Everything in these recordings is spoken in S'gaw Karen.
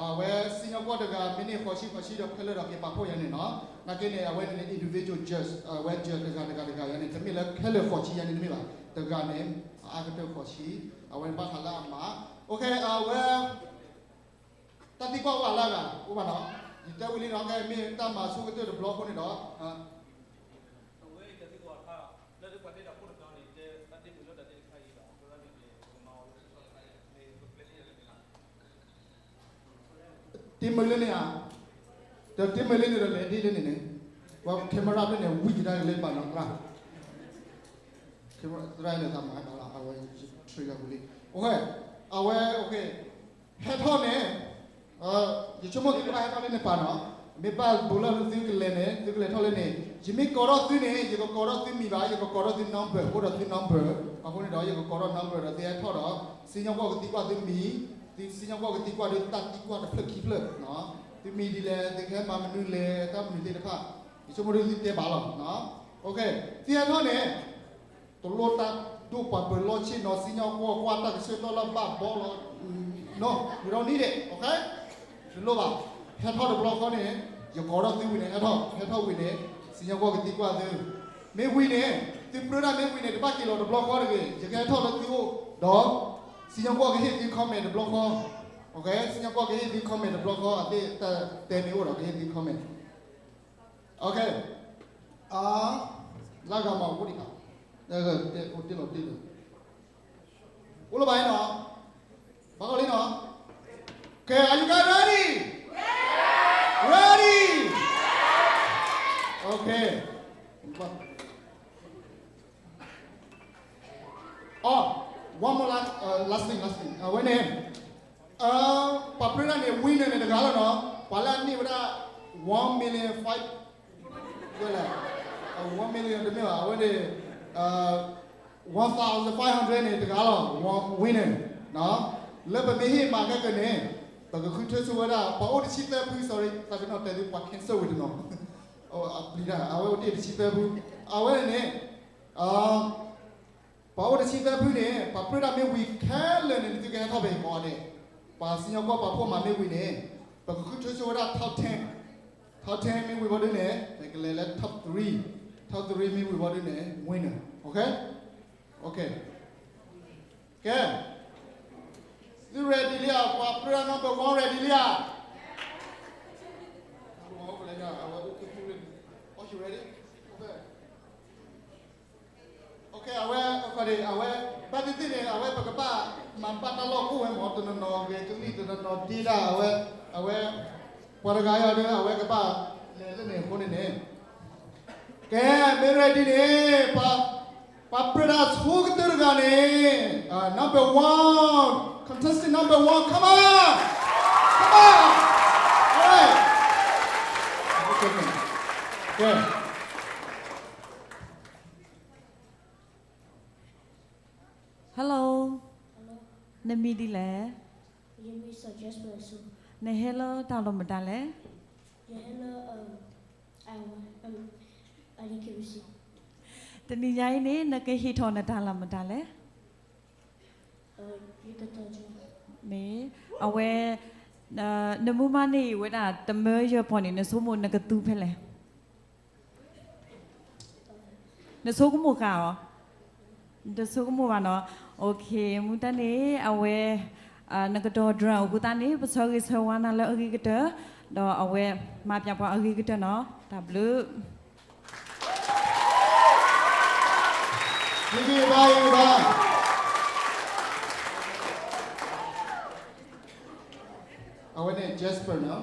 အဝဲစံၣ်ညီၣ်ကွီၢ်တဂၤ မ့ၢ်န့ၢ်ဃိးဆံဃိးဆံဒီးခဲလၢာ်ဒီးက့ၤပာ်ဖှိၣ်ယၤန့ၣ်နီၤ, နာ်က့န့ၣ် အဝဲန့ၣ်န့ၣ် individual judge အဝဲ judge တဂၤတဂၤတဂၤယၤန့ၣ် တမ့ၢ်လၢခဲလၢာ်ဃိးဆံယၤန့ၣ်တမ့ၢ်ဘၣ်, တဂၤန့ၣ် အအါကတၢၢ်ဃိးဆံ, အဝဲဘၣ်ဃးလၢအမၤ, အဝဲ တၢ်သံကွၢ်အိၣ်အလၢအဂၤ အိၣ်ဘၣ်နီၤ, ယတဲဝံၤလံနီၤ, ကဲမ့ၢ်တၢ်မၤဆိကတၢၢ်တဘျီအဃိန့ၣ်ဒီး တ့မုၢ်လၢန့ၣ်ဧါ, ဒီးတ့မုၢ်လၢန့ၣ်ဒီးလဲၤဒ်လဲၣ်န့ၣ်န့ၣ်, ပှၤ camera ဖဲန့ၣ် ဝံၤကဒါကလဲၤဘၣ်နီၤ, camera သရၣ်လၢသးမၤဘၣ်လီၤ, အဝဲ trigger ဝံၤလံ, အဝဲ ဟဲထီၣ်န့ၣ် ယဆိကမိၣ်သုကဘၣ်ဟဲထီၣ်လၢန့ၣ်ပၤနီၤ, မ့ၢ်ဘၣ်ဘူးလၢသုကလဲၤန့ၣ် သုကလဲၤထီၣ်လၢန့ၣ်, ယမ့ၢ်ကိးထီၣ်သုန့ၣ် ယကကိးထီၣ်သုမံၤဘၣ်, ယကကိးထီၣ်သု number အိၣ်ဒီးသု number, အဃိန့ၣ်ဒီး ယကကိးထီၣ် number ဒီးသုဟဲထီၣ်ဒီး စံၣ်ညီၣ်ကွီၢ်ကသံကွၢ်သုမံၤ, စံၣ်ညီၣ်ကွီၢ်ကသံကွၢ်သုတၢ်သံကွၢ်တဖျၢၣ်ခံဖျၢၣ်, သုမံၤဒ်လဲၣ် သုကဟဲမၤမနုၤလဲၣ် တၢ်မနုၤသ့ၣ်တဖၣ်, ယဆိကမိၣ်ဒ်သုတဲဘၣ်လီၤ, သုဟဲထီၣ်န့ၣ် တလိၣ်တၢ်ဒိၣ်ပှၤပၢၤလီၢ်ဆ့ၣ်နီၤ စံၣ်ညီၣ်ကွီၢ်ကွၢ်တၢ်ကဆၢထီၣ်လၢဘၣ်ဘီလီၤ, no, we don't need it, okay? တလိၣ်ဘၣ်, ဟဲထီၣ်တဘျီဃီန့ၣ် ယကိးထီၣ်သုဝံၤန့ၣ် ဟဲထီၣ်, ဟဲထီၣ်ဝံၤန့ၣ် စံၣ်ညီၣ်ကွီၢ်ကသံကွၢ်သု, မ့ၢ်ဝံၤန့ၣ် သုပြၢတၢ်မ့ၢ်ဝံၤန့ၣ် တဘၣ်က့ၤလီၤတဘျီဃီတဂ့ၤ, ယကဟဲထီၣ်လၢသုအိၣ်ဒီး စံၣ်ညီၣ်ကွီၢ်ကဟ့ၣ်သု comment တဘျီဃီ, okay? စံၣ်ညီၣ်ကွီၢ်ကဟ့ၣ်သု comment တဘျီဃီ, အသ့ၣ်တၢ်တဲမ့ၢ်အိၣ်ဒီးကဟ့ၣ်သု comment. Okay. လၢဂၤမၤအိၣ်ဒံးဘၣ်, အိၣ်တ့ၢ်လီၤတ့ၢ်လီၤ, အိၣ်လၢဘၣ်နီၤ, ဘၣ်ကီလံနီၤ, okay, are you guys ready? Ready? Okay. Oh, one more last, uh, last thing, last thing. အဝဲန့ၣ် ပှၤပြၢတၢ်န့ၣ် winner န့ၣ်တဂၤလီၤနီၤ, ပှၤလၢအန့ၢ်ဝဲဒၣ် one million five, ဝဲလဲၣ်, one million တမ့ၢ်ဘၣ်, အဝဲန့ၣ် one thousand five hundred န့ၣ်တဂၤလီၤ, winner နီၤ, လၢပမ့ၢ်ဟ့ၣ်မၤခဲကနံၣ်န့ၣ် ပကဃုထၢဆိဝဲဒၣ် ပှၤအိၣ်တဆံသၢဖု, sorry, သးပ့ၤနီၣ်တဲသု ပှၤ cancel ဝံၤတနီၤ, အပျံၤတၢ် အဝဲအိၣ်တ့ၢ်တဆံသၢဖု, အဝဲန့ၣ်န့ၣ် ပှၤအိၣ်တဆံသၢဖုန့ၣ် ပှၤပြၢတၢ်မ့ၢ်ဝံၤခဲလၢာ်န့ၣ် သုကဟဲထီၣ်ဖဲအံၤကိးဂၤဒဲး, ပှၤစံၣ်ညီၣ်ကွီၢ်ပာ်ဖှိၣ်မၤမ့ၢ်ဝံၤန့ၣ် ပကဃုထၢဆိဝဲဒၣ် top ten, top ten မ့ၢ်ဝံၤဘီဒုန့ၣ် ပကလဲၤလၢ top three, top three မ့ၢ်ဝံၤဘီဒုန့ၣ် winner, okay, okay, ကဲ, သု ready လံဧါ, ပှၤပြၢတၢ် number one ready လံဧါ, အဝဲအိၣ်ကဲဖု, oh, you ready? Okay. Okay, အဝဲ အဝဲ ဘၣ်သ့ၣ်သ့ၣ်န့ၣ် အဝဲပကဘၣ်မၤဘၣ်တၢ်လီၢ်အိၣ်ဝဲမ့ၢ် တနီၤနီၤဂဲၤကလံၣ် တနီၤနီၤဒ့ဒၣ် အဝဲ အဝဲ ပှၤတဂၤအံၤဒီး အဝဲကဘၣ်လဲၤလၢန့ၣ်အဃိန့ၣ်န့ၣ်, ကဲ မ့ၢ် ready န့ၣ် ပှၤပြၢတၢ်ဆိကတၢၢ်တဂၤန့ၣ် number one, contestant number one, come on, come on, all right, ကဲ Hello, နမံၤဒ်လဲၣ်, နဟဲလၢတၢ်လီၢ်မတၤလဲၣ်, တနံၤညါအံၤန့ၣ် နကဟ့ၣ်ထီၣ်နတၢ်လီၢ်မတၤလဲၣ်, မ့ၢ် အဝဲ နမုၢ်မၤန့ၢ်ဝဲဒၣ်တမၢယဲၢ်ပီၢ်န့ၣ် နဆိကမိၣ်နကသူဖဲလဲၣ် နဆိကမိၣ်ဃာ်အီၤ, တဆိကမိၣ်ဘၣ်နီၤ, okay, မုၢ်တၢ်န့ၣ် အဝဲ နကတီၤ drone အဃိသတးန့ၣ် ပဆၢဂ့ၤဆၢဝါနၤလၢအဂ့ၤကတၢၢ်, ဒီးအဝဲမၤပၠးပှၤအဂ့ၤကတၢၢ်နီၤ, တၢ်ဘျုး အဝဲန့ၣ် Jasper နီၤ.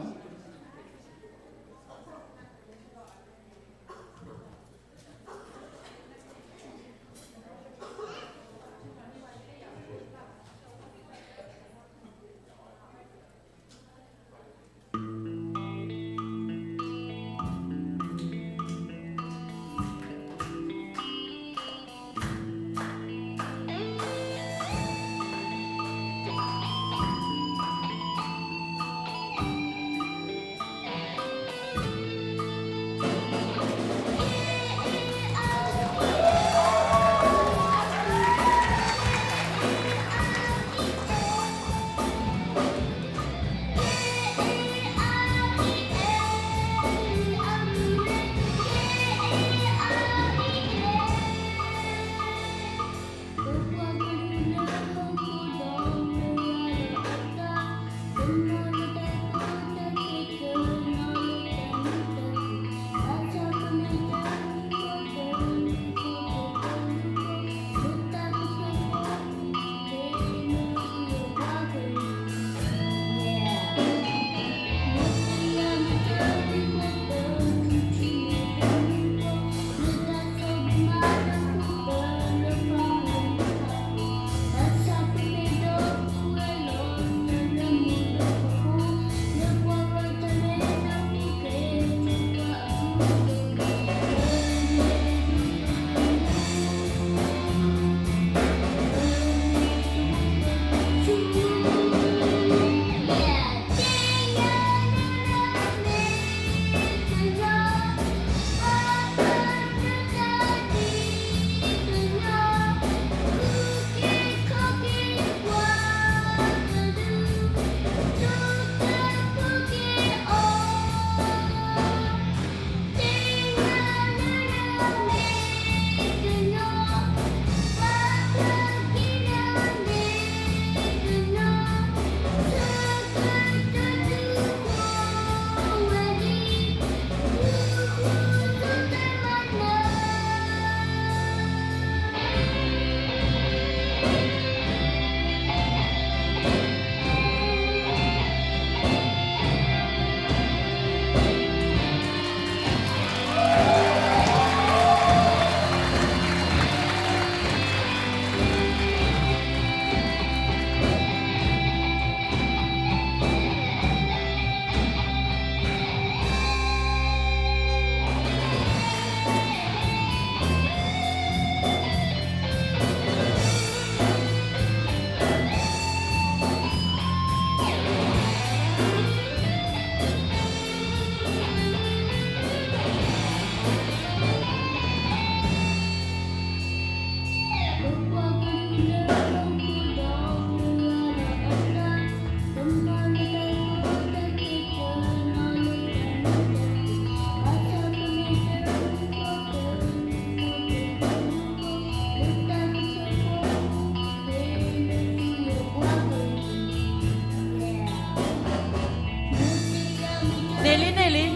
န့ၣ်လံ န့ၣ်လံ.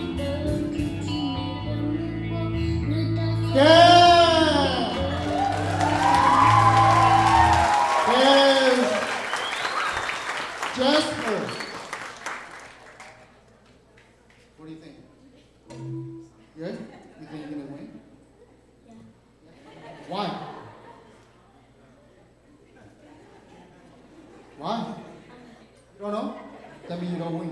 ကဲ, ကဲ, Jasper, what do you think? Good? You think you're gonna win? Why? Why? You don't know? That means you don't win.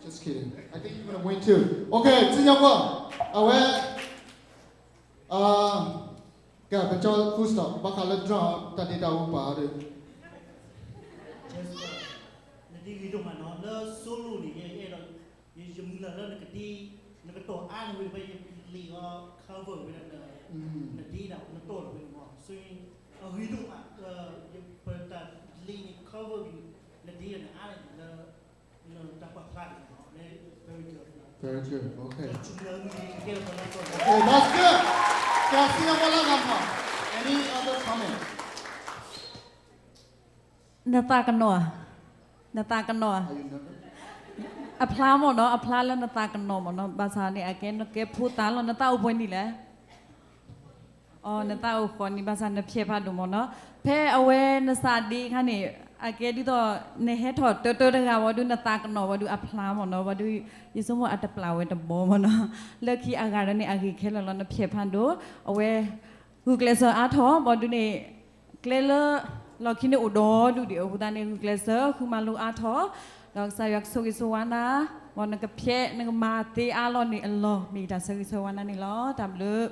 Just kidding. I think you're gonna win too. Okay, စံၣ်ညီၣ်ကွီၢ်, အဝဲ, ကဲ, ပကၠီ full stop, ဘၣ်ဃးလၢ drum တၢ်ဒ့တၢ်အူပာ်အီၤဒီး နဒ့ဂ့ၤဒိၣ်မးနီၤ, လၢ solo န့ၣ် ယအဲၣ်ဒိး, ယမုၢ်လၢ်လၢနကဒ့, နကတီၢ်အါန့ၢ်ဝဲ ဖဲယလ့ၣ်အီၤ cover ဝဲဒၣ် နဒ့ဒၣ် နတီၢ်လီၤဝဲန့ၣ်မး, ဆိ အဂ့ၤဒိၣ်မး, ပတၢ်လ့ၣ်န့ၣ် cover ဝဲ နဒ့ဒီးနအါန့ၢ်လၢ နတၢ်ပာ်ဖျါန့ၣ်, very good, very good, okay, that's good, ကဲ စံၣ်ညီၣ်ကွီၢ်လၢအဂၤမး, any other comment? နသးကနီၤဧါ, နသးကနီၤဧါ, အဖျါမ့ၢ်နီၤ, အဖျါလၢနသးကနီၤမ့ၢ်နီၤ, ဘၣ်ဆၣ်န့ၣ် အကဲနကဲဖိသၣ်လီၤ, နသးအိၣ်ပှဲၤနံၣ်လဲၣ်. အီ နသးအိၣ်ဃိးနံၣ်, ဘၣ်ဆၣ်နဖျဲးဖးဒိၣ်မ့ၢ်နီၤ. ဖဲအဝဲနစးဒ့အခါန့ၣ်, အကဲဒ်သိး နဟဲထီၣ်တၢတၢတဂၤဝံၤဒီး နသးကနီၤဝံၤဒီး အဖျါမ့ၢ်နီၤ, ဝံၤဒီး ယဆိကမိၣ်အတပျၢ်ဝဲတဘီမ့ၢ်နီၤ, လၢခံအဂၤဒီးန့ၣ် အဂ့ၤခဲလၢာ်လီၤ, နဖျဲးဖးဒိၣ်, အဝဲ ဂုာ်ကျဲးစၢးအါထီၣ် ဘၣ်ဒုးန့ၣ်, ကျဲလၢ လီၢ်ခံန့ၣ်အိၣ်ဒီဒူၣ်ဒံးအဃိသတးန့ၣ် ဂုာ်ကျဲးစၢးဃုမၤလိအါထီၣ်, ဒီးကစၢ်ယွၤကဆိၣ်ဂ့ၤဆိၣ်ဝါနၤ, မ်နကဖျဲးနကမၤသ့အါလီၤန့ၣ်အလီၢ် မ့ၢ်ယတၢ်ဆၢဂ့ၤဆၢဝါနၤန့ၣ်လီၤ. တၢ်ဘျုး.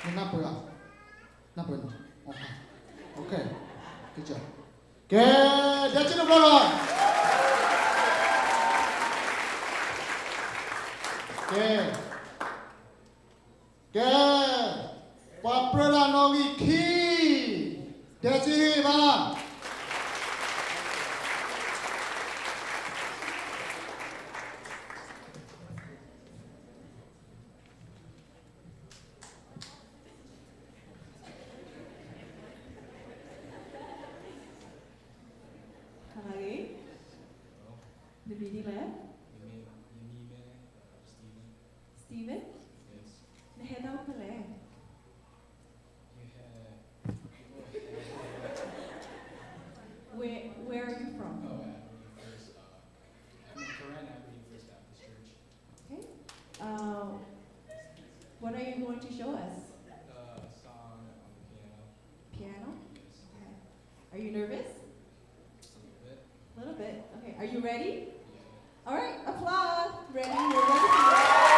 နနၢ်ပၢၢ်ဧါ, နၢ်ပၢၢ်နီၤ, okay, good job. ကဲ, ဒဲက့ၤတဘျီလီၤ. ကဲ, ကဲ, ပှၤပြၢဒၣ်နီၣ်ဂံၢ်ခံ, ဒဲက့ၤဘၣ်. နမံၤဒ်လဲၣ်. ယမံၤမ့ၢ် Steven. Steven? Yes. နဟဲတၢ်အိၣ်ဖဲလဲၣ်. You have Where, where are you from? Oh, Aberdeen First. Uh, I'm in Karen, Aberdeen First Baptist Church. Okay. Uh, what are you going to show us? Uh, a song on the piano. Piano? Yes. Okay. Are you nervous? Just a little bit. Little bit. Okay. Are you ready? Yeah. All right. Applause. Ready? We're ready for you.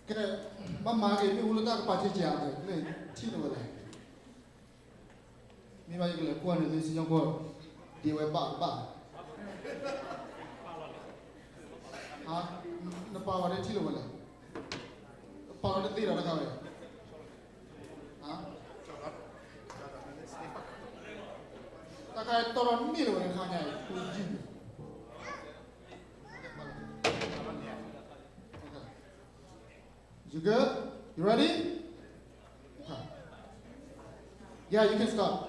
ကဲ, ဘၣ်မၤက့ၤမ့ၣ်အူလၢတၢ်ကပၤဆ့ကၤအံၤ, မ့ၢ်ထံၣ်လိာ်ဝဲလဲၣ်. မ့ၢ်ဘၣ်ယကလဲၤကွၢ်န့ၣ် သုစံၣ်ညီၣ်ကွီၢ်, ဒ့ဝဲဘၣ်တဘၣ်. ဟါ, နပာ်လီၤဒ်ထံၣ်လိာ်ဝဲလဲၣ်. ပာ်လီၤတသ့ဒီးတခါဝဲ. ဟါ, တၢ်ခါအံၤတီၢ်ထီၣ်န့ၢ်လိာ်ဝဲတခါညါအံၤ, ဃုယုၢ်န့ၣ်. You good? You ready? Okay. Yeah, you can start.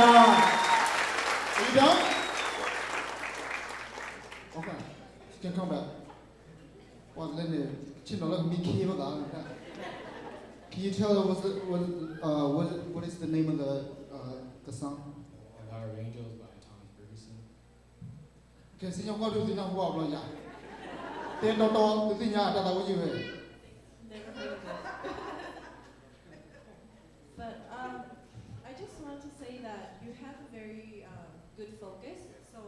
Are you done? Okay. You can come back. What, let me, ဆ့ၣ်နီၤလၢမံခ့ဘၣ်သး. Can you tell us what, what, uh, what, what is the name of the, uh, the song? Our Angels by Thomas Ferguson. Okay, စံၣ်ညီၣ်ကွီၢ်ဒုးသ့ၣ်ညါဟူအဘျီယၤ, တဲတီတီ သုသ့ၣ်ညါတၢ်သးဝဲယံၤဝဲ. Never heard of it. But um, I just want to say that you have a very um, good focus. So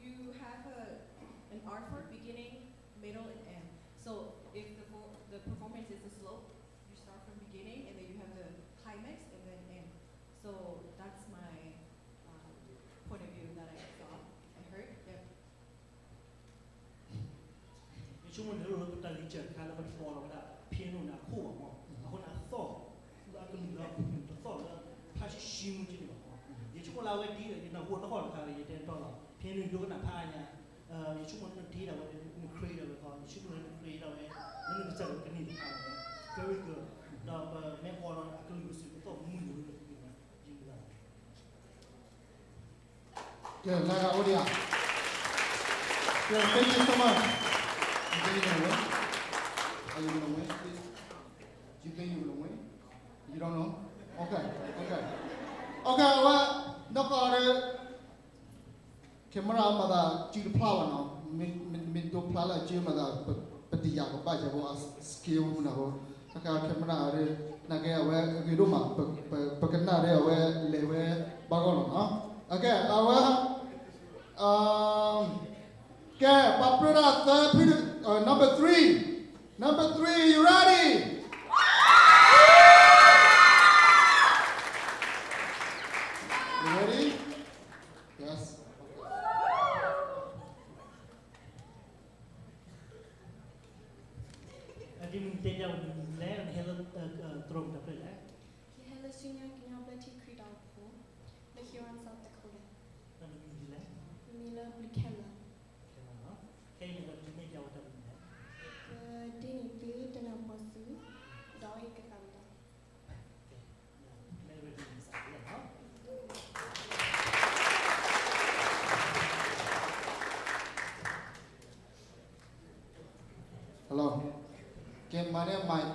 you have a, an art for beginning, middle, and end. So if the, fo- the performance is a slope, you start from beginning and then you have the climax and then end. So that's my um, point of view that I saw, I heard. Yep. ယဆိကမိၣ်န့ၣ်လၢပတၢ်ဂံၢ်စၢ်တခါလၢပတကိးလီၤဝဲဒၣ် piano န့ၣ်အခိၣ်ဘၣ်မး, အဃိန့ၣ်အသီၣ်, အကလုၢ်လၢအပူၤန့ၣ် တသီၣ်လၢဖးဆံးဆံးမုၢ်က့န့ၣ်ဘၣ်မး. ယဆိကမိၣ်လၢအဝဲဒ်ဒီး ယနၢ်ဟူတခီတခါ ယတဲတီလီၤ piano ဒိကနၣ်ဖးအါညါ, ယဆိကမိၣ်နတ့ဒၣ်ဝဲ န create ဒၣ်ဝဲဃီ, ယဆိကမိၣ်န create ဒၣ်ဝဲ လၢနကစၢ်လၢကန့ၢ်တခါလီၤ. Very good. ဒီးပမ့ၢ်ကိးလီၤအကလုၢ်ကစၢ်ကသီၣ်မုၢ်န့ၣ် ယံၤလီၤ. ကဲ လၢဂၤအိၣ်ဒံးဧါ. ကဲ thank you so much. You think you gonna win? Are you gonna win? Please. You think you gonna win? You don't know? Okay, okay. Okay, အဝဲ နီၢ်ကီၢ်ဒီး camera မၤသးစုတဖျါဘၣ်နီၤ, မ့ၢ် မ့ၢ် မ့ၢ်ဒိဖျါလၢအစုမၤသး ပ ပတယာ်ကဘၣ်ယၤဘိ အ skill မနုၤဘိ, တၢ်က camera ဒီး နာ်က့အဝဲအဂ့ၤဒိၣ်မး, ပ ပ ပကနၣ်ဒီးအဝဲလဲၤဝဲဘၣ်ဂီၢ်လီၤနီၤ. Okay, အဝဲ ကဲ ပှၤပြၢတၢ်သၢဖု, uh, number three. Number three, you ready? You ready? Yes. အဒ်မ့ၢ်တဲပျၢ်ဝဲဒ်လဲၣ်, နဟဲလၢ သရိာ်မတၤဖျၢၣ်လဲၣ်. ယဟဲလၢဆူညါကညီဘျၢထံခရံာ်တၢ်အိၣ်ဖှိၣ်, လၢ Huron, South Dakota. နမံၤဒ်လဲၣ်. ယမံၤလၢ Blue Camera. Camera နီၤ. ခဲအံၤနကဒုးနဲၣ်ပျၢ်ဝဲတၢ်မနုၤလဲၣ်. ယကဒုးနဲၣ်သုတၢ်နၢ်ပၢၢ်ဆူ ဒီးယကသးမံဒီး ကဲ, မ့ၢ် ready န့ၣ် စးလီၤနီၤ. Hello. ကဲ မၤန့ၢ် mic.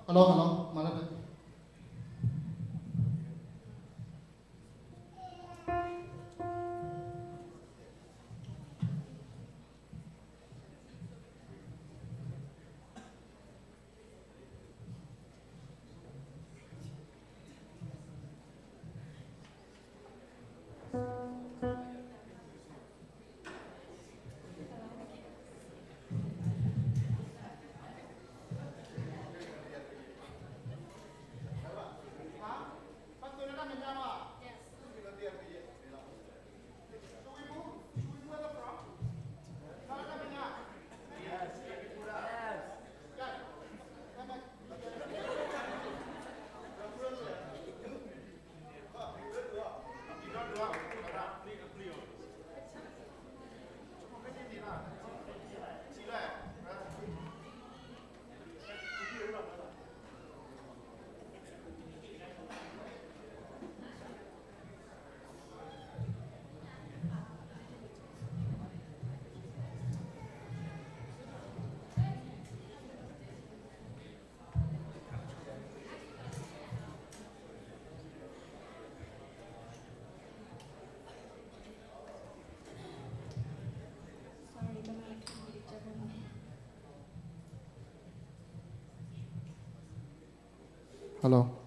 Hello, hello, မၤလၢပျၢၤ. Hello.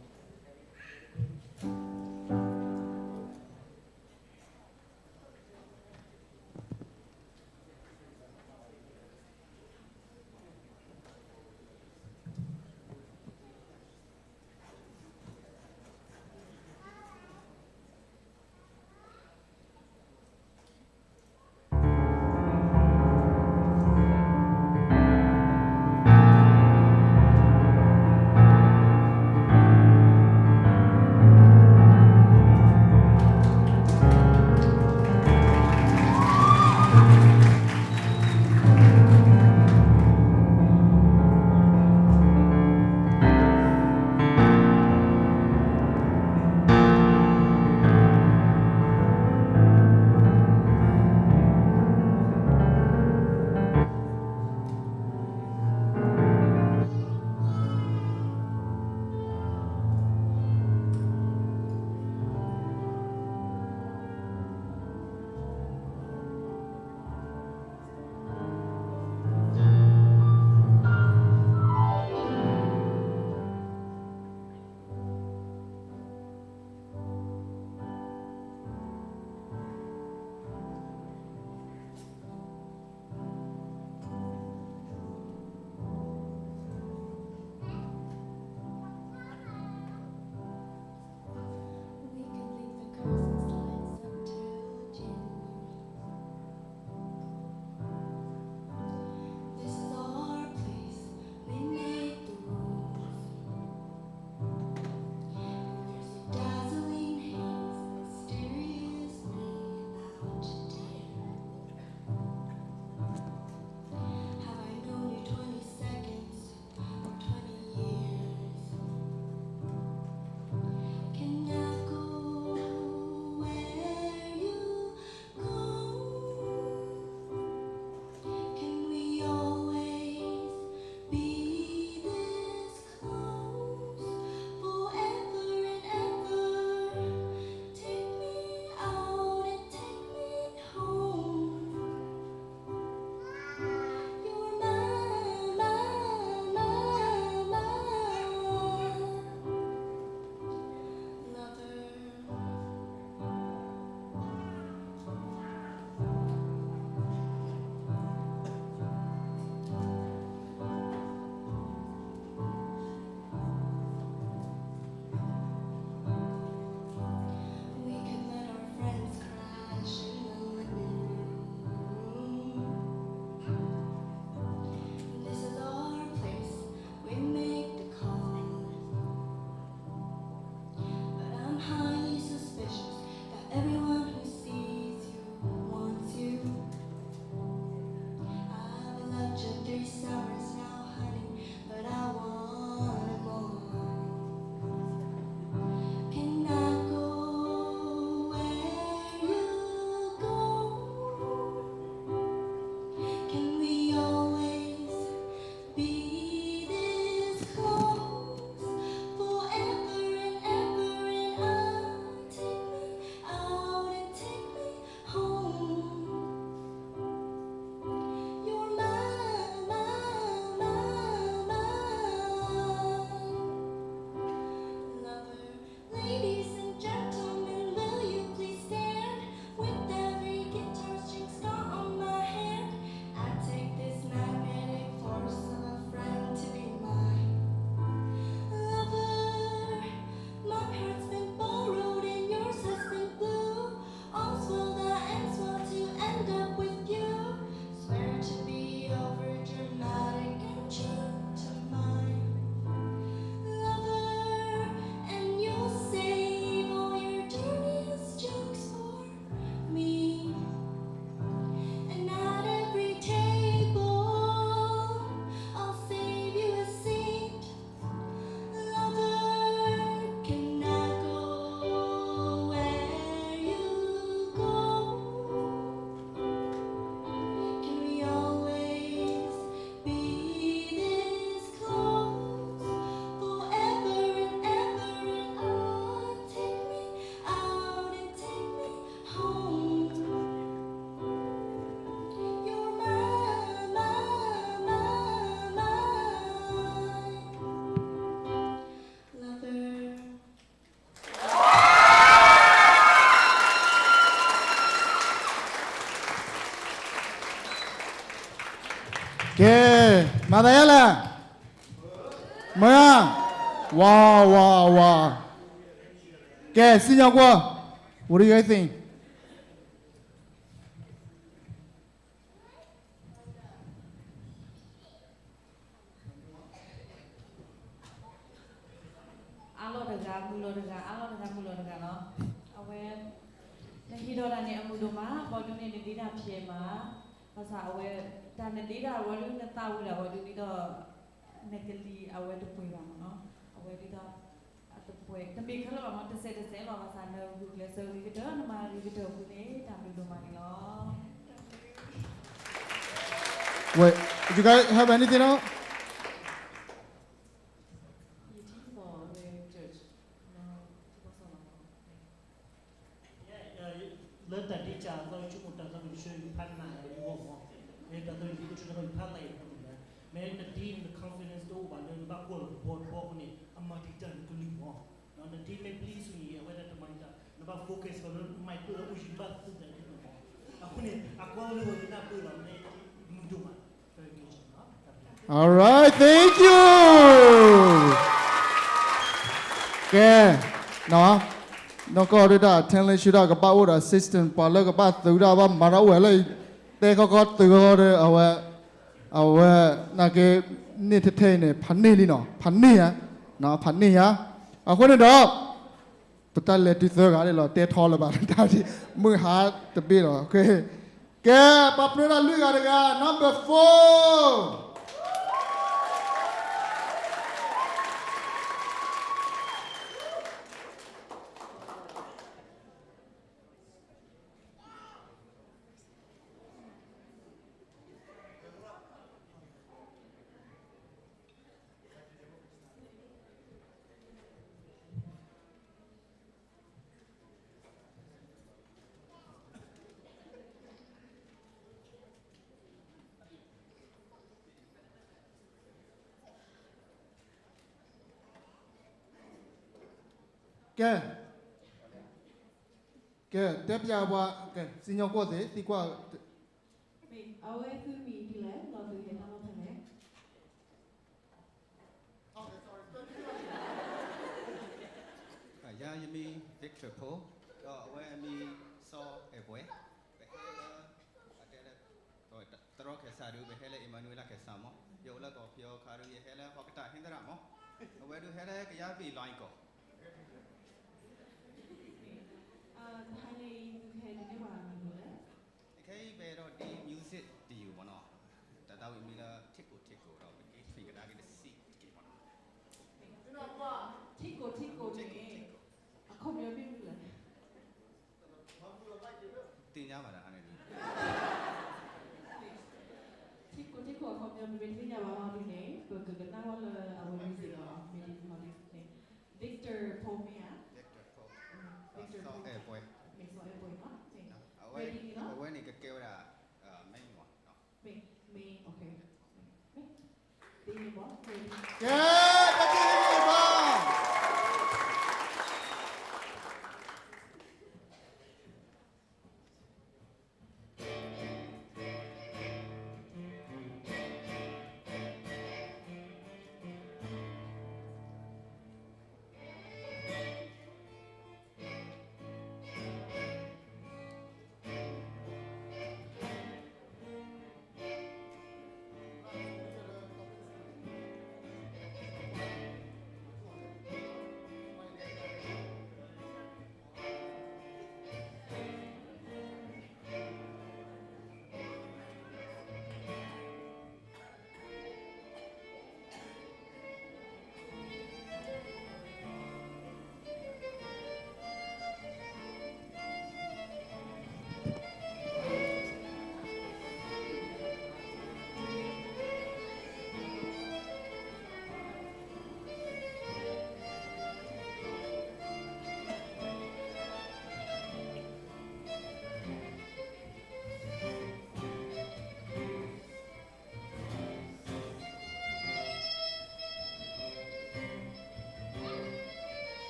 သးယါလဲၣ်, မၢ, ဝါ ဝါ ဝါ, ကဲ စံၣ်ညီၣ်ကွီၢ်, what do you guys think? အါလီၤတဂၤမုာ်လီၤတဂၤ အါလီၤတဂၤမုာ်လီၤတဂၤလီၤ. အဝဲ နဟ့ၣ်ဒီးတၢ်န့ၣ်အမုာ်ဒိၣ်မး ဘၣ်ဒုးန့ၣ်နဒ့တၢ်ဖျဲးမး, ဘၣ်ဆၣ်အဝဲ တၢ်နဒ့တၢ်ဝဲဒုး နသးဝံၤဒၣ်ဝဲဒုးဒ်သိး နကလံၤအဝဲတပှဲၤဘၣ်မးနီၤ, အဝဲဒ်သိး အတပှဲၤ တမ့ၢ်ခဲလၢာ်ဘၣ်မး တစဲးတစဲးလီၤ. ဘၣ်ဆၣ်နဂုာ်ကျဲးစၢးဂ့ၤကတၢၢ် နမၤဂ့ၤကတၢၢ်အဃိန့ၣ် တၢ်ဘျုးဒိၣ်မးန့ၣ်လီၤ. Wait, you guys have anything else? You teach for where church? No, teach for Solomon. လၢတၢ်ဒ့တၢ်အသီ ယဆိကမိၣ်တၢ်သးဝံၣ်ဆၢယဖးနၢ်ယဂီၢ်မး, မ့ၢ်တၢ်သးဝံၣ်သ့ၣ်အိၣ်ဆၢတၢ်သးဝံၣ်ဖးသးအံၤအဃိန့ၣ်, မ့ၢ်နဒ့န့ၣ် န confidence တအိၣ်ဘၣ်လၢနဘၣ်ကွၢ်လီၤတဘီတဘီအဃိန့ၣ် အမၤတံာ်တာ်နကလုၢ်မး, နဒ့မ့ၢ်ပျံၤဆူၣ်န့ၣ် အဝဲဒၣ်တမၤတံာ်တာ် နဘၣ် focus လီၤလၢ mic လၢအိၣ်ယံၤဘၣ်သူၣ်သးဒ်န့ၣ်မး, အဃိန့ၣ် အကွၢ်လၢဝဲဒၣ်ပၢလီၤ မ့ၢ်မုာ်ဒိၣ်မး very good job နီၤ. All right, thank you. ကဲ, နီၢ်ကီၢ်ဒုးတၢ် talent show ဒၣ်ကဘၣ်အိၣ်ဒီး assistant ပှၤလၢကဘၣ်သုးဒၣ်ဘၣ်မၤတၢ်အိၣ်ဝဲလၢ တဲခီခီသုးခီခီဒီး အဝဲ အဝဲ နာ်က့ န့ၢ်ထဲထဲအံၤန့ၣ် ဖးန့ၢ်လံနီၤ, ဖးန့ၢ်ဧါ, ဖးန့ၢ်ဧါ. အဃိန့ၣ်ဒီး ပတၢ်လဲၤတုၤသၢဂၤန့ၣ်လီၤ တဲထီလၢၤဘၣ် တၢ်ဒ် မုၢ်ဟါတဘ့ၣ်လီၤ. ကဲ, ပှၤပြၢတၢ်လွံၢ်ဂၤတဂၤ number four. ကဲ, ကဲ, တဲပျးပှၤ, ကဲ, စံၣ်ညီၣ်ကွီၢ်သ့ၣ် သံကွၢ်, အဝဲသုမံၤဒ်လဲၣ် လီၤသုဟဲတၢ်လီၢ်ဖဲလဲၣ်. ယၤယမံၤ Victor Paul ဒီးအဝဲအမံၤ စီၤအဲၣ်ဘှဲၣ်, ပဟဲလၢ အတဲလၢ တရီခဲစးဒုး ပဟဲလၢ Emmanuel ခဲစးမး, ယအိၣ်လၢကီၢ်ပယီၤခါဒုး ယဟဲလၢဟီၣ်ကတၢၢ်ဟဲသရၣ်မး, အဝဲဒုးဟဲလၢကယၤဘ့ၣ်လီၤကီၢ် တဟါန့ၣ် သုခဲဒုးန့ၢ်ဘၣ်မနုၤလဲၣ်. ခဲအံၤပအဲၣ်ဒိးဒ့ music တယုၢ်မးနီၤ, တၢ်သးဝံၣ်မံၤလၢ ထံကိၣ်ထံကိၣ်ဒီး ပက့ၤထွံၣ်ကဒါက့ၤတစံးတက့ၢ်မးနီၤ. ထံကိၣ်ထံကိၣ်န့ၣ် အခီပညီမ့ၢ်မနုၤလဲၣ်. သ့ၣ်ညါဘၣ်တၢ်ဟါန့ၣ်ဒုး ထံကိၣ်ထံကိၣ်အခီပညီမ့ၢ်တသ့ၣ်ညါဘၣ်မးဒ်န့ၣ် ပကကနၣ်ဝဲလၢအဝဲ music လီၤ မ့ၢ်ဒ်န့ၣ် Victor Paul မ့ၢ်ဧါ, Victor Paul မ့ၢ်စီၤအဲၣ်ဘှဲၣ်, မ့ၢ်စီၤအဲၣ်ဘှဲၣ်နီၤ, အဝဲန့ၣ်ကကဲဝဲဒၣ် main မးနီၤ, main, main, okay, ဒ်န့ၣ်မး ကဲ, တၢ်တ့ၢ်န့ၣ်ဘၣ်.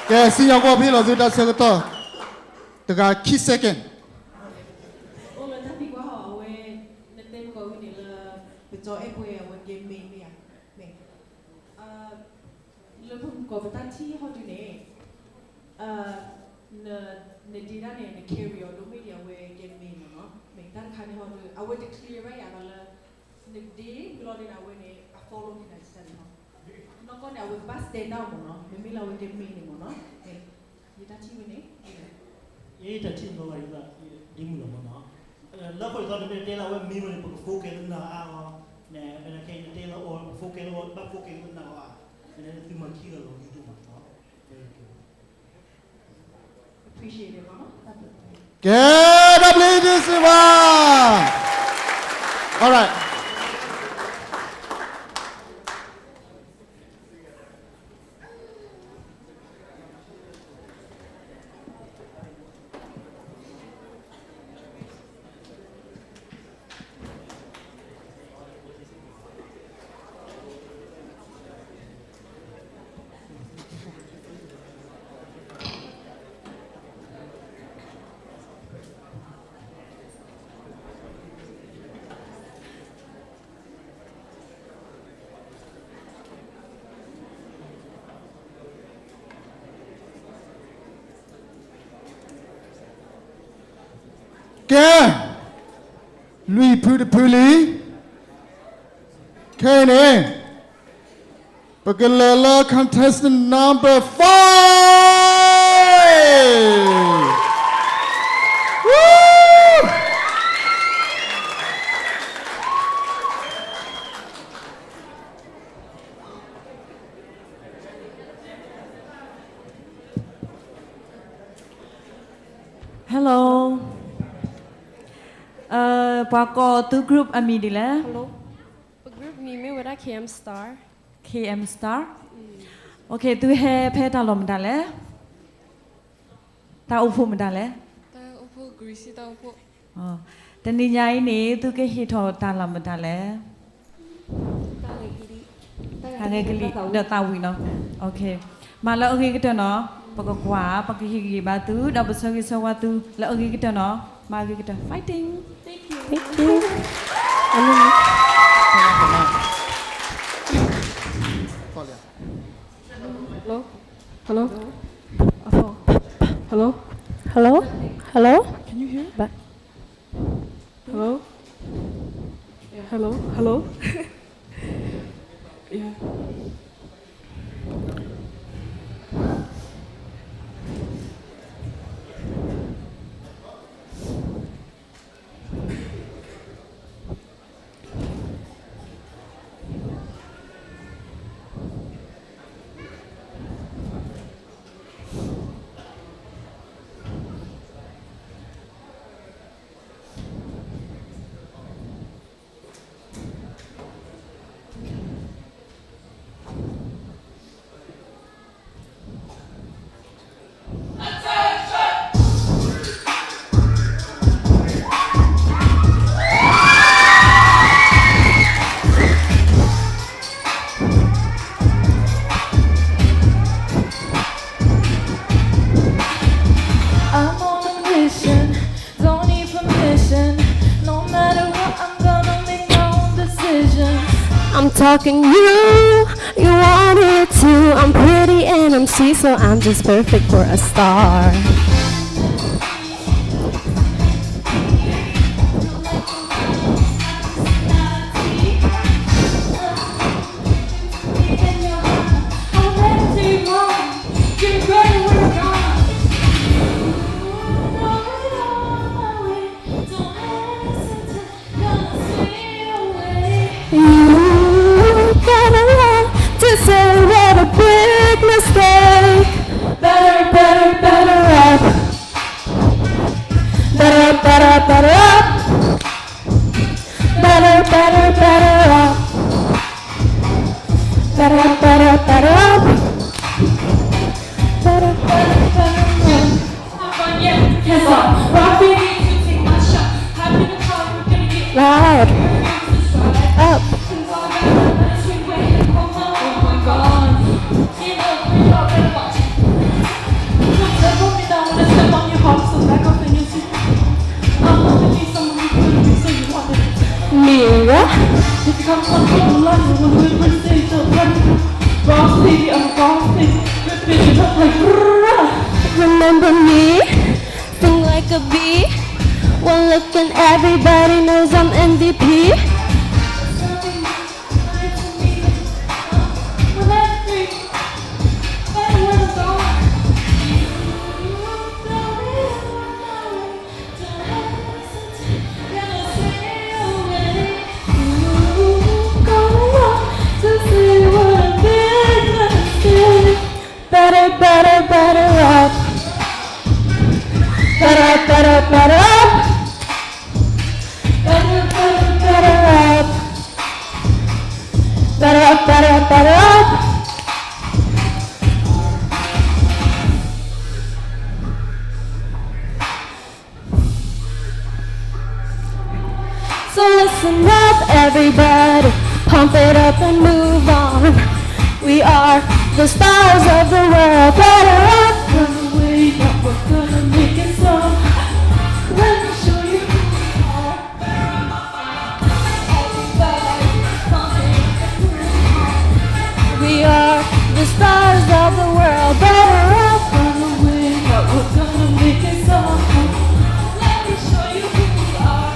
ကဲ စံၣ်ညီၣ်ကွီၢ်ဖဲလီၤသုတၢ်ဆၢကတီၢ် တဂၤခံ second အိၣ်လၢတၢ်သံကွၢ်ဟီ အဝဲ နတဲမုၢ်ကီၢ်ဝံၤန့ၣ်လၢ ပကၠီအဲၣ်ပှဲၤအဝဲကဲ main မ့ၢ်ဧါ, main လၢပမုၢ်ကီၢ်ပတၢ်ထံၣ်ဟီဒုန့ၣ် န နဒ့ဒၣ်န့ၣ် န carry အီၤဒိၣ်မ့ၢ်ဒံး အဝဲကဲ main မ့ၢ်နီၤ, main တၢ်တခါန့ၣ်ဟီဒု အဝဲတ clear ဘၣ်ယၤဘၣ်လၢ နဒ့ဘျီန့ၣ် အဝဲန့ၣ် အ follow န့ၢ်နၤစၢ်န့ၣ်နီၤ, နီၢ်ကီၢ်န့ၣ် အဝဲကဘၣ် stand out မ့ၢ်နီၤ, မ့မ့ၢ်လၢအဝဲကဲ main န့ၣ်မ့ၢ်နီၤ, ယတၢ်ထံၣ်ဝဲန့ၣ် ယတၢ်ထံၣ်ဘၣ်ဝဲ ဒ်မုၢ်လီၤမ့ၢ်နီၤ, လၢဃိာ်သီတမ့ၢ်တဲလၢအဝဲ main ဝဲန့ၣ် ပက focus လၢနအါအီၤ, နခဲအံၤနတဲလၢအီၤ ပ focus လၢအီၤ ဘၣ် focus လၢနအါအီၤ, နသုမၤခံဂၤလီၤဒိၣ်မးနီၤ, ကဲ တၢ်ဘျုးဒိၣ်မး, alright ကဲ, လွံၢ်ဖုတဖုလံ. ခဲအံၤန့ၣ် ပကလဲၤလၢ contestant number five. Hello, ပှၤကိးသု group အမံၤဒ်လဲၣ်. Hello, ပ group မံၤမ့ၢ်ဝဲဒၣ် K M Star. K M Star. Okay, သုဟဲဖဲတၢ်လီၢ်မတၤလဲၣ်. တၢ်အိၣ်ဖှိၣ်မတၤလဲၣ်. တၢ်အိၣ်ဖှိၣ် Greasy တၢ်အိၣ်ဖှိၣ်. တနံၤညါအံၤန့ၣ် သုကဟ့ၣ်ထီၣ်တၢ်လီၢ်မတၤလဲၣ်. တၢ်ဂဲၤကလံၣ်ဒီးသးဝံၣ်နီၤ. မၤလၢအဂ့ၤကတၢၢ်နီၤ. ပကကွၢ် ပကဟ့ၣ်ဂံၢ်ဘါသု ဒီးပဆၢဂ့ၤဆၢဝါသု လၢအဂ့ၤကတၢၢ်နီၤ. မၤအဂ့ၤကတၢၢ် fighting. Thank you. Hello? Hello? Hello? Hello? Hello? Can you hear? Hello? Hello? Hello? Yeah. I'm on a mission, don't need permission. No matter what, I'm gonna make my own decisions. I'm talking you, you want it too. I'm pretty and I'm sweet, so I'm just perfect for a star. You gotta learn to say what a big mistake. Better, better, better up. Better, better, better up. Better, better, better up. Better, better, better up. Better, better, better up. Loud. Up. Remember me, sing like a bee. One look and everybody knows I'm M V P. Better, better, better up. Better up, better up, better up. Better up, better up, better up. Better up, better up, better up. So listen up, everybody, pump it up and move on. We are the stars of the world. Better up, run away, but we're gonna make it so. Let me show you who we are. We are the stars of the world. Better up, run away, but we're gonna make it so. Let me show you who we are.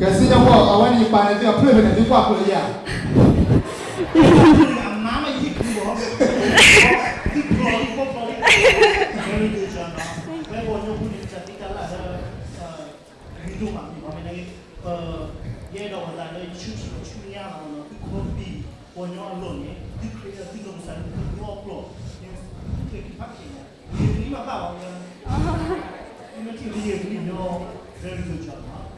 ကဲ စံၣ်ညီၣ်ကွီၢ် အဝဲန့ၣ်ယပာ်န့ၣ်သုအဖျၢၣ်ဖဲန့ၣ် သုကွၢ်ဖျၢၣ်ယၤ အမါမ့ၢ်ယဟ့ၣ်ကူဘီ သုဖျီလံ သုဖျီလံ ဝဲပှၤကညီဖိန့ၣ် ကစၢ်သ့တၢ်လၢ်လၢ မ့ၢ်ဒိၣ်မးမ့ၢ်မ့ၢ်န့ၣ် ပ ယအဲၣ်ဒိးဝဲသးလၢယဆူၣ်ဆူၣ်ဆူၣ်ညါလီၤနီၤ သုခီပံၤ ပှၤကညီအလီၢ်န့ၣ် သုခရံာ်သုလီၢ်ကစၢ်န့ၣ် သုလီၢ်အကျိာ် သုခရံာ်ကဖးဖျဲးညါ ယဂံၢ်မ့ၢ်ဘၣ်ဘၣ်ဝဲ မ့ၢ်ထံၣ်လၢယဂံၢ်ညီ very good job နီၤ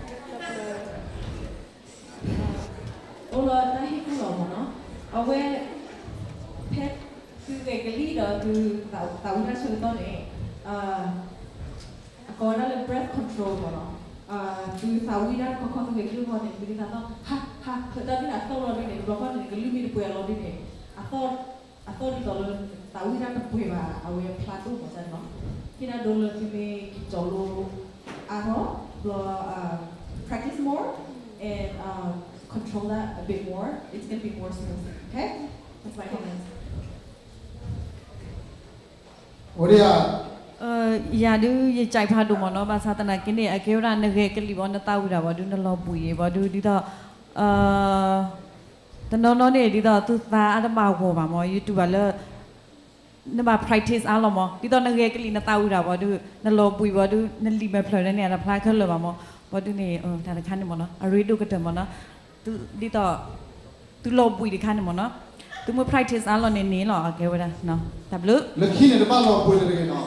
အိၣ်လီၤတၢ်ဟ့ၣ်ကူၣ်လီၤမ့ၢ်နီၤ အဝဲ ဖဲသုဂဲၤကလံၣ်ဒီးသုသးဝံၣ်တၢ်ဆၢကတီၢ်န့ၣ် အကိးဝဲဒၣ်လၢ breath control မ့ၢ်နီၤ သုသးဝံၣ်တၢ်တခီခီသုဂဲၤကလံၣ်တခီန့ၣ် သုဒ်သိးသီၣ် ဟး ဟး ဖဲတၢ်ဒ်န့ၣ်အသီၣ်လီၤဒ်န့ၣ် တဘျီဃီန့ၣ် ကလုၢ်မ့ၢ်တပှဲၤအလီၤဒ်န့ၣ် အသီၣ် အသီၣ်ဒ်သိးလၢ သးဝံၣ်တၢ်တပှဲၤဘၣ် အဝဲဖျါဒိၣ်မးနီၤ ဟ့ၣ်ဒၣ်ဒိလၢသုမ့ၢ်ကၠီၤလိ အါထီၣ် ဘျီ practice more and um, control that a bit more. It's gonna be more smooth. Okay? That's my comments. အိၣ်ဒံးဧါ ယၤဒုးယကဲးဖးဒိၣ်မ့ၢ်နီၤ ဘၣ်ဆၣ်သနာ်က့န့ၣ် အကဲဝဲဒၣ်နဂဲၤကလံၣ်ဘၣ် နသးဝံၣ်တၢ်ဘၣ်ဒုး နလီၤဘှံးဘၣ်ဒုး ဒ်သိး တနီၤနီၤန့ၣ် ဒ်သိးသုသးအါတဘၣ်ဂီၢ်ဘၣ်မ့ၢ် ယတူၢ်ဘၣ်လၢ နဘၣ် practice အါလီၤမ့ၢ် ဒ်သိးနဂဲၤကလံၣ်နသးဝံၣ်တၢ်ဘၣ်ဒုး နလီၤဘှံးဘၣ်ဒုး နလံာ်မဲာ်ဖျၢၣ်န့ၣ် အတဖျါခဲလၢာ်ဘၣ်မ့ၢ် ဘၣ်ဒုးန့ၣ် တၢ်တခါန့ၣ်မ့ၢ်နီၤ အရ့ဒိၣ်ကတၢၢ်မ့ၢ်နီၤ ဒ်သိး သုလီၤဘှံးတခါန့ၣ်မ့ၢ်နီၤ သုမ့ၢ် practice အါလီၤန့ၣ်န့ၣ်လီၤ အကဲဝဲဒၣ် တၢ်ဘျုး လၢခံန့ၣ်တဘၣ်လီၤဘှံးတဂ့ၤနီၤ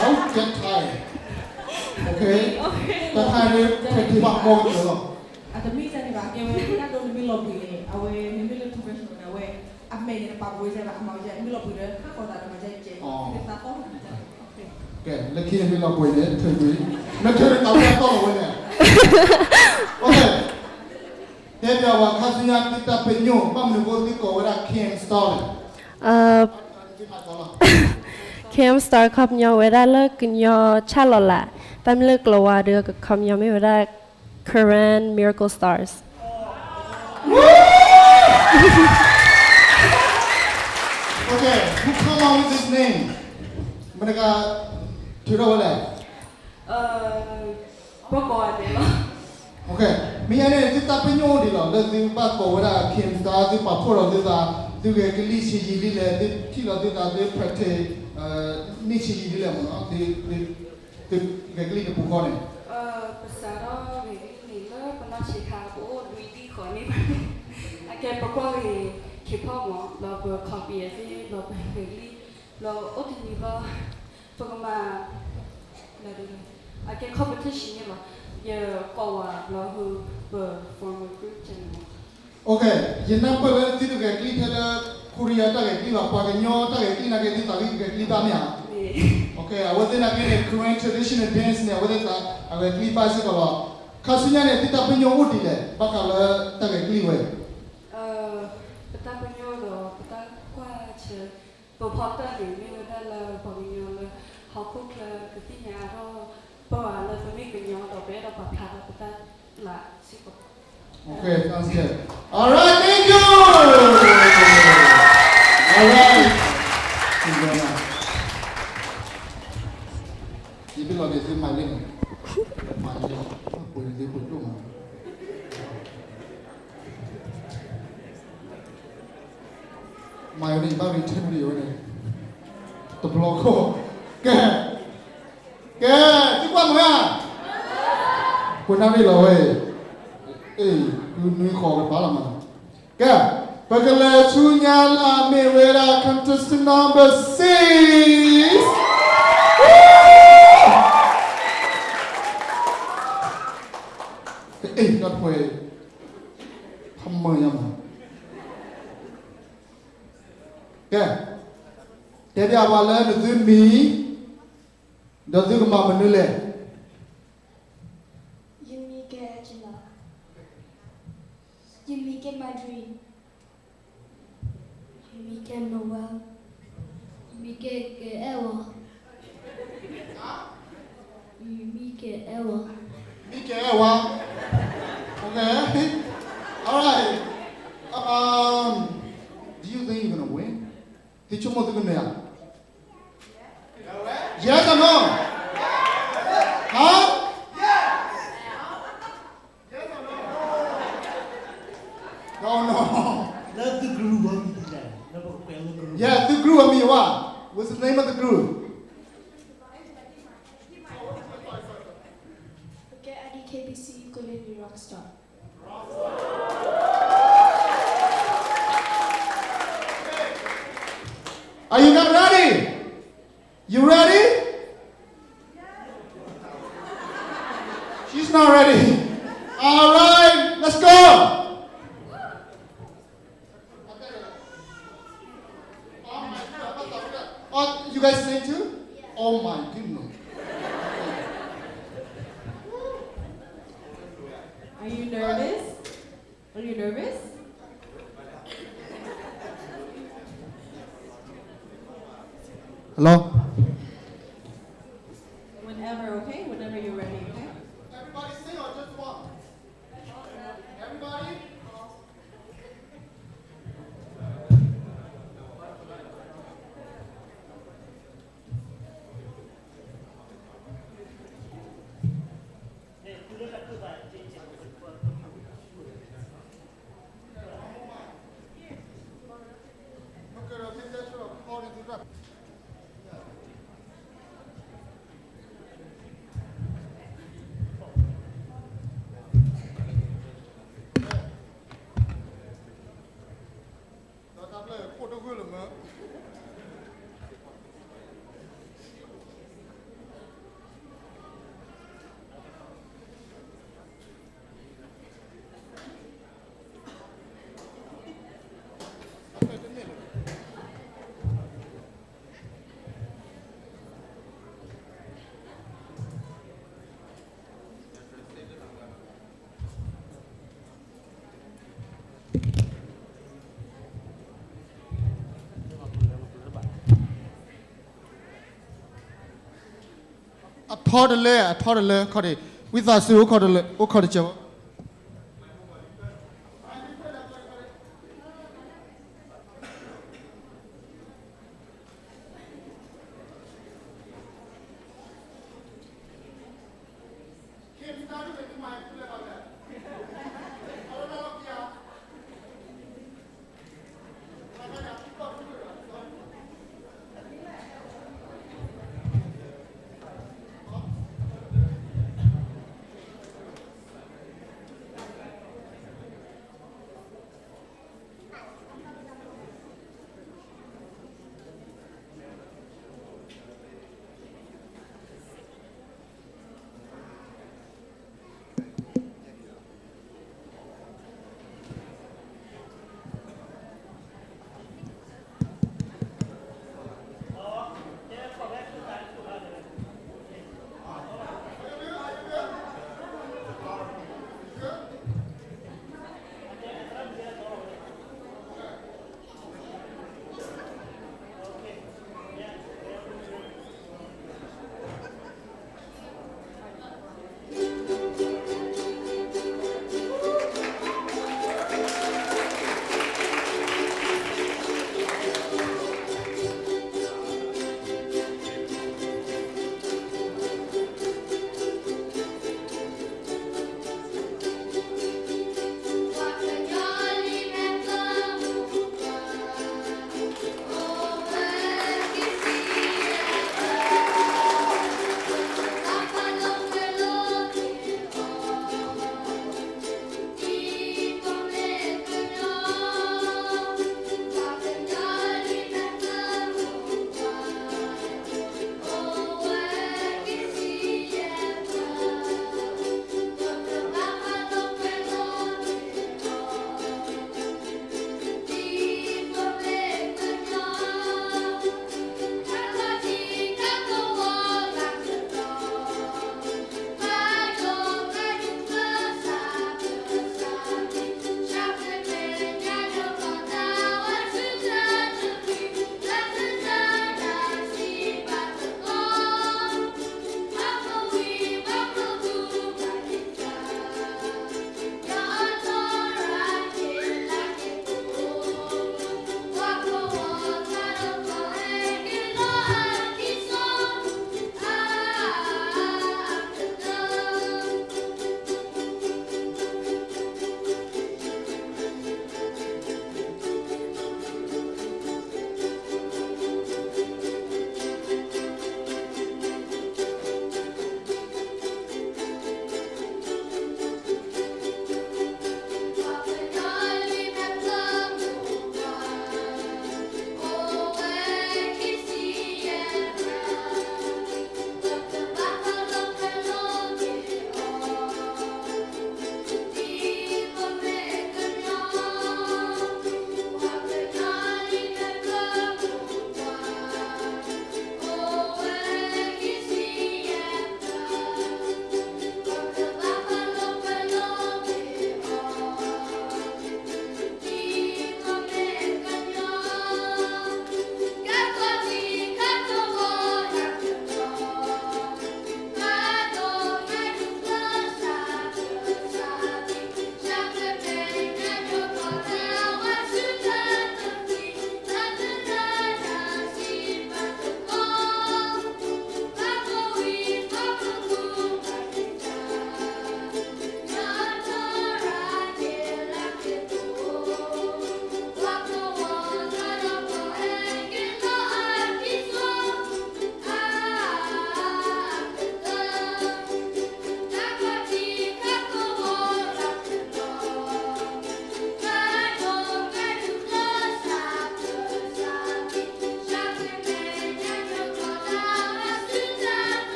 Don't get tired. Okay? တၢ်ခါန့ၣ် practice ဘၣ်ကီကတၢၢ်လီၤ အတမ့ၢ်စ့ၢ်န့ၣ်ဘၣ် ကဲဝဲဒၣ်ဒိနမ့ၢ်လီၤဘှံးန့ၣ် အဝဲနမ့ၢ်လၢ professional န့ၣ် အဝဲ အမဲာ်န့ၣ် နပာ်ဘှံးစ့ၢ်ဘၣ် အမၤဝဲစ့ၢ် နမ့ၢ်လီၤဘှံးဒီး ဟးကီးသးဒီးမၤစ့ၢ်ကဲး သုသးသီၣ် ကဲ လၢခံန့ၣ်မ့ၢ်လီၤဘှံးန့ၣ် ထုးကွံာ် နထုးန့ၣ်တၢ်ဝဲသီၣ်လီၤဝဲန့ၣ် Okay. တဲပျးဝဲခါဆူညါသုတၢ်ပညိၣ် ဘၣ်မနုၤအဃိသုကိးဝဲဒၣ် K M Star လဲၣ် K M Star ခီပညီဝဲဒၣ်လၢကညီဆၣ်လီၤလး တၢ်မ့ၢ်လၢကျိၤဝါဒီး ခီပညီမ့ၢ်ဝဲဒၣ် Karen Miracle Stars. Okay, who come up with this name? မတၤတဂၤထုးထီၣ်ဝဲလဲၣ် ပကိးဂၤဒဲးလီၤ Okay, မ့ၢ်ညါန့ၣ် သုတၢ်ပညိၣ်အိၣ်ဒံးလီၤ လၢသုဘၣ်ကိးဝဲဒၣ် K M Star သုပာ်ဖှိၣ်ဒီးသုသး သုဂဲၤကလံၣ်ဆံးယံာ်ဒ်လဲၣ် သုထံၣ်လီၤသုသး သု practice န့ၢ်ဆံးယံာ်ဒ်လဲၣ်မ့ၢ်နီၤ သုဂဲၤကလံၣ်တပူၤဃီန့ၣ် ပစးထီၣ်ဂဲၤကလံၣ်န့ၣ် လၢပနီၢ်ဆံးခါ ပအိၣ်လွံၢ်ဒံၣ်ဃီန့ၣ်ဘၣ်န့ၣ် အကဲပကွၢ်ဂ့ၤ K-pop မ့ၢ် ဒီးပ copy အသ့ ဒီးပဂဲၤကလံၣ် ဒီးအိၣ်တနံၤဘၣ် ပကမၤ အကဲ competition န့ၣ်လီၤ ယကိးဝဲလီၤဟု ပ former group န့ၣ်လီၤ Okay, ယနၢ်ပၢၢ်လၢသုတဂဲၤကလံၣ်ထဲလၢ Korea တၢ်ဂဲၤကလံၣ်ဘၣ် ပှၤကညီတၢ်ဂဲၤကလံၣ်နာ်က့ သုသးဂံၢ်ဂဲၤကလံၣ်ဘၣ်မ့ၢ်ဧါ Okay, အဝဲသ့ၣ်နာ်က့န့ၣ် Karen traditional dance န့ၣ် အဝဲသ့ၣ်တၢ်အဂဲၤကလံၢ်ဘၣ်စ့ၢ်ကီးလီၤ. ခါဆူညါန့ၣ် သုတၢ်ပညိၣ်အိၣ်ဒ်လဲၣ် ဘၣ်ဃးလၢတၢ်ဂဲၤကလံၢ်ဝဲ ပတၢ်ပညိၣ်ဒီးပတၢ်ကွၢ်ဆၢ ပဖီတၢၣ်န့ၣ် မ့ၢ်ဝဲဒၣ်လၢပှၤကညီလၢ ဟီၣ်ခိၣ်ချၢကသ့ၣ်ညါအါထီၣ် ပဝဲလၢပမ့ၢ်ကညီဒီးပအဲၣ်ဒိးပာ်ဖျါထီၣ်ပတၢ်လၢ်စ့ၢ်ကီး Okay, sounds good. All right, thank you. All right. ယဘ့ၣ်လီၤက့ၤသုမၤလ့ၣ်န့ၣ် မၤလ့ၣ် ပှ့ၤန့ၣ်သုပှ့ၤဒိၣ်မး မၤယိၤန့ၣ် ယဘၣ် return န့ၣ်ယိၤန့ၣ် တဘျီခိၣ် ကဲ ကဲ သုကွၢ်မၤဧါ ကွၢ်နၣ်ရံၣ်လီၤဝဲ အ့ၣ် နွံဃီကဘၣ်လီၤမး ကဲ ပကလဲၤဆူညါလၢအမ့ၢ်ဝဲဒၣ် contestant number six အ့ၣ် တၢ်တဖှဲ ဖးမၢယါမး ကဲ တဲပျးပှၤလၢနသုမံၤ ဒီးသုကမၤမနုၤလဲၣ်. ယမံၤကဲ Angela. ယမံၤကဲ Madri. ယမံၤကဲ Noel. ယမံၤကဲ ကဲအဲၣ်ဝါ. ယမံၤကဲအဲၣ်ဝါ. မံၤကဲအဲၣ်ဝါ. Okay. All right. Um, do you think you're gonna win? သုဆိကမိၣ်သုကနၢၤဧါ. Yes or no? Huh? Yes or no? No, no. လၢသု group အမံၤဒ်လဲၣ်, လၢပကကွဲးလၢ group. Yeah, သု group အမံၤဝဲ. What's the name of the group? ပကဲ I D K B C Ukulele Rockstar. Are you guys ready? You ready? She's not ready. All right, let's go. Oh, you guys sing too? Oh my goodness. Are you nervous? Are you nervous? Hello? Whenever, okay? Whenever you're ready, okay? Everybody sing or just one? Everybody? ဒီးတၢ်ဘျၢၣ်ခိၣ်တဂၢၢ်လၢမၢ အထီတလၢ အထီတလၢ ခီၣ်ဒံး ဝံသးစူၤ အိၣ်ခီၣ်တလၢ အိၣ်ခီၣ်တကၢၢ်ဘၣ်.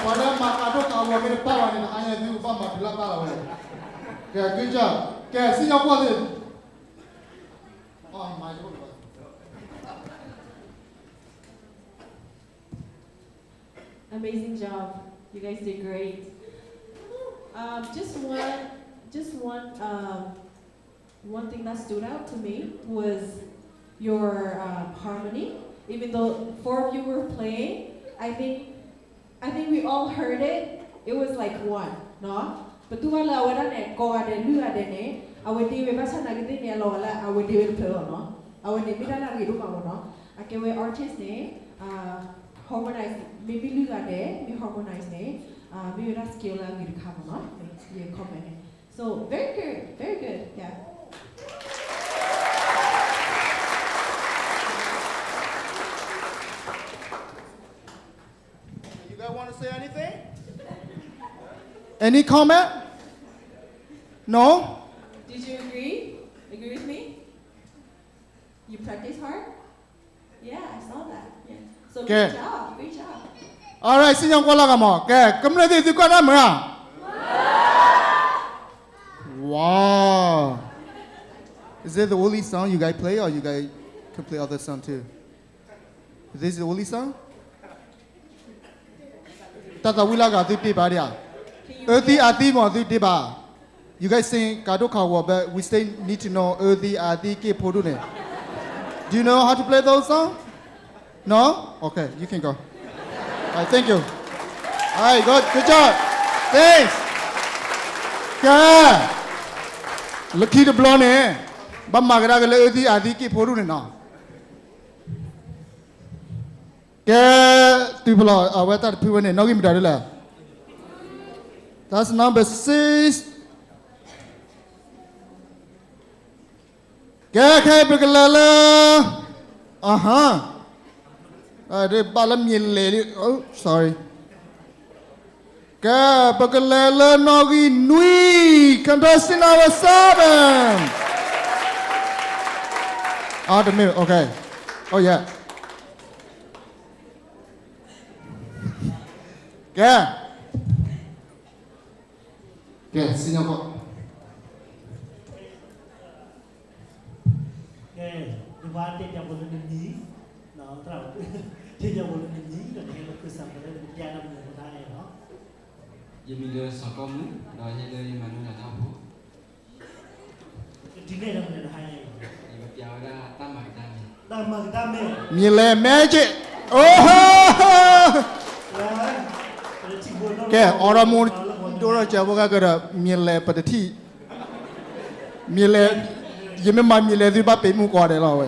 ပှၤလၢမၤကးဒိၣ်ကးဂီၤမ့ၢ်တပၢ်ဘၣ်န့ၣ် တဟါညါသုကဘၣ်မၤတုၤလၢပၢ်လီၤဝဲ. ကဲ good job. ကဲ စံၣ်ညီၣ်ကွီၢ်သ့ၣ်. Amazing job. You guys did great. Um, just one, just one, um, one thing that stood out to me was your um, harmony. Even though four of you were playing, I think I think we all heard it. It was like one, နီၤ. ပသူဘၣ်လၢအဝဲဒၣ်န့ၣ် ကိးဂၤဒဲး လွံၢ်ဂၤဒဲးန့ၣ် အဝဲဒ့ဝဲဘၣ်ဆၣ်သနာ်က့သ့ၣ်န့ၣ် အလီၤဂာ်လၢအဝဲဒ့ဝဲတဖျၢၣ်လီၤနီၤ. အဝဲန့ၣ်မ့ၢ်တၢ်လၢအဂ့ၤဒိၣ်မးမ့ၢ်နီၤ. အကဲဝဲ artist န့ၣ် harmonize မ့မ့ၢ်လွံၢ်ဂၤဒဲး မ့ၢ် harmonize န့ၣ် မ့ၢ်ဝဲဒၣ် skill လၢအဂ့ၤတခါမ့ၢ်နီၤ. မ့ၢ်ယ comment န့ၣ် So very good, very good. Yeah. You guys want to say anything? Any comment? No? Did you agree? Agree with me? You practice hard? Yeah, I saw that. Yeah. So good job, great job. All right, စံၣ်ညီၣ်ကွီၢ်လၢဂၤမး. ကဲ ကမျၢၢ်သ့ၣ် သုကွၢ်တၢ်မုာ်ဧါ. Wow. Is it the only song you guys play or you guys can play other song too? This is the only song? တၢ်သးဝံၣ်လၢဂၤသုတ့ဘၣ်ဒံးဧါ. အၢသံအါသံမးသုတ့ဘၣ်. You guys sing ကးဒိၣ်ကးဂီၤ but we still need to know အၢသံအါသံက့ၣ်ဖိဒိၣ်န့ၣ်. Do you know how to play those songs? No? Okay, you can go. All right, thank you. All right, good, good job. Thanks. ကဲ လၢခံတဘျီန့ၣ် ဘၣ်မၤကဒါက့ၤလၢအၢသံအါသံက့ၣ်ဖိဒိၣ်န့ၣ်နီၤ. ကဲ တုၤဖဲလီၤ အဝဲတၢ်တဖုဝဲန့ၣ် နီၣ်ဂံၢ်မတၤဒ်လဲၣ်. That's number six. ကဲ ခဲအံၤပကလဲၤလၢ အဟါ ဒ်ဘၣ်လၢမ့ၢ်လဲၤလံ sorry. ကဲ ပကလဲၤလၢနီၣ်ဂံၢ်နွံ contestant number seven. အတမ့ၢ် okay. Oh yeah. ကဲ ကဲ စံၣ်ညီၣ်ကွီၢ် ကဲ ယဘၣ်တဲပျးဖိလၢနမံၤ, သရၣ်, တဲပျးဖိလၢနမံၤ ဒီးနဟဲလၢခရံာ်စၢ်ကရၢ နပျးတၢ်မနုၤအသးလဲၣ်နီၤ. ယမံၤလၢစီၤကီမူး ဒီးယဲလၢယမၤနၢၤတၢ်ဖိ ဒ်န့ၣ်ဒီးမနုၤတဟါညါအံၤ ယကပျးဝဲဒၣ်တၢ်မၤကတၢ်မ့ၢ် တၢ်မၤကတၢ်မ့ၢ် မ့ၢ်လဲၤ magic, အိ ကဲ အိၣ်ဒီးမူ ဒိၣ်ထီၣ်ကဲဖိဂၤကဒီး မ့ၢ်လဲၤပတထံၣ်, မ့ၢ်လဲၤ, ယမ့ၢ်မၤမ့ၢ်လဲၤသုဘၣ်ပ့ၤမုၢ်ကိးဂၤဒဲးလီၤဝဲ,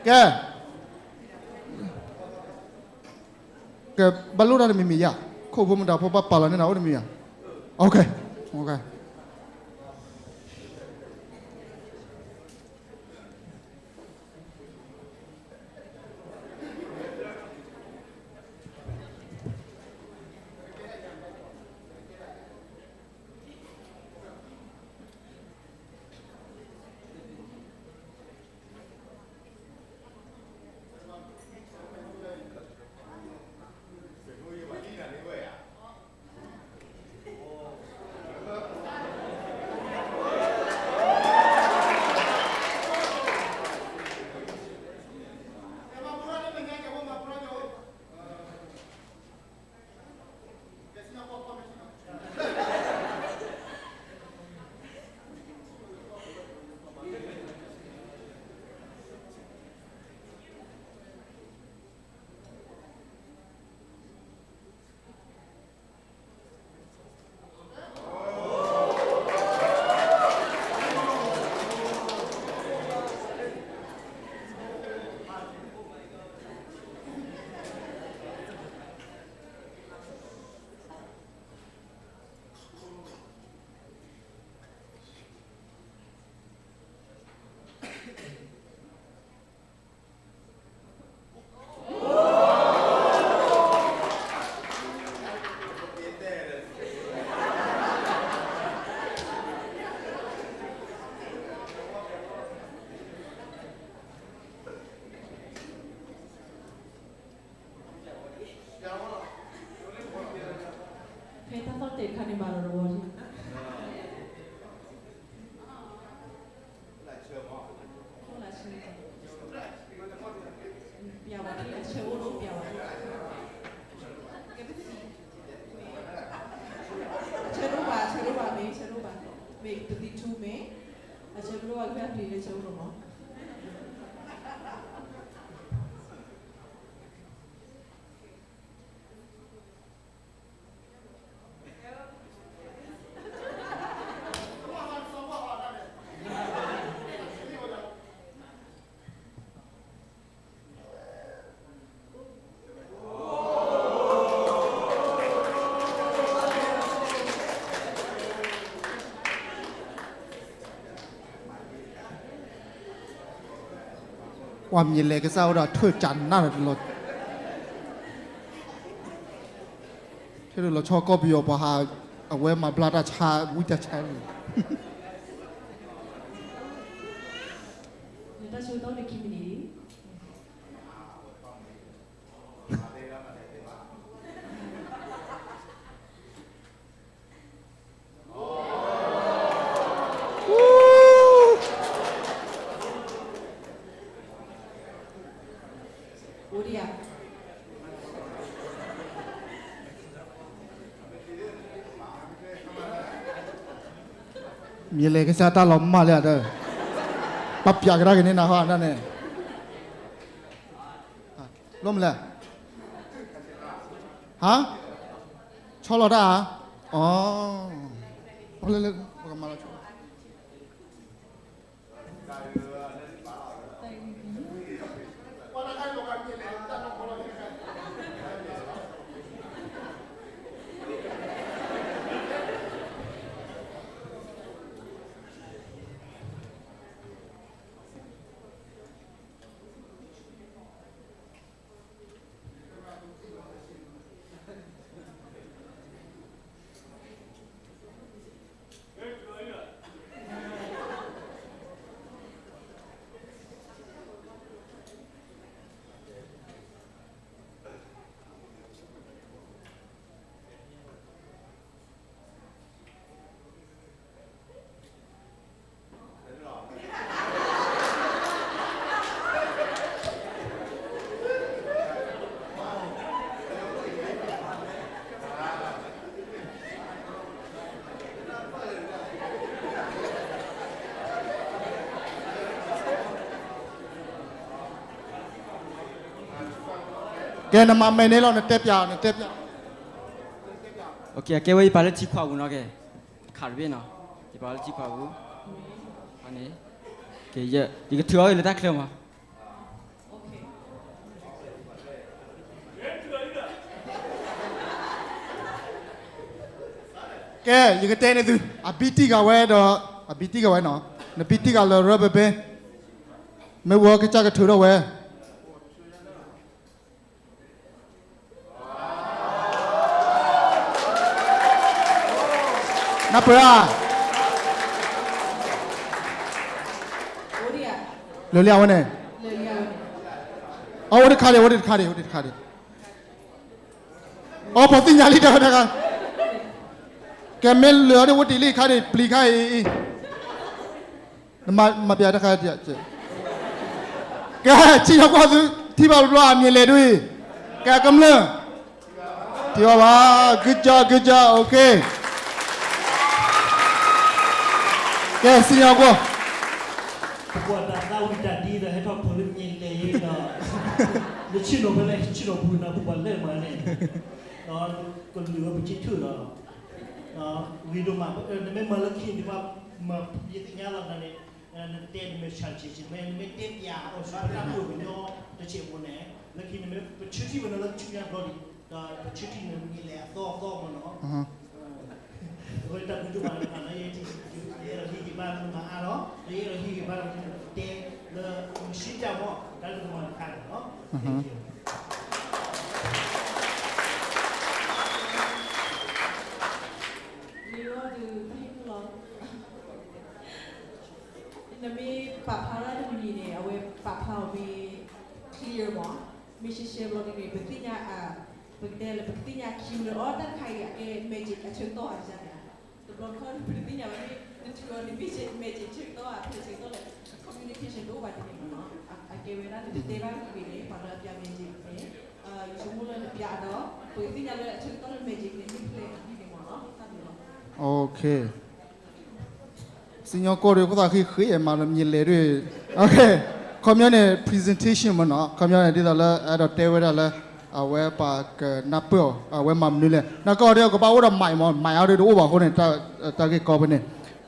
ကဲ ကဘၣ်လိၣ်တၢ်တမံၤမံၤယၤ, ခိၣ်ဖိမတၤဖိဘၣ်ပာ်လီၤန့ၢ်နၤအိၣ်တမံၤမံၤယၤ, okay, okay. အဆၢအိၣ်ဒိၣ်ပျးဝဲ, ကဲပသံ, အဆၢဒိၣ်ဘၣ်, အဆၢဒိၣ်ဘၣ်မ့ၢ်, အဆၢဒိၣ်ဘၣ်, မ့ၢ်ပသံထူမ့ၢ်, အဆၢဒိၣ်ဘၣ်ကဖျါပျံၤလၢဆၢအိၣ်ဒိၣ်မး. ပှၤမံၤလဲၤကစၢ်အိၣ်ဒီးထွဲၣ်ကၠးနၢ်လီၤ, ထဲဒၣ်လီၤဆီကီၢ်ပယီၤပှၤဟး, အဝဲမၤဘျါတၢ်ဆါ, ဝံတၢ်ဆါန့ၣ် နတၢ်ဆၢကတီၢ်န့ၣ်ခံမံးနံးလံ. အိၣ်ဒံးဧါ. မ့ၢ်လဲၤကစၢ်တၢ်လီၤမၢ်လၢအတၢ်, ပှၤပျးကဒါက့ၤန့ၢ်နၤဟီဒၣ်န့ၣ်, လိၣ်မလဲၣ်, ဟါ, ဆီလီၤတၢ်ဧါ, အီ, ပကမၤလီၤဆီ ကဲ နမၤမဲာ်န့ၣ်လီၤ နတဲပျး နတဲပျး. အကဲဝဲ ယပာ်လၢထံခွးပူၤနီၤ ကဲ, တခးတဘ့ၣ်နီၤ, ယပာ်လၢထံခွးပူၤ, န့ၣ်, ယကထုးအီၤလၢတၢ်ချၢမး. ကဲ ယကတဲန့ၢ်သု, အဘံတံၢ်ဂၤဝဲဒီး, အဘံတံၢ်ဂၤဝဲနီၤ, နဘံတံၢ်ဂၤလၢ rubber band, မ့ၢ်ဝဲကစၢ်ကထုးထီၣ်ဝဲ နၢ်ပၢၢ်ဧါ, လၢာ်လံအဝဲန့ၣ်, အဝဲတခါဒံး အဝဲတခါဒံး အဝဲတခါဒံး, အီ ပှၤသ့ၣ်ညါလံတၢ်တခါ, ကဲ မ့ၢ်လၢာ်အီၤဒ်ဝဲတံၢ်လံခါဒံး ပျံၤခါအံၤ မၤပျးတခါ, ကဲ ဆ့ၣ်နီၤကွီၢ်သု ထံၣ်ဘၣ်တဘျီ အမံၤလဲၤဒ်အံၤ, ကဲ ကမျၢၢ်, ထံၣ်ဘၣ်ဘၣ်, good job, good job, okay, ကဲ ဆ့ၣ်နီၤကွီၢ် ပကွၢ်တၢ်သးဝံၣ်တၢ်ဒ်ဒီး ဟဲထီၣ်ဖိးလၢမံၤလဲၤဒီး လၢဆ့ၣ်နီၤဖဲလဲၣ် ဆ့ၣ်နီၤပူၤနၢ်ပူၤပှၤလဲၣ်မးန့ၣ်, ဒီးကလုာ်ဝဲပက့ၤထၢၣ်ဒီး ဂ့ၤဒိၣ်မး, နမ့ၢ်မၤလၢခံန့ၣ် နဘၣ်မၤယသ့ၣ်ညါလီၤနၤန့ၣ်, နတဲနမ့ၢ်ဆၢဆ့ဆ့ နမ့ၢ်တဲပျးအီၤဆူတၢ်ပှိၢ်ပညီတစဲးဖိန့ၣ်, လၢခံန့ၣ်မ့ၢ်ပဆၢထံၣ်ဝဲနၤလၢကဆူညါဘျီဒံး, ဒီးပဆၢထံၣ်န့ၣ်မံၤလဲၤအသီအသီမးနီၤ, အဃိတၢ်ဘျုးဒိၣ်မးလၢနၤ ယအဲၣ်ဒိးဟ့ၣ်ဂံၢ်ဘါနၤမၤအါလီၤ, ဒီးယအဲၣ်ဒိးဟ့ၣ်ဂံၢ်ဘါနၤ တဲလၢမုၢ်ဆ့ၣ်တၢ်မီၢ် တၢ်လၢကမၤတခါန့ၣ်လီၤ. မ့ၢ်ဝဲဒုး တဟ့ၣ်လီၤ, နမ့ၢ်ပာ်ဖျါတၢ်တမံၤမံၤန့ၣ် အဝဲပာ်ဖျါအီၤမ့ၢ် clear မး, မ့ၢ်ရှဲရှဲဘျီဒ်န့ၣ် ပသ့ၣ်ညါ, ပကတဲလၢ ပကသ့ၣ်ညါခံမးလၢ အီ တၢ်တခါအံၤအကဲ magic အဆၢကတီၢ်ဧါန့ၣ်, တဘျီတခီၣ်ပတသ့ၣ်ညါဘၣ် မ့ၢ်နထုးအီၤန့ၣ် magic ဆၢကတီၢ်ဧါ ဖဲဆၢကတီၢ်လဲၣ်, communication တအိၣ်ဘၣ်ဒ်န့ၣ်မးနီၤ, အကဲဝဲဒၣ်နတတဲဘၣ်ဂ့ၤဂ့ၤန့ၣ် ပှၤလၢအပျး magic Okay. စံၣ်ညီၣ်ကွီၢ်ဒီး ခိၣ်သးဃံဃ့မးလၢမ့ၢ်လဲၤဒ်, okay. ခီပညီန့ၣ် presentation မ့ၢ်နီၤ, ခီပညီန့ၣ် ဒ်သိးလၢအဲၣ်ဒိးတဲဝဲဒၣ်လၢ အဝဲပှၤကနၢ်ပၢၢ်အီၤ အဝဲမၤမနုၤလဲၣ်. နၢ်ကီၢ်ဒီးကဘၣ်အိၣ်ဒီး mic မး, mic အီၤဒီးတအိၣ်ဘၣ်အဃိန့ၣ် တၢ်ဂ့ၢ်ကီဖဲန့ၣ်.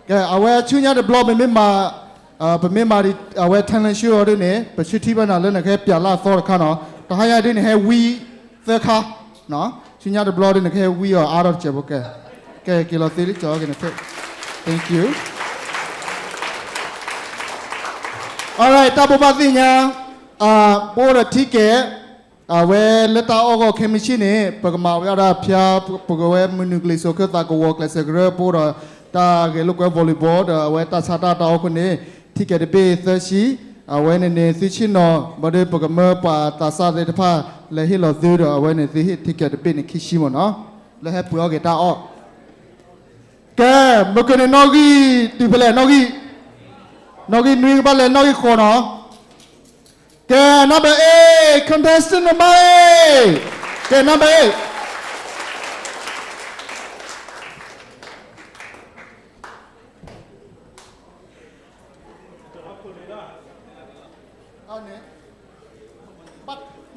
ကဲ အဝဲဆူညါတဘျီ ပမ့ၢ်မၤ ပမ့ၢ်မၤဒ်အဝဲ talent show အီၤဒ်န့ၣ် ပဆၢထံၣ်ဘၣ်နၤလၢနကဟဲပျးလၢအသီတခါနီၤ, တဟါညါဒ်န့ၣ် ဟဲဝံသၢခါ, ဆူညါတဘျီဒ်န့ၣ် ကဟဲဝံအီၤအါထီၣ်တစဲးဖိကဲ, ကဲ က့ၤလီၤသ့လံကၠီက့ၤန့ၣ် thank you. Alright, တၢ်ဘိးဘၣ်သ့ၣ်ညါ, ပအိၣ်ဒီး ticket အဝဲလၢတၢ်အီၣ်ဂီၢ်ခဲမုၢ်ဆ့ၣ်န့ၣ် ပကမၤဝဲဒၣ်ဖၠါ, ပကဝဲမုၢ်နုာ်ကလံၤစိးခၢၣ်သးကဝီၤကျဲးစၢးကရၢ ပအိၣ်ဒီးတၢ်ဂဲၤလိာ်ကွဲ volleyball ဒီးအဝဲတၢ်ဆါတၢ်တၢ်အိၣ်ခိၣ်န့ၣ် ticket တဘ့ၣ်သၢဆံ, အဝဲန့ၣ်န့ၣ် သုဆ့ၣ်နီၤ ဘၣ်ဒီးပကမၢပှၤသးစၢ်သ့ၣ်တဖၣ် လဲၤဟ့ၣ်လီၤသုဒီး အဝဲန့ၣ်သုဟ့ၣ် ticket တဘ့ၣ်န့ၣ်ခံဆံမ့ၢ်နီၤ, လၢဟဲပှ့ၤအီၣ်က့ၤတၢ်အီၣ်. ကဲ, မ့ၢ်ကန့ၣ်နီၣ်ဂံၢ်တုၤဖဲလဲၣ်, နီၣ်ဂံၢ်, နီၣ်ဂံၢ်နွံကဘၣ်လဲၤနီၣ်ဂံၢ်ဃိးနီၤ. ကဲ number eight, contestant number eight. ကဲ number eight.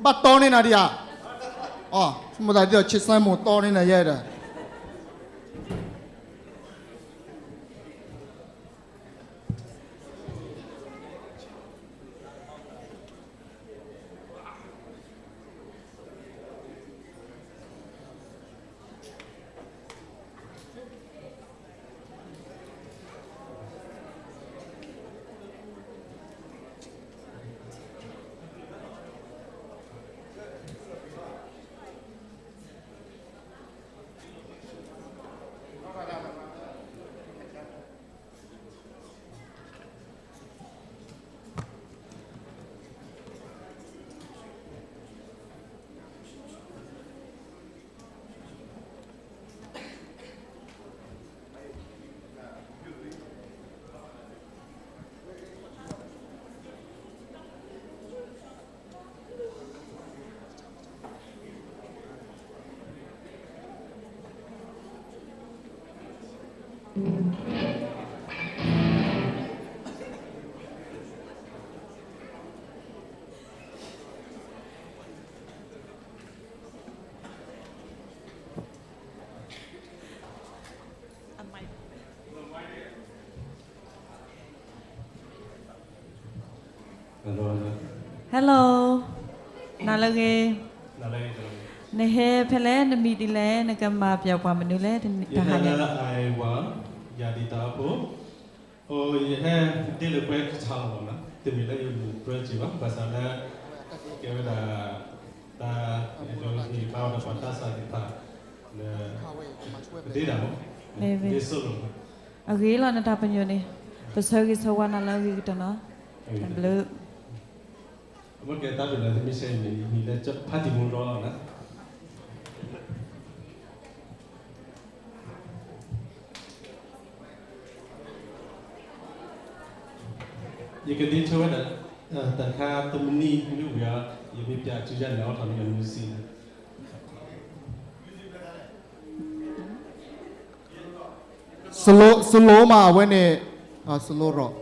ဘၣ်တီန့ၢ်နၤဒံးဧါ, မ့ၢ်သးဒ်သိး ဆံးစဲမိၢ်တီန့ၢ်နၤယဲဒီး Hello, နၤလၢအဂ့ၤ, နဟဲဖဲလဲၣ်, နမံၤဒ်လဲၣ်, နကမၤပျးပှၤမနုၤလဲၣ်, တဟါန့ၣ် ယဟဲလၢ Iowa, ယၤဒံးတၢ်အိၣ်ဖှိၣ်, အိ ယဟဲဒ့လၢပှဲကထါလီၤမး, တမ့ၢ်လၢယမူးပြၢစံးဘၣ်, ဘၣ်ဆၣ်လၢ ကဲဝဲဒၣ် တၢ်အဲၣ်ဒိးဟ့ၣ်ဘါအီၤဒီးပှၤသးစၢ်သ့ၣ်တဖၣ် လၢ ဒ့ဒၣ်မး, ဒ့စိၣ်လိာ်မး, အဂ့ၤလီၤနတၢ်ပညိၣ်န့ၣ်, ပဆၢဂ့ၤဆၢဝါနၤလၢအဂ့ၤကတၢၢ်နီၤ, တၢ်ဘျုး အမ့ၢ်ကဲတၢ်ဒိးလၢသမံးဆဲးမံၤ မံၤလၢဖးတံၢ်မူရီလီၤနၤ, ယကဒ့ဆၢဝဲဒၣ် တၢ်ခါတမံၤနံၤဒ်ဝဲအံၤ, ယမ့ၢ်ပျးစုယါန့ၣ် အီၣ်ထီၣ်န့ၣ်အမုၢ်စံးန့ၣ် slow, slow မး အဝဲန့ၣ် slow ရီၣ်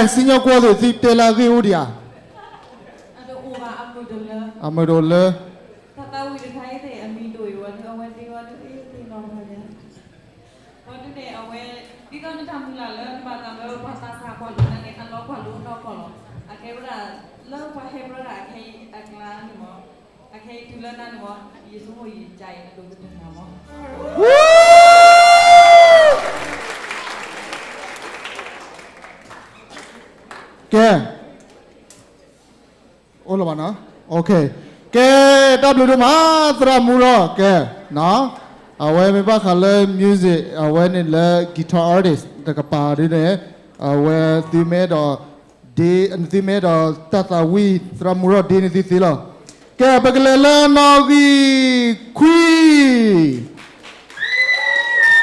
စံၣ်ညီၣ်ကွီၢ်သ့ၣ် သုတဲလၢအဂ့ၢ်အိၣ်ဒံးဧါ. အတအိၣ်ဘၣ်, အမုာ်တလၢ, အမုာ်တလၢ. တၢ်သးဝံၣ်တခါအံၤသ့ၣ် အမံၤဒိၣ်အံၤဝဲ အဝဲသ့ၣ်ဝဲတသ့နီၢ်ဘၣ်ယၤ. ဘၣ်ဒုးန့ၣ် အဝဲ ဒ်သိးနတၢ်မုၢ်လၢ်လၢနဘၣ်သးလၢပှၤသးစၢ်ပှၤလိၤန့ၣ် အလီၤပှၤလိၤနီၢ်ကီၢ်လီၤ. အကဲဝဲဒၣ် လၢပှၤဟဲဘျီဒၣ်အခဲအံၤအကျါန့ၣ်မး, အခဲအံၤတုၤလၢနၤန့ၣ်မး, ယဆိကမိၣ်ယကါအံၤအဒိၣ်ကတၢၢ်နၤမး. ကဲ အိၣ်လီၤဘၣ်နီၤ. ကဲ တၢ်ဘျုးဒိၣ်မး သရၣ်မူရီၢ် ကဲ, အဝဲမ့ၢ်ဘၣ်ဃးလၢ music အဝဲန့ၣ်လၢ guitar artist တကပၤဒ်န့ၣ်, အဝဲသုမ့ၢ်အဲၣ်ဒိး ဒ့, သုမ့ၢ်အဲၣ်ဒိးတၢ်သးဝံၣ် သရၣ်မူရီၢ်ဒ့န့ၣ်သုသ့လီၤ. ကဲ ပကလဲၤလၢနီၣ်ဂံၢ်ခွံ,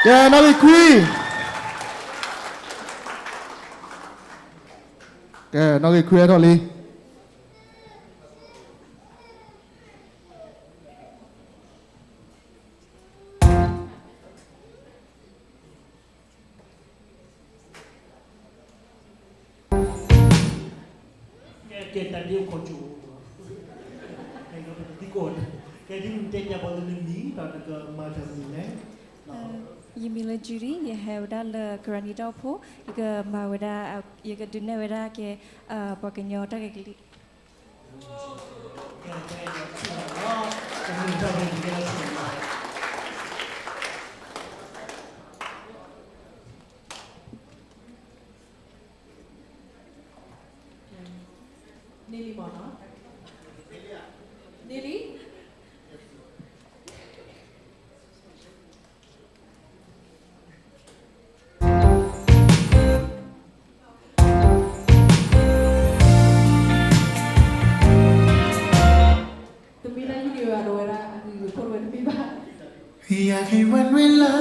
ကဲ နီၣ်ဂံၢ်ခွံ, ကဲ နီၣ်ဂံၢ်ခွံဟဲထီၣ်လံ. ကဲ တၢ်ဒ့အိၣ်ခိးကၠိ, ကဲ ဒ်နတဲပၠးပှၤလၢနမံၤ ဒီးနကမၤတၢ်မနုၤလဲၣ်. ယမံၤလၢ Judy, ယဟဲဝဲဒၣ်လၢ Karani တီၢ်ဖိ, ယကမၤဝဲဒၣ်, ယကဒုးနဲၣ်ဝဲဒၣ်ကဲ ပှၤကညီတၢ်ဂ့ၢ်ကလံၣ်. န့ၢ်လံမ့ၢ်နီၤ, န့ၢ်လံ. တမ့ၢ်လၢယဂ့ၢ်ဝဲဒၣ်ဝဲဒၣ် အဂ့ၢ်ဂ့ၢ်ခိၣ်ဝဲတမ့ၢ်ဘၣ်. ယၤက့ၤဝဲနွံလၢ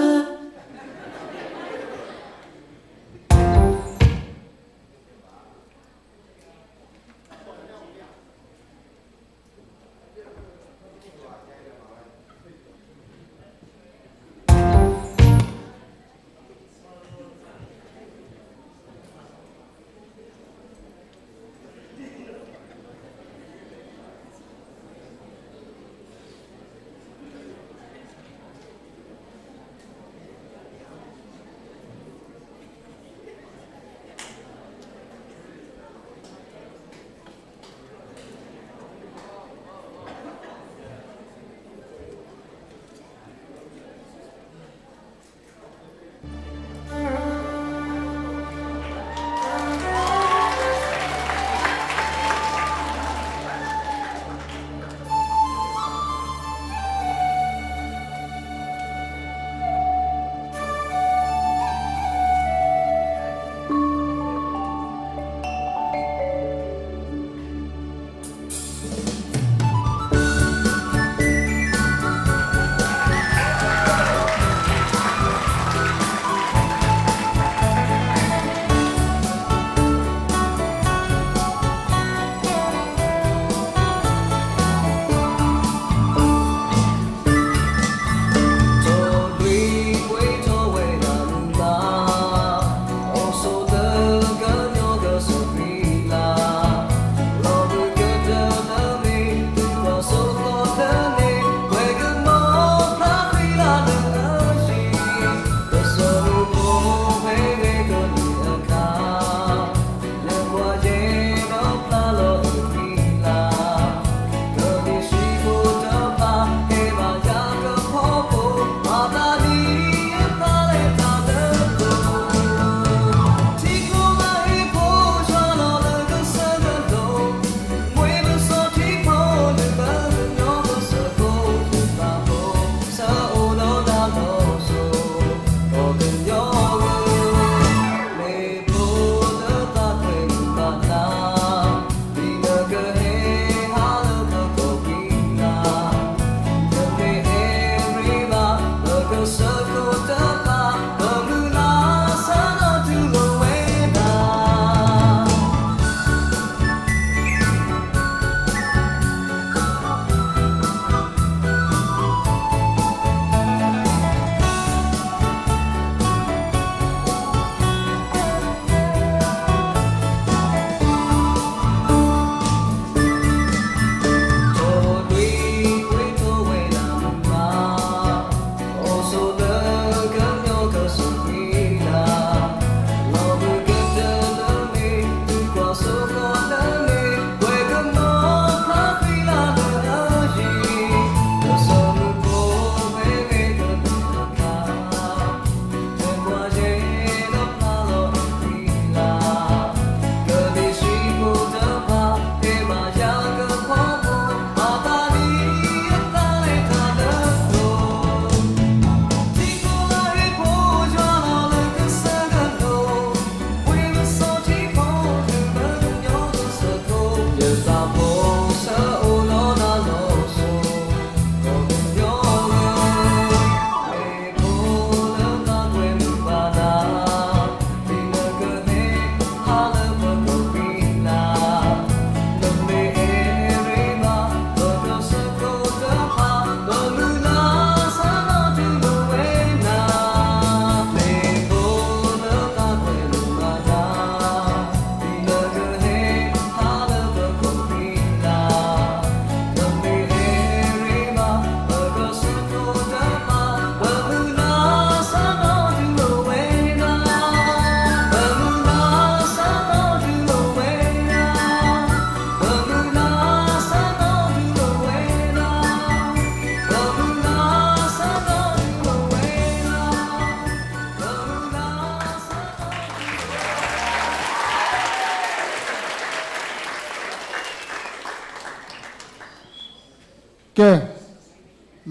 ကဲ,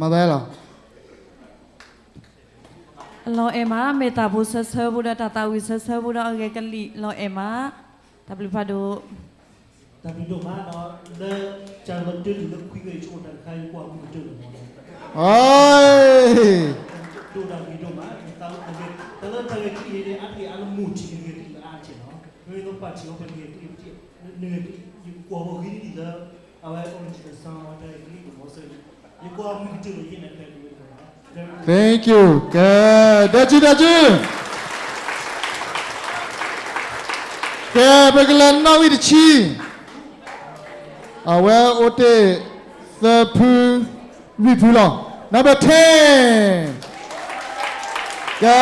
မၤသးလီၤ. လီၤအဲၣ်မး, မ့ၢ်တၢ်ဖိဆၢဆၢဖိဒီး တၢ်သးဝံၣ်ဆၢဆၢဖိဒီး အဂဲၤကလံၣ်လီၤအဲၣ်မး, တၢ်ဘျုးဖးဒိၣ်. တၢ်ဘျုးဒိၣ်မး, လၢတၢ်လီၤတၢၢ်တုၤလၢခွံဂ့ၤဆိတၢ်တခါ ယကွၢ်မုၢ်ကတၢၢ်လီၤမး, ဒိၣ်တၢ်ဘျုးဒိၣ်မး, တၢ်လၢတၢ်ဂဲၤကလံၣ်န့ၣ် အါတက့ၢ်အါလၢမိၢ်ထံးန့ၣ် ဂဲၤကလံၣ်လၢအါတက့ၢ်လီၤ. မ့မ့ၢ်လၢပၢ်ထံးအီၤ ပဂဲၤကလံၣ်, နဂဲၤကလံၣ်, ယကွၢ်ဘၣ်ဂ့ၤဒ်လၢ အဝဲ original sound အဝဲတၢ်ဂဲၤကလံၣ်န့ၣ်မး, ယကွၢ်မုၢ်ကတၢၢ်လီၤ ယဲန့ၣ် Thank you, ကဲ, ဒဲကံဒဲကံ, ကဲ, ပကလဲၤနီၣ်ဂံၢ်တဆံ, အဝဲအိၣ်တ့ၢ်သၢဖု, လွံၢ်ဖုလီၤ, number ten, ကဲ.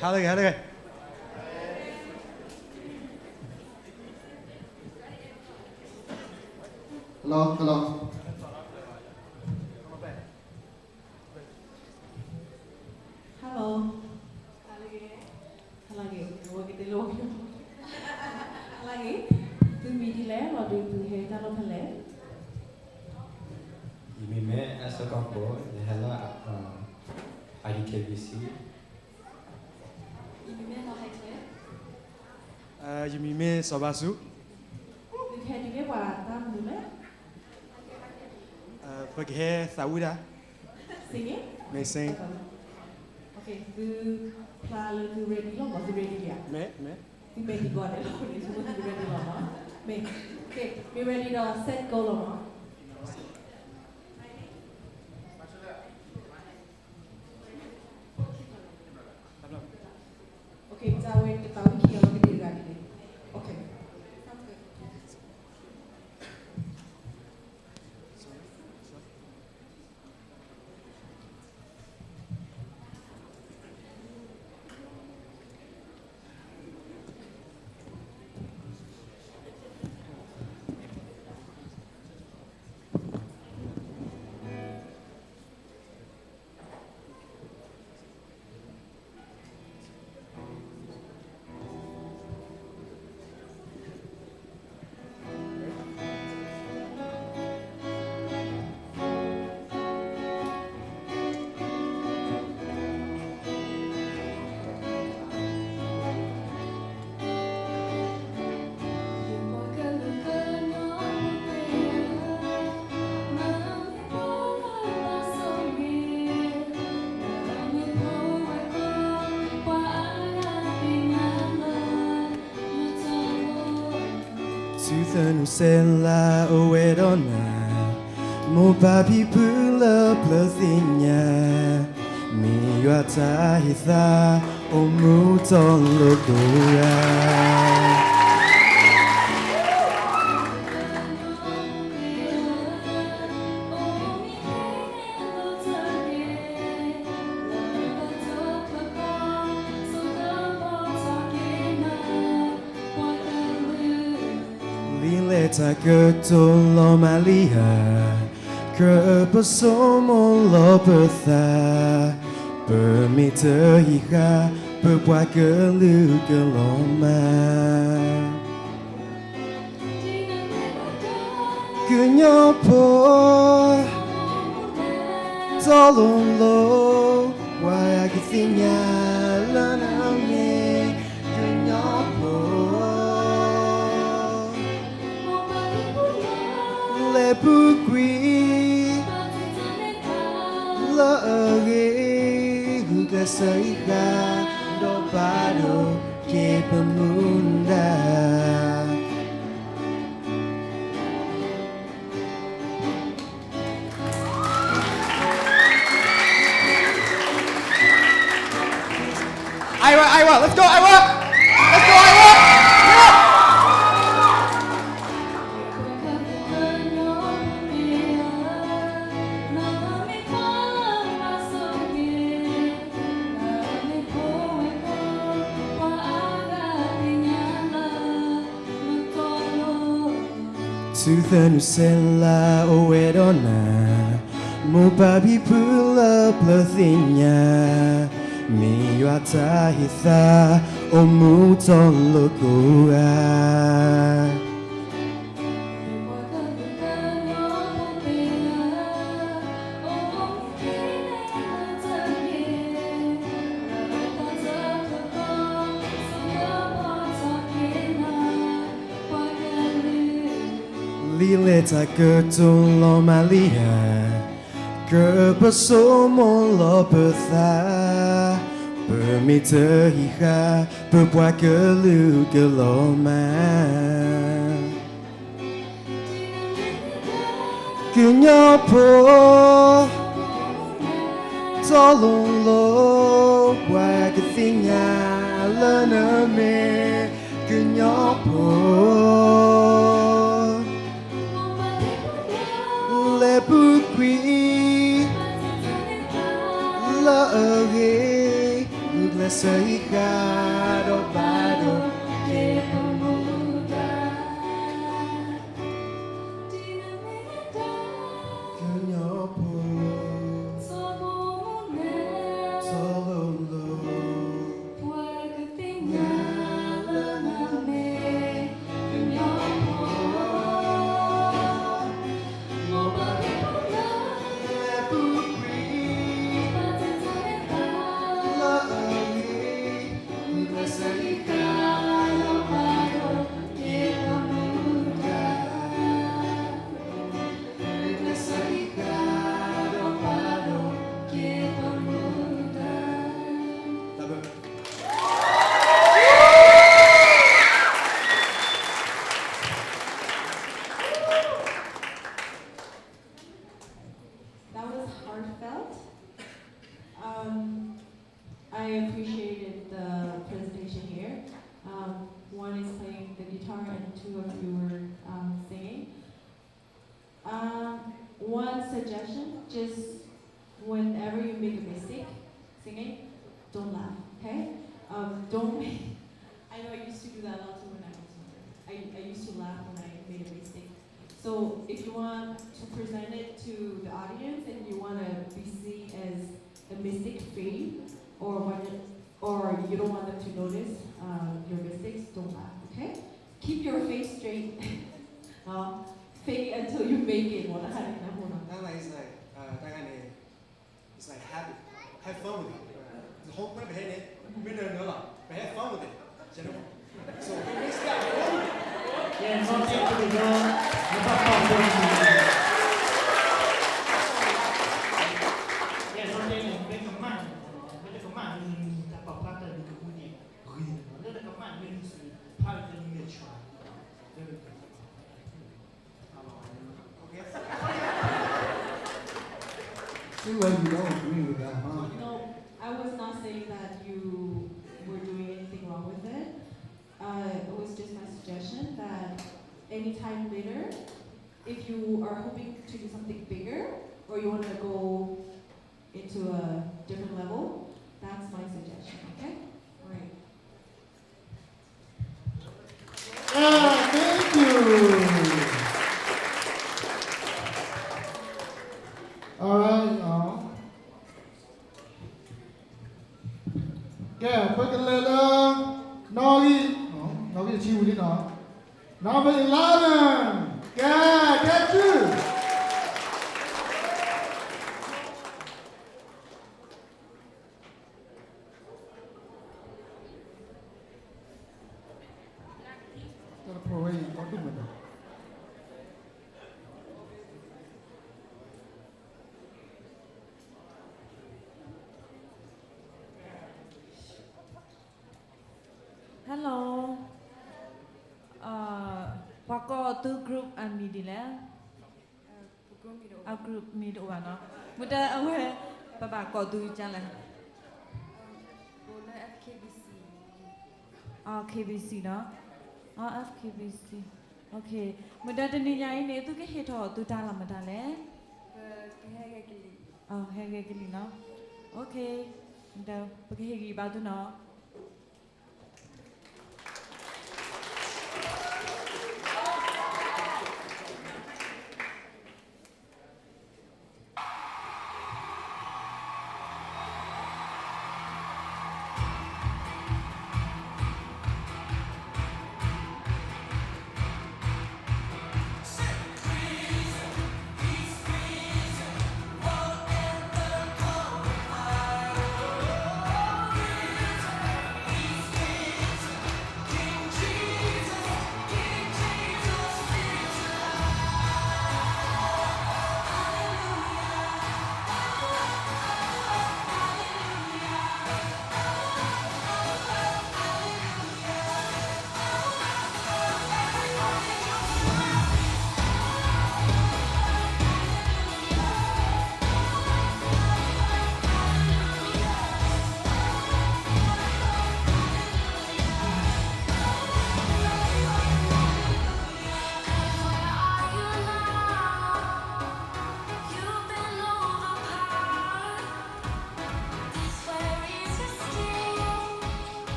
ဟါလၢဂ့ၤ, ဟါလၢဂ့ၤ. Hello, hello. Hello. ဟါလၢဂ့ၤ, ဟါလၢဂ့ၤ, ဝဲကတဲလၢဝဲ, ဟါလၢဂ့ၤ, သုမံၤဒ်လဲၣ်, လီၤဒုးသုဟဲတၢ်လီၢ်ဖဲလဲၣ်. ယမံၤမ့ၢ် အဲၣ်စဲၣ်ကီၢ်ဖိ, ယဟဲလၢ I D K B C. ယမံၤမ့ၢ် ယမံၤမ့ၢ်စီၤဘါဆူ, သုကဟဲဒ်လဲၣ်ပှၤတၢ်မနုၤလဲၣ်. ပကဟဲသးဝံၣ်တၢ်, singing, မ့ၢ် sing. သုဖျါလၢသု ready လီၤမး, သု ready လံဧါ. မ့ၢ်, မ့ၢ်, သုမ့ၢ်ဒံးဘၣ်ဒဲးလီၤန့ၣ် သု ready လီၤမး, မ့ၢ်, မ့ၢ် ready ဒီး set go လီၤမး. Okay, တၢ်ဝဲကသးဝံၣ်ခံဂၤလီၤကဒံးတဂၤဒ်လဲၣ်. Okay, sounds good. ထူသနူစဲလၢအိၣ်ဝဲဒီးနၤ, မိၢ်ပၢ်ဖံဖုလၢပျၢၤသ့ၣ်ညါ, မ့ၢ်ယွၤတၢ်ဟ့ၣ်သါ, အိၣ်မူတီလိၤဒိၣ်ဧါ. လံာ်လဲၢ်တၢ်ကတိၤလီၤမၢ်လံဧါ, ကြၢးပဆိကမိၣ်လီၤပသး, ပမ့ၢ်တဟံးဃာ်, ပပှၤကလုာ်ကလီၤမၢ်. ကညီဖိ တီလိၤလိၤ, ပှၤကသ့ၣ်ညါလၢနမ့ၢ်ကညီဖိ, လဲၤပူၤကွံာ် လၢအဂ့ၤ, ဂုာ်ကျဲးစၢးအံၤဃာ်, ဒီးပာ်ဒိၣ်က့ၤပမူဒါ. Iowa, Iowa, let's go, Iowa! Let's go, Iowa! Yeah! ထူသနူစဲလၢအိၣ်ဝဲဒီးနၤ, မိၢ်ပၢ်ဖံဖုလၢပျၢၤသ့ၣ်ညါ, မ့ၢ်ယွၤတၢ်ဟ့ၣ်သါ, အိၣ်မူထီၣ်လိာ်ကိးဂၤ လံာ်လဲၢ်တၢ်ကတိၤလီၤမၢ်လံဧါ, ကပဆိကမိၣ်လီၤပသး, ပမ့ၢ်တဟံးဃာ် ပပှၤကလုာ်ကလီၤမၢ် ကညီဖိ တီလိၤလိၤ ပှၤကသ့ၣ်ညါလၢနမ့ၢ်ကညီဖိ လဲၤပူၤကွံာ် လၢအဂ့ၤ ဂုာ်ကျဲးစၢးဟံးဃာ်ဒီးဘၣ်ဒီးက့ၤပမူဒါ ကညီဖိ တီလိၤလိၤ ပှၤကသ့ၣ်ညါလၢနမ့ၢ်ကညီဖိ That was heartfelt. Um, I appreciated the presentation here. Um, one is playing the guitar and two of you were um, singing. Um, one suggestion, just whenever you make a mistake singing, don't laugh, okay? Um, don't make, I know I used to do that a lot too when I was younger. I, I used to laugh when I made a mistake. So if you want to present it to the audience and you want to be seen as a mistake free or when, or you don't want them to notice uh, your mistakes, don't laugh, okay? Keep your face straight. Fake it until you make it မ့ၢ်တၢ်ခါန့ၣ် နၢ်ဟူနီၤ တၢ်ဂၤန့ၣ် it's like habit. Have fun with it. The whole point ပဟဲန့ၣ် မ့ၢ်နၢၤနၢၤလီၤ ပဟဲ fun with it. So we mix that fun with it. ကဲ နီၢ်ကဲ ပကဒိ နဘၣ်ပာ်ဖျါ ကဲ နီၢ်ကဲန့ၣ် မ့ၢ်ကမၣ်န့ၣ် မ့ၢ်တကမၣ်န့ၣ် တၢ်ပာ်ဖျါတၢ်ဒုးကမူန့ၣ် ဂ့ၤန့ၣ်လီၤ လၢတကမၣ်န့ၣ် မ့ၢ်နုၤစ့ၢ် ဖျါလၢတနံၤမ့ၢ် try. Very good. Okay. Seems like you don't agree with that, huh? No, I was not saying that you were doing anything wrong with it. Uh, it was just my suggestion that anytime later, if you are hoping to do something bigger or you want to go into a different level, that's my suggestion, okay? All right. Yeah, thank you. All right, y'all. ကဲ ပကလဲၤလၢ နီၣ်ဂံၢ် နီၣ်ဂံၢ်တဆံဝံၤလံနီၤ Number eleven. ကဲ ကဲစု တၢ်တဖိဝဲအံၤ ကီဒိၣ်မးနီၤ Hello. ပှၤကိးသု group အမံၤဒ်လဲၣ်. အ group မံၤတအိၣ်ဘၣ်နီၤ မ့ၢ်တၢ်အဝဲ ပဘၣ်ကိးသုကလဲၣ်. K B C နီၤ F K B C. မ့ၢ်တၢ်တနံၤညါအံၤန့ၣ် သုကဟ့ၣ်ထီၣ်သုတၢ်လီၤမတၤလဲၣ်. ဟဲဂဲၤကလံၤနီၤ ပကဟ့ၣ်ဂံၢ်ဘါသုနီၤ.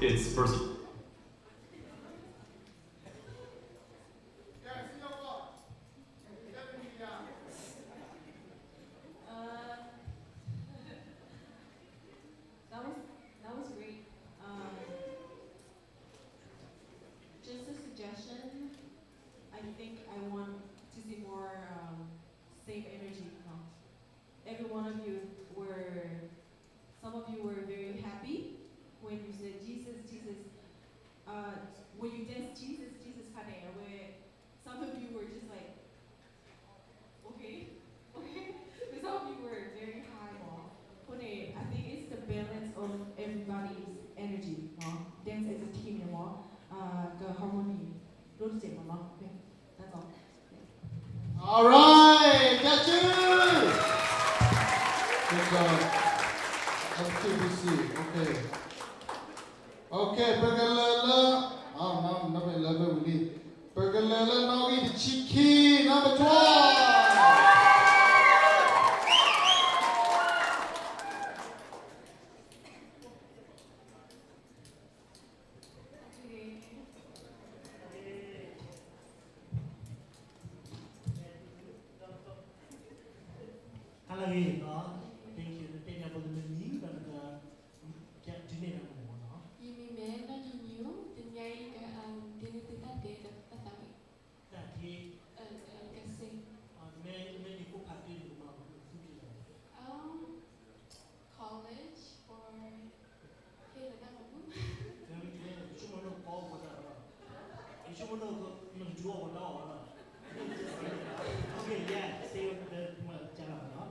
It's first. Uh, that was that was great. Um, just a suggestion. I think I want to see more um, same energy. No? Every one of you were, some of you were very happy when you said Jesus, Jesus. Uh, when you danced Jesus, Jesus, kind of where some of you were just like, okay, okay. But some of you were very high. Or, okay, I think it's the balance of everybody's energy. No? Dance as a team, no? Uh, the harmony. Don't take a long. Okay, that's all. All right, that's it. Good job. Let's keep it see. Okay. Okay, ပကလဲၤလၢ, အမ့ၢ်လၢဝံၤလံ, ပကလဲၤလၢနီၣ်ဂံၢ်တဆံခံ, number twelve. ဟါလၢအဂ့ၤ, thank you, နတဲန့ၣ်အဖိလၢနမံၤ ဒီးနက, ဒုးနဲၣ်နၤမ့ၢ်နီၤ. ယမံၤမ့ၢ်နီၢ်ညီနုၢ်, တနံၤအံၤ ဒုးနုာ်သုတၢ်တဲဒီးတၢ်သးဝံၣ်, တၢ်တဲ, ကစ့, မ့ၢ်နံၤဖိဖးဒိၣ်န့ၣ် ကမၤအီၤလၢသုက့ၤလီၤ. College or ဟ့ၣ်လၢတၢ်မၤဘူၣ်, ယဆိကမိၣ်နကီၢ်အိၣ်ဝဲဒၣ်လီၤ, ယဆိကမိၣ်နကဒုးအီၣ်ဝဲဒၣ်အီၤလီၤ. Okay, yeah, stay with the, မၤကလီၤနီၤ.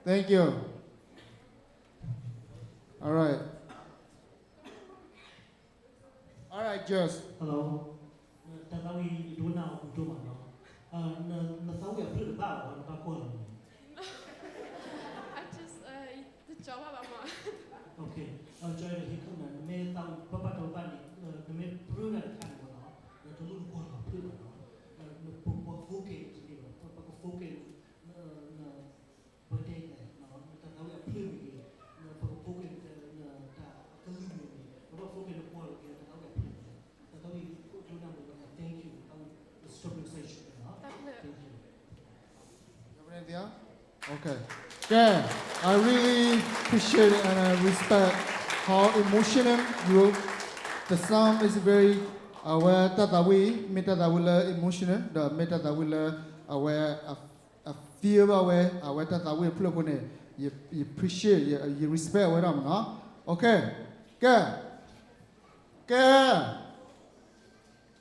Thank you. All right. All right, Jess. Hello. တၢ်သးဝံၣ် ဒိကနၣ်အီၤဒိၣ်မးနီၤ. နသးဝံၣ်အဖျၢၣ်တဘၣ်ဘၣ် နဘၣ်ကွၢ်လီၤန့ၣ်. I just, uh, တကၠီဘၣ်ဘၣ်မး. Okay. ကၠီဒီးဟ့ၣ်ခိၣ်နၤ နမ့ၢ်သးဝံၣ်ပၢ်ပၢ်တဘၣ်ဘၣ်န့ၣ် နမ့ၢ်ပြၢနၤတခါန့ၣ်မးနီၤ နတလိၣ်နကွၢ်လီၤဖျၢၣ်ဘၣ်နီၤ. ပက focus တန့ၢ်ဘၣ် ပက focus န ပတဲလဲၣ် နတၢ်သးဝံၣ်အဖျၢၣ်မ့ၢ်ဂ့ၤ, နပက focus နတၢ်အကလုၢ်မ့ၢ်ဂ့ၤ, ပဘၣ် focus နကွၢ်လီၤက့ၤတၢ်သးဝံၣ်အဖျၢၣ်မ့ၢ်ဂ့ၤ, တၢ်သးဝံၣ်ခိၣ်ဒိနၢ်မ့ၢ်ဂ့ၤ thank you တၢ်သးဝံၣ် strawberry session နီၤ thank you. Okay. Yeah, I really appreciate it and I respect how emotional you. The song is very, အဝဲတၢ်သးဝံၣ် မ့ၢ်တၢ်သးဝံၣ်လၢ emotional ဒီးမ့ၢ်တၢ်သးဝံၣ်လၢ အဝဲ အ feel ဘၣ်ဝဲ အဝဲတၢ်သးဝံၣ်အဖျၢၣ်အဃိန့ၣ် ယ appreciate ယ respect အဝဲဒၣ်မးနီၤ. Okay. ကဲ ကဲ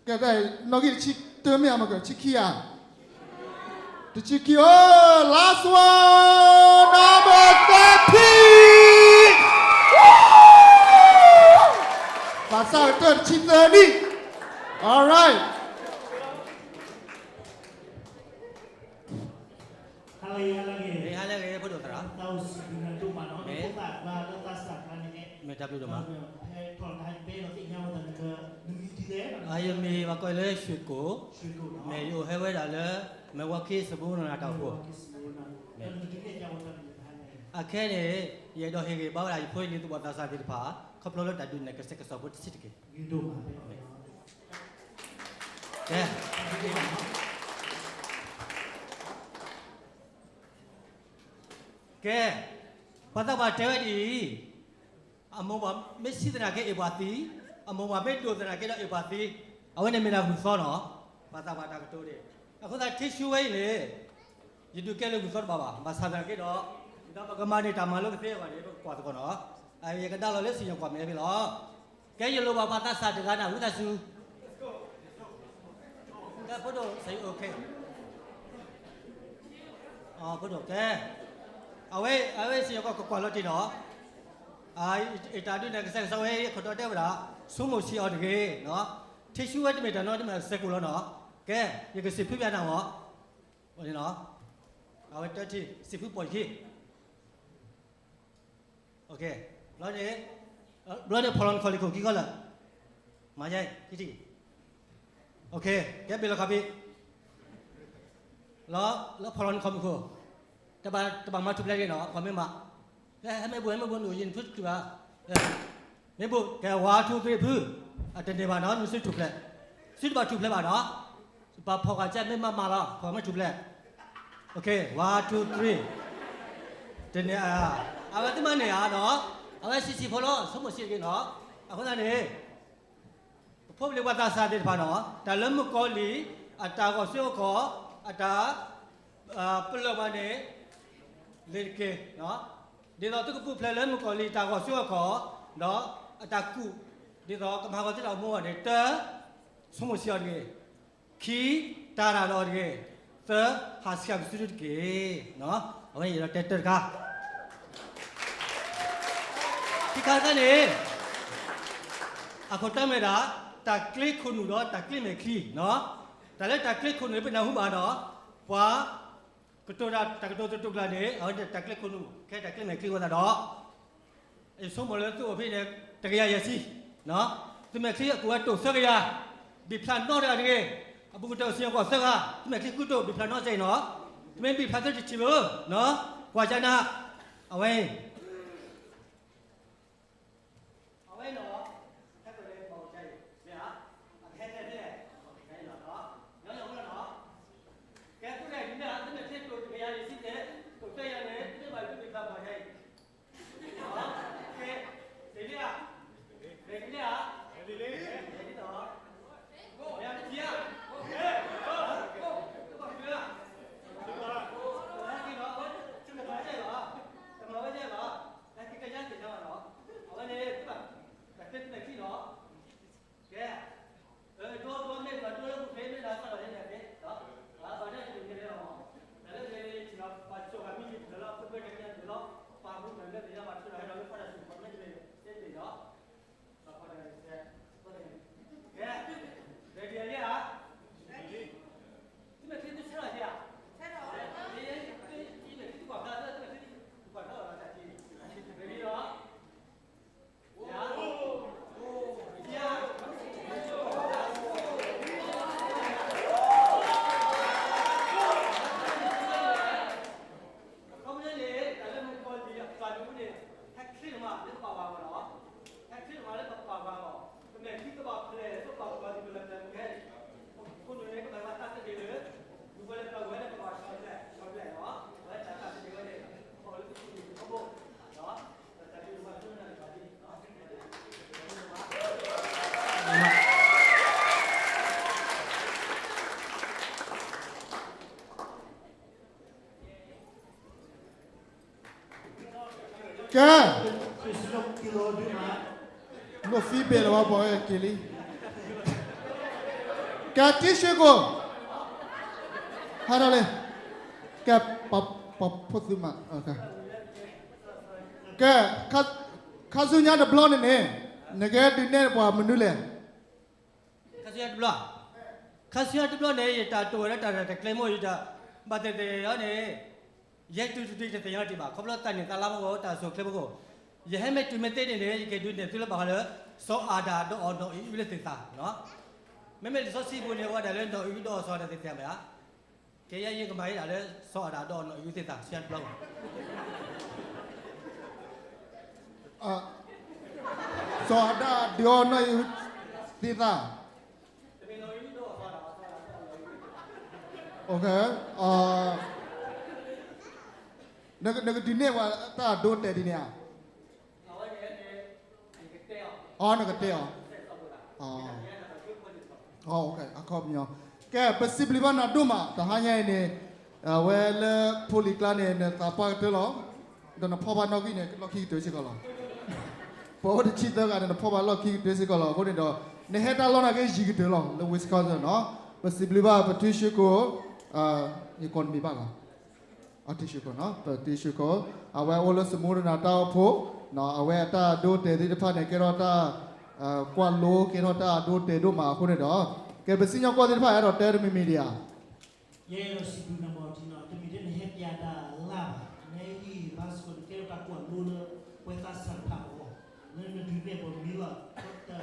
ကဲ တၢ်နီၣ်ဂံၢ်တဆံ တမ့ၢ်အမက တဆံခံဧါ, တဆံခံ အိၣ် last one, number thirty. ဘၣ်ဆၣ်ကတၢၢ်တဆံသၢနံၣ်. All right. ဟါလၢအဂ့ၤ ဟါလၢအဂ့ၤ ဖိဒိၣ်သရၣ်, တၢ်အိၣ်ဆူၣ်ဒုးနၤဒိၣ်မးနီၤ မ့ၢ် မ့ၢ်တၢ်ဘျုးဒိၣ်မး, ဖဲထီၣ်တဟါညါ ပအဲၣ်ဒိးသ့ၣ်ညါဝဲသးနက နမံၤဒ်လဲၣ်, ယမံၤဘၣ်ကီးလၢ ရွှေကို, မ့ၢ်ယအိၣ်ဟဲဝဲဒၣ်လၢ မဲၣ်ဝီခံ စမူနၤတၢ်အိၣ်ဖှိၣ်, အခဲန့ၣ် ယအဲၣ်ဒိးဟ့ၣ်ဂံၢ်ဘါဝဲဒၣ် ယဖိလံၤသူၣ်ဘီၣ်သးစၢ်သ့ၣ်တဖၣ် ခီဖျိလၢတၢ်ဒုးနဲၣ်ကစဲးကစီၣ်ဖိတဆံးတက့ၢ်. ကဲ ကဲ ပှၤသးပှၢ်တဲဝဲဒ်အံၤ, အမိၢ်ပှၢ်မ့ၢ်ဆံးသနာ်က့ အ့ၣ်ပှၤသံ, အမိၢ်ပှၢ်မ့ၢ်ဒိၣ်သနာ်က့ဒီး အ့ၣ်ပှၤသံ, အဝဲန့ၣ်မ့ၢ်ဒၣ်ဂုၢ်သီနီၤ, ပှၤသးပှၢ်တၢ်ကတိၤန့ၣ်, အဃိသတး ထံဆူဝဲအံၤန့ၣ် ယဒုးကဲလၢဂုၢ်သီတဘၣ်ဘၣ်, ဘၣ်ဆၣ်သနာ်က့ဒီး ဒီးပကမၤန့ၢ်တၢ်မၤလိကသ့အဂီၢ်န့ၣ် ပကကွၢ်သကိးနီၤ, ယကဒါလီၤလၢစံၣ်ညီၣ်ကွီၢ်မဲာ်ဖဲလီၤ. ကဲ ယလိၣ်ဘၣ်ပှၤသးစၢ်တဂၤန့ၣ် ဝံသးစူၤ, ကဲ ဖိဒိၣ် စံး okay, ဖိဒိၣ် ကဲ, အဝဲ အဝဲစံၣ်ညီၣ်ကွီၢ်ကကွၢ်လီၤတံၢ်နီၤ, အတၢ်ဒုးနဲၣ်ကစဲးကစီၣ်ဝဲ ယခိၣ်တီတဲဝဲဒၣ် ဆိကမိၣ်ဆံးအီၤတဂ့ၤ, ထံဆူဝဲတမ့ၢ်တၢ်နီတမံၤစဲးကိၣ်လီၤနီၤ, ကဲ ယကစံးဖုဘၣ်နၤမၢ်, အဝဲတၢ်ထံၣ် စံးဖုပိာ်ယခံ ဘျီန့ၣ် ဘျီန့ၣ်ဖီၣ်လီၤနခီၣ်လံၢ်ခိၣ်ခံခီလၢာ်, မၤယဲ ခံထံၣ်, ကဲဘ့ၣ်လီၤခီၣ်ဘ့ၣ်, လၢဖီၣ်လီၤနခီၣ်မူခိၣ်, တဘၣ်မၤထူၣ်ဖျဲးဒ်နီၤ ပှၤမ့ၢ်မၤ, ဟဲမ့ၢ်ဘူၣ် ဟဲမ့ၢ်ဘူၣ်နုာ်ယံၤနဖုတတုၤဘၣ်, မ့ၢ်ဘူၣ် ကဲ one two three ဖု, အတန့ၢ်ဘၣ်နီၤ နစုထူၣ်ဖျဲး, စုတဘၣ်ထူၣ်ဖျဲးဘၣ်နီၤ, ပှၤဖီၣ်ဃာ်ကဲမ့ၢ်မၤမၤလီၤ ဖီၣ်မ့ၢ်ထူၣ်ဖျဲး Okay, one two three, တန့ၢ်ဧါ, အဝဲသ့ၣ်မၤန့ၢ်ဧါနီၤ, အဝဲဆံးဆံးဖိလီၤ ဆိကမိၣ်ဆံးတဂ့ၤနီၤ, အဃိသတးန့ၣ် ပဖိပလံၤပှၤသးစၢ်သ့ၣ်တဖၣ်နီၤ တၢ်လၢမုၣ်ကီၤလံၢ် အတၢ်ဂီၤဆူအကီၢ် အတၢ် ပလၢၢ်မၤန့ၣ် လ့ၤတက့ၢ်, ဒ်သိးသုကပူၤဖျဲးလၢမုၣ်ကီၤလံၢ်တၢ်ဂီၤဆူအကီၢ် ဒီးအတၢ်ကူၣ် ဒ်သိးကမၤဟးဂီၤသုတၢ်အိၣ်မူအဂီၢ်န့ၣ် တၢ ဆိကမိၣ်ဆံးအီၤတဂ့ၤ, ခံ တၢ်ရၤလီၤအီၤတဂ့ၤ, သၢ ဟးဆှဲးကစုတက့ၢ်, အဝဲန့ၣ်ယအဲၣ်ဒိးတဲတၢ်တခါ ခံခါတခါန့ၣ် အခိၣ်တီမ့ၢ်ဒၣ် တၢ်ကျ့ခိၣ်နူာ်ဒီးတၢ်ကျ့မဲာ်ချံ, တၢ်လၢတၢ်ကျ့ခိၣ်နူာ်န့ၣ် ပနၢ်ဟူဘၣ်ဒီး ပှၤ ကတိၤတၢ် တၢ်ကတိၤသတူၢ်ကျါန့ၣ် အဝဲန့ၣ်တၢ်ကျ့ခိၣ်နူာ် ခဲတၢ်ကျ့မဲာ်ချံအဃိသတးဒီး ယဆိကမိၣ်လၢသုအိၣ်ဖဲန့ၣ် တကယၤယဲၢ်ဆံ, သုမဲာ်ချံအကူၣ်ဝဲတိၢ်သၢကယၤ, ဘံၣ်ဖျါနီတဂၤတဂ့ၤ, အဘူးကတၢၢ်စံၣ်ညီၣ်ကွီၢ်သၢဂၤ, သုမဲာ်ချံဃုတိၢ် ဘံၣ်ဖျါနီစဲအံၤနီၤ, သုမ့ၢ်ဘံၣ်ဖျါသၢတထံၣ်ဘၣ်, ကွၢ်ကနၤ, အဝဲ အဝဲနီၤ, ဟဲကလဲၤမၤအီၣ်ကါအံၤ မ့ၢ်ဧါ, အကဟဲကလဲၤဖဲလဲၣ်, ကဲသုန့ၣ် သုမဲာ်ချံတိၢ်တကယၤယဲၢ်ဆံန့ၣ် တိၢ်သၢကယၤန့ၣ် သုမ့ၢ်ဘၣ်သုဘံၣ်ဖျါမၤကါအံၤ ကဲ, လဲၤလံဧါ, လဲၤလံဧါ, လဲၤလံနီၤ, လဲၤလံဧါ, သုဘၣ်ဖုးဧါ, တမၤဝဲဒ်လဲၣ်, တမၤဝဲဒ်လဲၣ်, ကဲ, လိၣ် feedback လၢၤဘၣ် ပှၤဝဲက့ၤလံ. ကဲ တံၢ်ဆှၢကိၣ်, ဟဲထီၣ်လံ. ကဲ, ပှၤဖိသုမး, ကဲ, ခါဆူညါတဘျီန့ၣ်န့ၣ် နကဒုးနဲၣ်ပှၤမနုၤလဲၣ်. ခါဆူညါတဘျီ, ခါဆူညါတဘျီန့ၣ် ယတၢ်တိာ်ဝဲဒၣ်တၢ်ရဲၣ်တၢ်ကျဲၤမိၢ် ယတၢ်ဘၣ်သ့ၣ်သ့ၣ်အီၤန့ၣ် ယဲတုၤတတုၤတသ့ၣ်ညါတ့ၢ်ဘၣ် ခီဖျိသးန့ၣ်သးလါမ့ၢ်ဂ့ၤ တၢ်အိၣ်ဆူၣ်အိၣ်ချ့မ့ၢ်ဂ့ၤ, ယဟဲမ့ၢ်တုၤမ့ၢ်သ့န့ၣ်န့ၣ် ယကဒုးနဲၣ်သုလၢဘၣ်ဃးလၢ စီၤအၤဒၣ်ဒီးအီၤနီၢ်အံၣ်အုလၢသ့ၣ်သၣ်. မ့မ့ၢ်လံာ်စီဆှံပူၤန့ၣ် အိၣ်ဝဲဒၣ်လၢနီၢ်အံၣ်ဒီးအီၤစီၤအၤဒၣ်သ့ၣ်သၣ်မ့ၢ်ဧါ. ကဲယဲယကမၤဒၣ်လၢ စီၤအၤဒၣ်ဒီးအီၤနီၢ်အံၣ်အုသ့ၣ်သၣ် ဆူညါတဘျီဘၣ်. စီၤအၤဒၣ်ဒုးအီၤနီၢ်အံၣ်အုသ့ၣ်သၣ်. နကဒုးနဲၣ်ပှၤတၢ်ဒိတဲာ်ဒ်န့ၣ်ဧါ. အီ နကတဲအီၤ. အခီပညီ, ကဲ ပစံးဘျုးဘၣ်နၤဒိၣ်မး တဟါညါအံၤန့ၣ်, အဝဲလၢဖိလံၤကျါန့ၣ် နသးပှၢ်ကတၢၢ်လီၤ. ဒီးနဖီၣ်ဘၣ်နီၣ်ဂံၢ်န့ၣ် လီၢ်ခံကတၢၢ်စ့ၢ်ကီးလီၤ. ပအိၣ်တဆံသၢဂၤန့ၣ် နဖီၣ်ဘၣ်လီၢ်ခံကတၢၢ်စ့ၢ်ကီးလီၤ. အဃိန့ၣ်ဒီး နဟဲတၢ်လီၢ်နာ်က့ယံၤကတၢၢ်လီၤ လၢ Wisconsin နီၤ. ပစံးဘျုးဘၣ်ပထံၣ်ဆှၢကိၣ်, ယကိးနမံၤဘၣ်လီၤ. ထံၣ်ဆှၢကိၣ်နီၤ, ပထံၣ်ဆှၢကိၣ်, အဝဲအိၣ်လၢစမူရနၤတၢ်အိၣ်ဖှိၣ်, အဝဲအတၢ်ဒိတဲာ်သ့ၣ်တဖၣ်န့ၣ် ကဲထီၣ်တၢ်ကွၢ်လိ ကဲထီၣ်တၢ်ဒိတဲာ်ဒိၣ်မးအဃိန့ၣ်ဒီး, ကဲပစံၣ်ညီၣ်ကွီၢ်သ့ၣ်တဖၣ် အဲၣ်ဒိးတဲတမံၤမံၤဒံးဧါ. ယအဲၣ်ဒိးစံးဘျုးနၤမီၤတံၢ်နီၤ, တမ့ၢ်ထဲနဟဲပၠးတၢ်လၢ်ဘၣ်, နဟဲဟ့ၣ်ဘါစ့ၢ်ကီး နကဲထီၣ်တၢ်ကွၢ်လိလၢ ပှၤသးစၢ်တဖၣ်အဂီၢ်, လၢနဒုးနဲၣ်ပှၤမ့ၢ်လီၤ တၢ်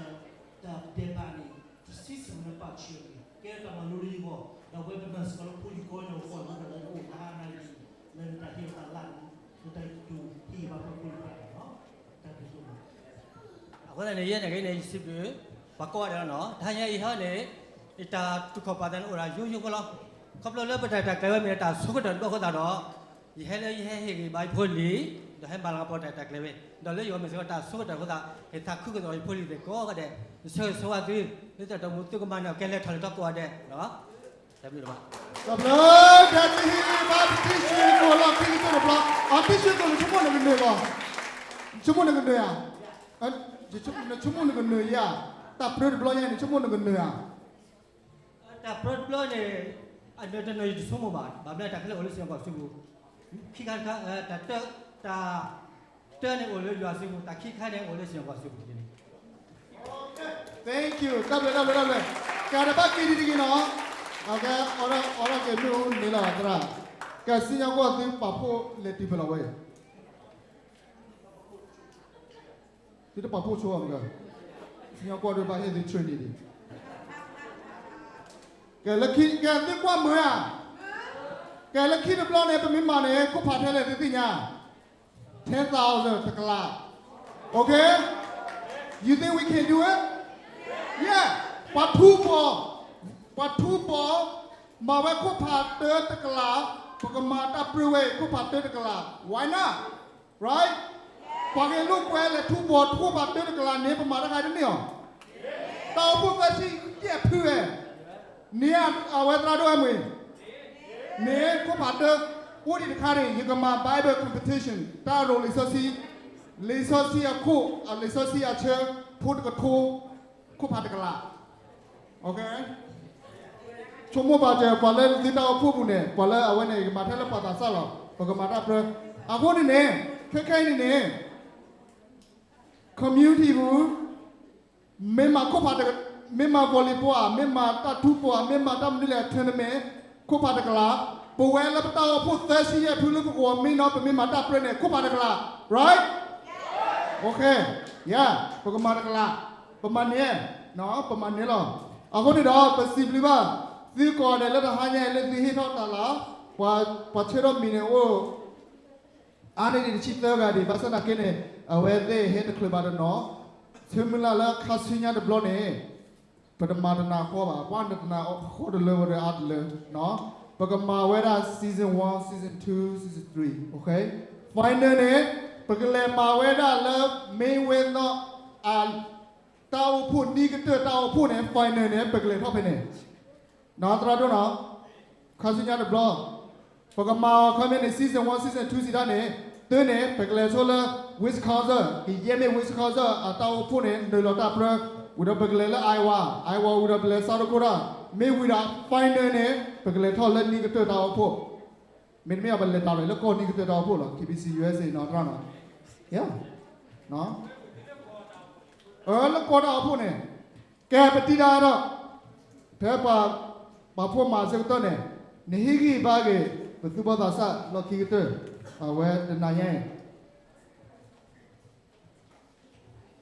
ဒဲးဘးန့ၣ် တဆံးစ့ၢ်ကီးနပာ်ဆၢန့ၣ် ကဲထီၣ်တၢ်မၤလိလၢယဂီၢ်, ဒီးပဝဲပမၤစ့ၢ်ကီးလၢဖိလံၤကီၢ်န့ၣ် ပကွၢ်လိဒီးလၢနအိၣ်တဟါနၤအံၤ, လၢနတၢ်ဟ့ၣ်အီၤတၢ်လၢ်န့ၣ် နတၢ်ဟ့ၣ်အီၤတၢ်လၢ်န့ၣ် လၢနတၢ်ဟ့ၣ်အီၤတၢ်လၢ်န့ၣ်လီၤ. တၢ်ဘျုးဒိၣ်မး. အဃိသတးန့ၣ် ယဲန့ၣ်ဂ့ၤန့ၣ် ယစံးဘျုး ပှၤကိးဂၤဒဲးလီၤနီၤ, တဟါညါအံၤဟီန့ၣ် ယတၢ်တူၢ်ခီၣ်ပာ်သးန့ၣ်အိၣ်ဒၣ်ယိယိဖိလီၤ. ခီဖျိလၢပတၢ်ရဲၣ်တၢ်ကျဲၤဝဲမ့ၢ်တၢ်ဆိကတၢၢ်တဘျီအဃိသတးဒီး ယဟဲလၢယဟဲဟ့ၣ်ဂံၢ်ဘါယဖိလံၤ, ဒီးဟဲမၤလၤကပီၤတၢ်ရဲၣ်တၢ်ကျဲၤဝဲ, ဒီးလၢယဂီၢ်မ့ၢ်စ့ၢ်ကီးတၢ်ဆိကတၢၢ်အဃိသတး ယသးခုကစီၣ်ယဖိလံၤသ့ၣ်ကိးဂၤဒဲး, ယဆၢဂ့ၤဆၢဝါသု, လၢတၢ်တိာ်မူသုကမၤန့ၢ်အီၤကဲလဲၣ်ထီၣ်လဲၣ်ထီၣ်ကိးဂၤဒဲး, တၢ်ဘျုးဒိၣ်မး. တၢ်ဘျုး, တၢ်တဟ့ၣ်ဘါပထံၣ်ဆှၢကိၣ်လီၢ်ခံကတၢၢ်တဘျီ, အီ တံၢ်ဆှၢကိၣ် နဆိကမိၣ်နကနၢၤလီၤ, နဆိကမိၣ်နကနၢၤဧါ, နဆိကမိၣ်နကနၢၤဧါ, တၢ်ပြၢတဘျီညါန့ၣ် နဆိကမိၣ်နကနၢၤဧါ. တၢ်ပြၢတဘျီန့ၣ် အနၢၤတနၢၤယတဆိကမိၣ်ဘၣ်, ဘၣ်မနုၤတၢ်ခဲလၢာ်အိၣ်လၢစ့ၢ်ကီးစုပူၤ, ခံခါတခါ, တၢ်တၢ, တၢ်တၢန့ၣ်အိၣ်လၢယွၤစုပူၤ, တၢ်ခံခါန့ၣ်အိၣ်လၢစ့ၢ်ကီးစုပူၤန့ၣ် Thank you, တၢ်ဘျုး တၢ်ဘျုး တၢ်ဘျုး, ကဲဒီးဘၣ်က့ၤဒံးတက့ၢ်နီၤ, ကဲ, အီထီၣ်က့ၤမ့ၢ်အိၣ်န့ၣ်လီၤသရၣ်, ကဲစံၣ်ညီၣ်ကွီၢ်သုပာ်ဖှိၣ်လဲၤတုၤဖဲလဲၣ်ဝဲအံၤ သုတပာ်ဖှိၣ်ဆိဘၣ်မး, စံၣ်ညီၣ်ကွီၢ်ဒုးဘၣ်ဟ့ၣ်သု training ဒံး, ကဲလၢခံ ကဲသုကွၢ်မုာ်ဧါ, ကဲလၢခံတဘျီန့ၣ် ပမ့ၢ်မၤန့ၣ် ခိၣ်ဖးထဲလဲၣ်သုသ့ၣ်ညါ, ten thousand တကလး, okay, you think we can do it? Yeah, ပှၤထူပီၤ, ပှၤထူပီၤ, မၤဝဲခိၣ်ဖးတၢတကလး, ပကမၤတၢ်ပြၢဝဲအံၤ ခိၣ်ဖးတၢတကလး, why not? Right? ပှၤဂ့ၤလိာ်ကွဲလဲၤထူပီၤ ခိၣ်ဖးတၢတကလးန့ၣ် ပမၤတၢ်ခါတန့ၢ်အီၤ, တၢ်အိၣ်ဖှိၣ်သၢဆံယဲၢ်ဖုဝဲ, န့ၢ်အဝဲသရၣ်ဒိၣ်ဝဲမ့ၢ်, န့ၢ်ခိၣ်ဖးတၢ, အိၣ်ဒံးတခါန့ၣ် ယကမၤ Bible competition တၢ်ရိၣ်လံာ်စီဆှံ, လံာ်စီဆှံအခိၣ်, အလံာ်စီဆှံအဆၢ, ဖိတကထိ, ခိၣ်ဖးတကလး, okay, ဆိကမိၣ်ဘၣ်စၢၤ ပှၤလၢသုတၢ်အိၣ်ဖှိၣ်ပူၤန့ၣ် ပှၤလၢအဝဲန့ၣ် ယကမၤထဲလၢပှၤသးစၢ်လီၤ, ပကမၤတၢ်ပြၢ, အဃိန့ၣ်န့ၣ်, ခဲခဲအံၤန့ၣ်န့ၣ် community ပူၤ မ့ၢ်မၤခိၣ်ဖး, မ့ၢ်မၤ volleyball ဧါ, မ့ၢ်မၤတၢ်ထူပီၤဧါ, မ့ၢ်မၤတၢ်မနုၤလဲၣ် tournament, ခိၣ်ဖးတကလး, ပဝဲလၢပတၢ်အိၣ်ဖှိၣ်သၢဆံယဲၢ်ဖုလၢပဂီၢ်မ့ၢ်နီၤ ပမ့ၢ်မၤတၢ်ပြၢန့ၣ် ခိၣ်ဖးတကလး, right? Okay, yeah, ပကမၤတကလး, ပမၤန့ၢ်, ပမၤန့ၢ်လီၤ. အဃိန့ၣ်ဒီး ပစံးဘျုးဘၣ်သုကိးဂၤဒဲးလၢတဟါညါအံၤလၢသုဟ့ၣ်ထီၣ်တၢ်လၢ်, ပှၤဆၢထၢၣ်မံၤန့ၣ်အိၣ် အါန့ၢ်ဒံးတဆံသၢဂၤဒံး, ဘၣ်ဆၣ်သနာ်က့န့ၣ် အဝဲသ့ၣ်ဟဲတချုးဘၣ်တနီၤ, ဆၢမုၢ်လၢ်လၢခါဆူညါတဘျီန့ၣ် ပတမၤတနၤဃီဘၣ်, ပှၤတနၤဃီတလၢဝဲဒီးအါတလၢ, ပကမၤဝဲဒၣ် season one, season two, season three, okay? Final န့ၣ် ပကလဲၤမၤဝဲဒၣ်လၢ Mayweather အ တၢ်အိၣ်ဖှိၣ်နံၣ်ကတၢၢ်တၢ်အိၣ်ဖှိၣ်န့ၣ် final န့ၣ် ပကလဲၤထီၣ်ဖဲန့ၣ် နီၢ်သရၣ်ဒိၣ်နီၤ, ခါဆူညါတဘျီ, ပကမၤအီၤခီမ့ၢ်န့ၣ် season one, season two စံးတၢ်န့ၣ်, တၢ်န့ၣ် ပကလဲၤဆိလၢ Wisconsin, ကယဲၢ်မ့ၢ် Wisconsin အတၢ်အိၣ်ဖှိၣ်န့ၣ် နုာ်လီၤတၢ်ပြၢ, ဝံၤဒီးပကလဲၤလၢ Iowa, Iowa ဝံၤဒီးပလဲၤ South Dakota, မ့ၢ်ဝံၤဒီး final န့ၣ် ပကလဲၤထီၣ်လၢနံၣ်ကတၢၢ်တၢ်အိၣ်ဖှိၣ်, မ့တမ့ၢ်အပလဲၤတၢ်ရဲၣ်လၢကီၢ်နံၣ်ကတၢၢ်တၢ်အိၣ်ဖှိၣ်လီၤ, K B C U S A နီၢ်တရၣ်နီၤ, လၢကီၢ်တၢ်အိၣ်ဖှိၣ်န့ၣ်, ကဲပတံၢ်တၢ်ဒီး ဖဲပှၤ ပှၤဖိမၤစ့ၢ်ကတီၢ်န့ၣ်, နဟ့ၣ်ဂံၢ်ဘါက့ၤ ပသူၣ်ဘီၣ်သးစၢ်လီၢ်ခံကတၢၢ်, အဝဲတနၤညါအံၤ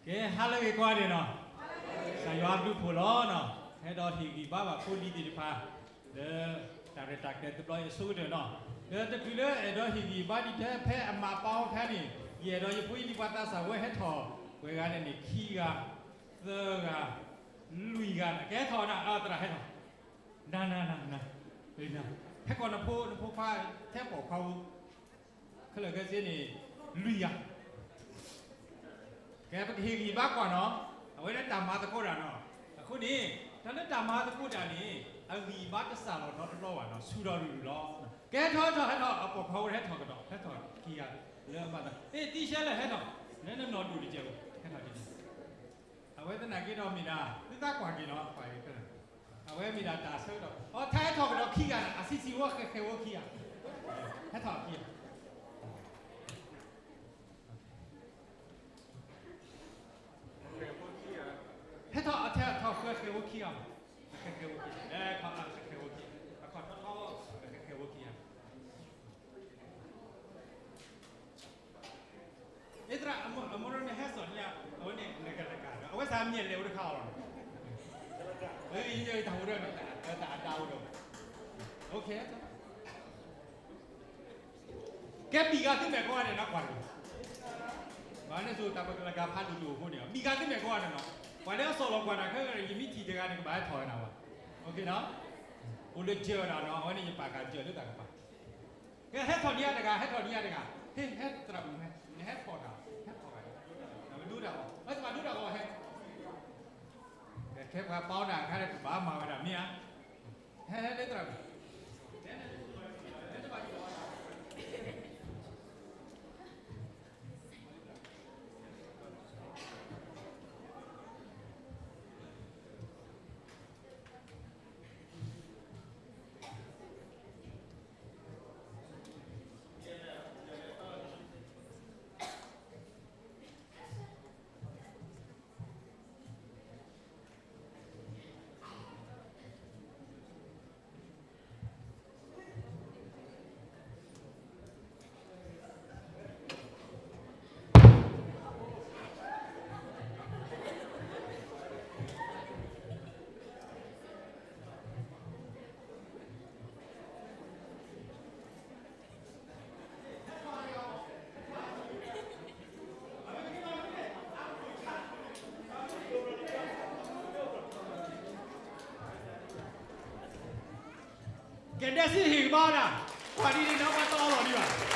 ကဲ ဟါလၢအဂ့ၤကိးဂၤဒဲးနီၤ, ကစၢ်ယွၤဘျုးဖှိၣ်လီၤနီၤ, ဟဲဒီးဟ့ၣ်ဂံၢ်ဘါဘၣ်ဖိလံၤသ့ၣ်တဖၣ် လၢတၢ်ရဲၣ်တၢ်ကျဲၤတဘျီအံၤအဆိကတၢၢ်နီၤ, ဒီးတချုးလၢအဲၣ်ဒိးဟ့ၣ်ဂံၢ်ဘါဒ်ဖဲ ဖဲအမၤပာ်အခါန့ၣ်, ယအဲၣ်ဒိးယဖိယလံၤပှၤသးစၢ်ဝဲဟဲထီၣ်ပှဲၤဂၤန့ၣ်န့ၣ် ခံဂၤ, သၢဂၤ, လွံၢ်ဂၤ, ကဟဲထီၣ်နၤ သရၣ်ဟဲထီၣ်, နၤ နၤ နၤ နၤ, ဟဲကိးနဖိ နဖိခွါ, ထဲပိာ်ခွါဖိ ခဲလၢာ်ခဲဆ့န့ၣ် လွံၢ်ဂၤ, ကဲ ပကဟ့ၣ်ဂံၢ်ဘါကွၢ်နီၤ, အဝဲလၢတၢ်မၤသကိးတၢ်နီၤ, အဃိန့ၣ် တၢ်လၢတၢ်မၤသကိးတၢ်န့ၣ် အဂံၢ်ဘါတစၢ်လီၤဒီတဘျီဘၣ်နီၤ, ဆူၣ်ထီၣ်ရုၢ်ရုၢ်လီၤ, ကဲ ဟဲထီၣ် ဟဲထီၣ် ဟဲထီၣ်, အပိာ်ခွါဖိဟဲထီၣ်ကဒီး, ဟဲထီၣ်ခံဂၤ, လၢအမၤသး သ့ၣ်သံရှဲလၢာ်ဟဲထီၣ်, နနီၢ်ဒိၣ်တကဲးဖိ ဟဲထီၣ်တကဲး, အဝဲသနာ်က့ဒီးမ့ၢ်ဒၣ် သုသးကွၢ်က့ၤနီၤ, ကွၢ်က့ၤခဲလၢာ်, အဝဲမ့ၢ်ဒၣ်တၢ်ဆၢကတီၢ်, အီ ထဲဟဲထီၣ်ကဒီးခံဂၤန့ၣ် အဆံးဆံးဝဲဃဲးဃဲးဝဲခံဂၤ, ဟဲထီၣ်ခံဂၤ, ဟဲထီၣ် အထဲထီၣ်ဃဲးဃဲးဝဲခံဂၤမး, ဃဲးဃဲးဝဲခံဂၤ, လဲၤခီဃဲးဃဲးဝဲခံဂၤ, အခီၣ်ထီထီ ဃဲးဃဲးဝဲခံဂၤ အသရၣ် အမိၢ်ရိန့ၣ်ဟဲစိာ်န့ၣ် အဝဲန့ၣ်နကနကဒီး အဝဲစ့ၢ်မ့ၢ်လဲၤအိၣ်တခါအီၤလီၤ, တၢ်အိၣ်ဒီး တၢ်အဒါအိၣ်ဒီး, ကဲ ပံၤဂၤသုမဲာ်ကိးဂၤဒဲးနီၤ ကွၢ်တဂ့ၤ, ဘၣ်န့ၣ်ဆိတၢ်ပကလၤကၤဖးဒိၣ်ဒိၣ်အဃိန့ၣ် ပံၤဂၤသုမဲာ်ကိးဂၤဒဲးနီၤ, ပှၤလၢအစိာ်လီၤကွၢ်တၢ်ခဲအံၤ ယမ့ၢ်ထံၣ်တဂၤန့ၣ် ကဘၣ်ဟဲထီၣ်ဝဲနၤဝဲ, အိၣ်လၢစၢၤဝဲဒၣ်နီၤ အဝဲန့ၣ်ယပာ်ကၤစၢၤလၢတၢ်ကပၤ ကဲ ဟဲထီၣ်ဒံးအါတဂၤ ဟဲထီၣ်ဒံးအါတဂၤ, ဟဲ ဟဲသရၣ်မုၣ်ဟဲ, နဟဲထီၣ်တၢ်, ဟဲထီၣ်တၢ်, နမ့ၢ်ဒိတၢ်ဂီၤ, မ့ၢ်တဘၣ်ဒိတၢ်ဂီၤဟဲ, ကဲ ခဲပှၤပာ်အီၤတၢ်အခါဒီး ကဘၣ်မၤဝဲဒၣ်မ့ၢ်ဧါ, ဟဲ ဟဲလၢသရၣ်မုၣ် ကဲ ဒဲးစံၣ်ဟ့ၣ်ကဘီဒၣ်, ပှၤဒ်န့ၣ်နီၤ ပှၤတအီလီၤဒံးဘၣ်.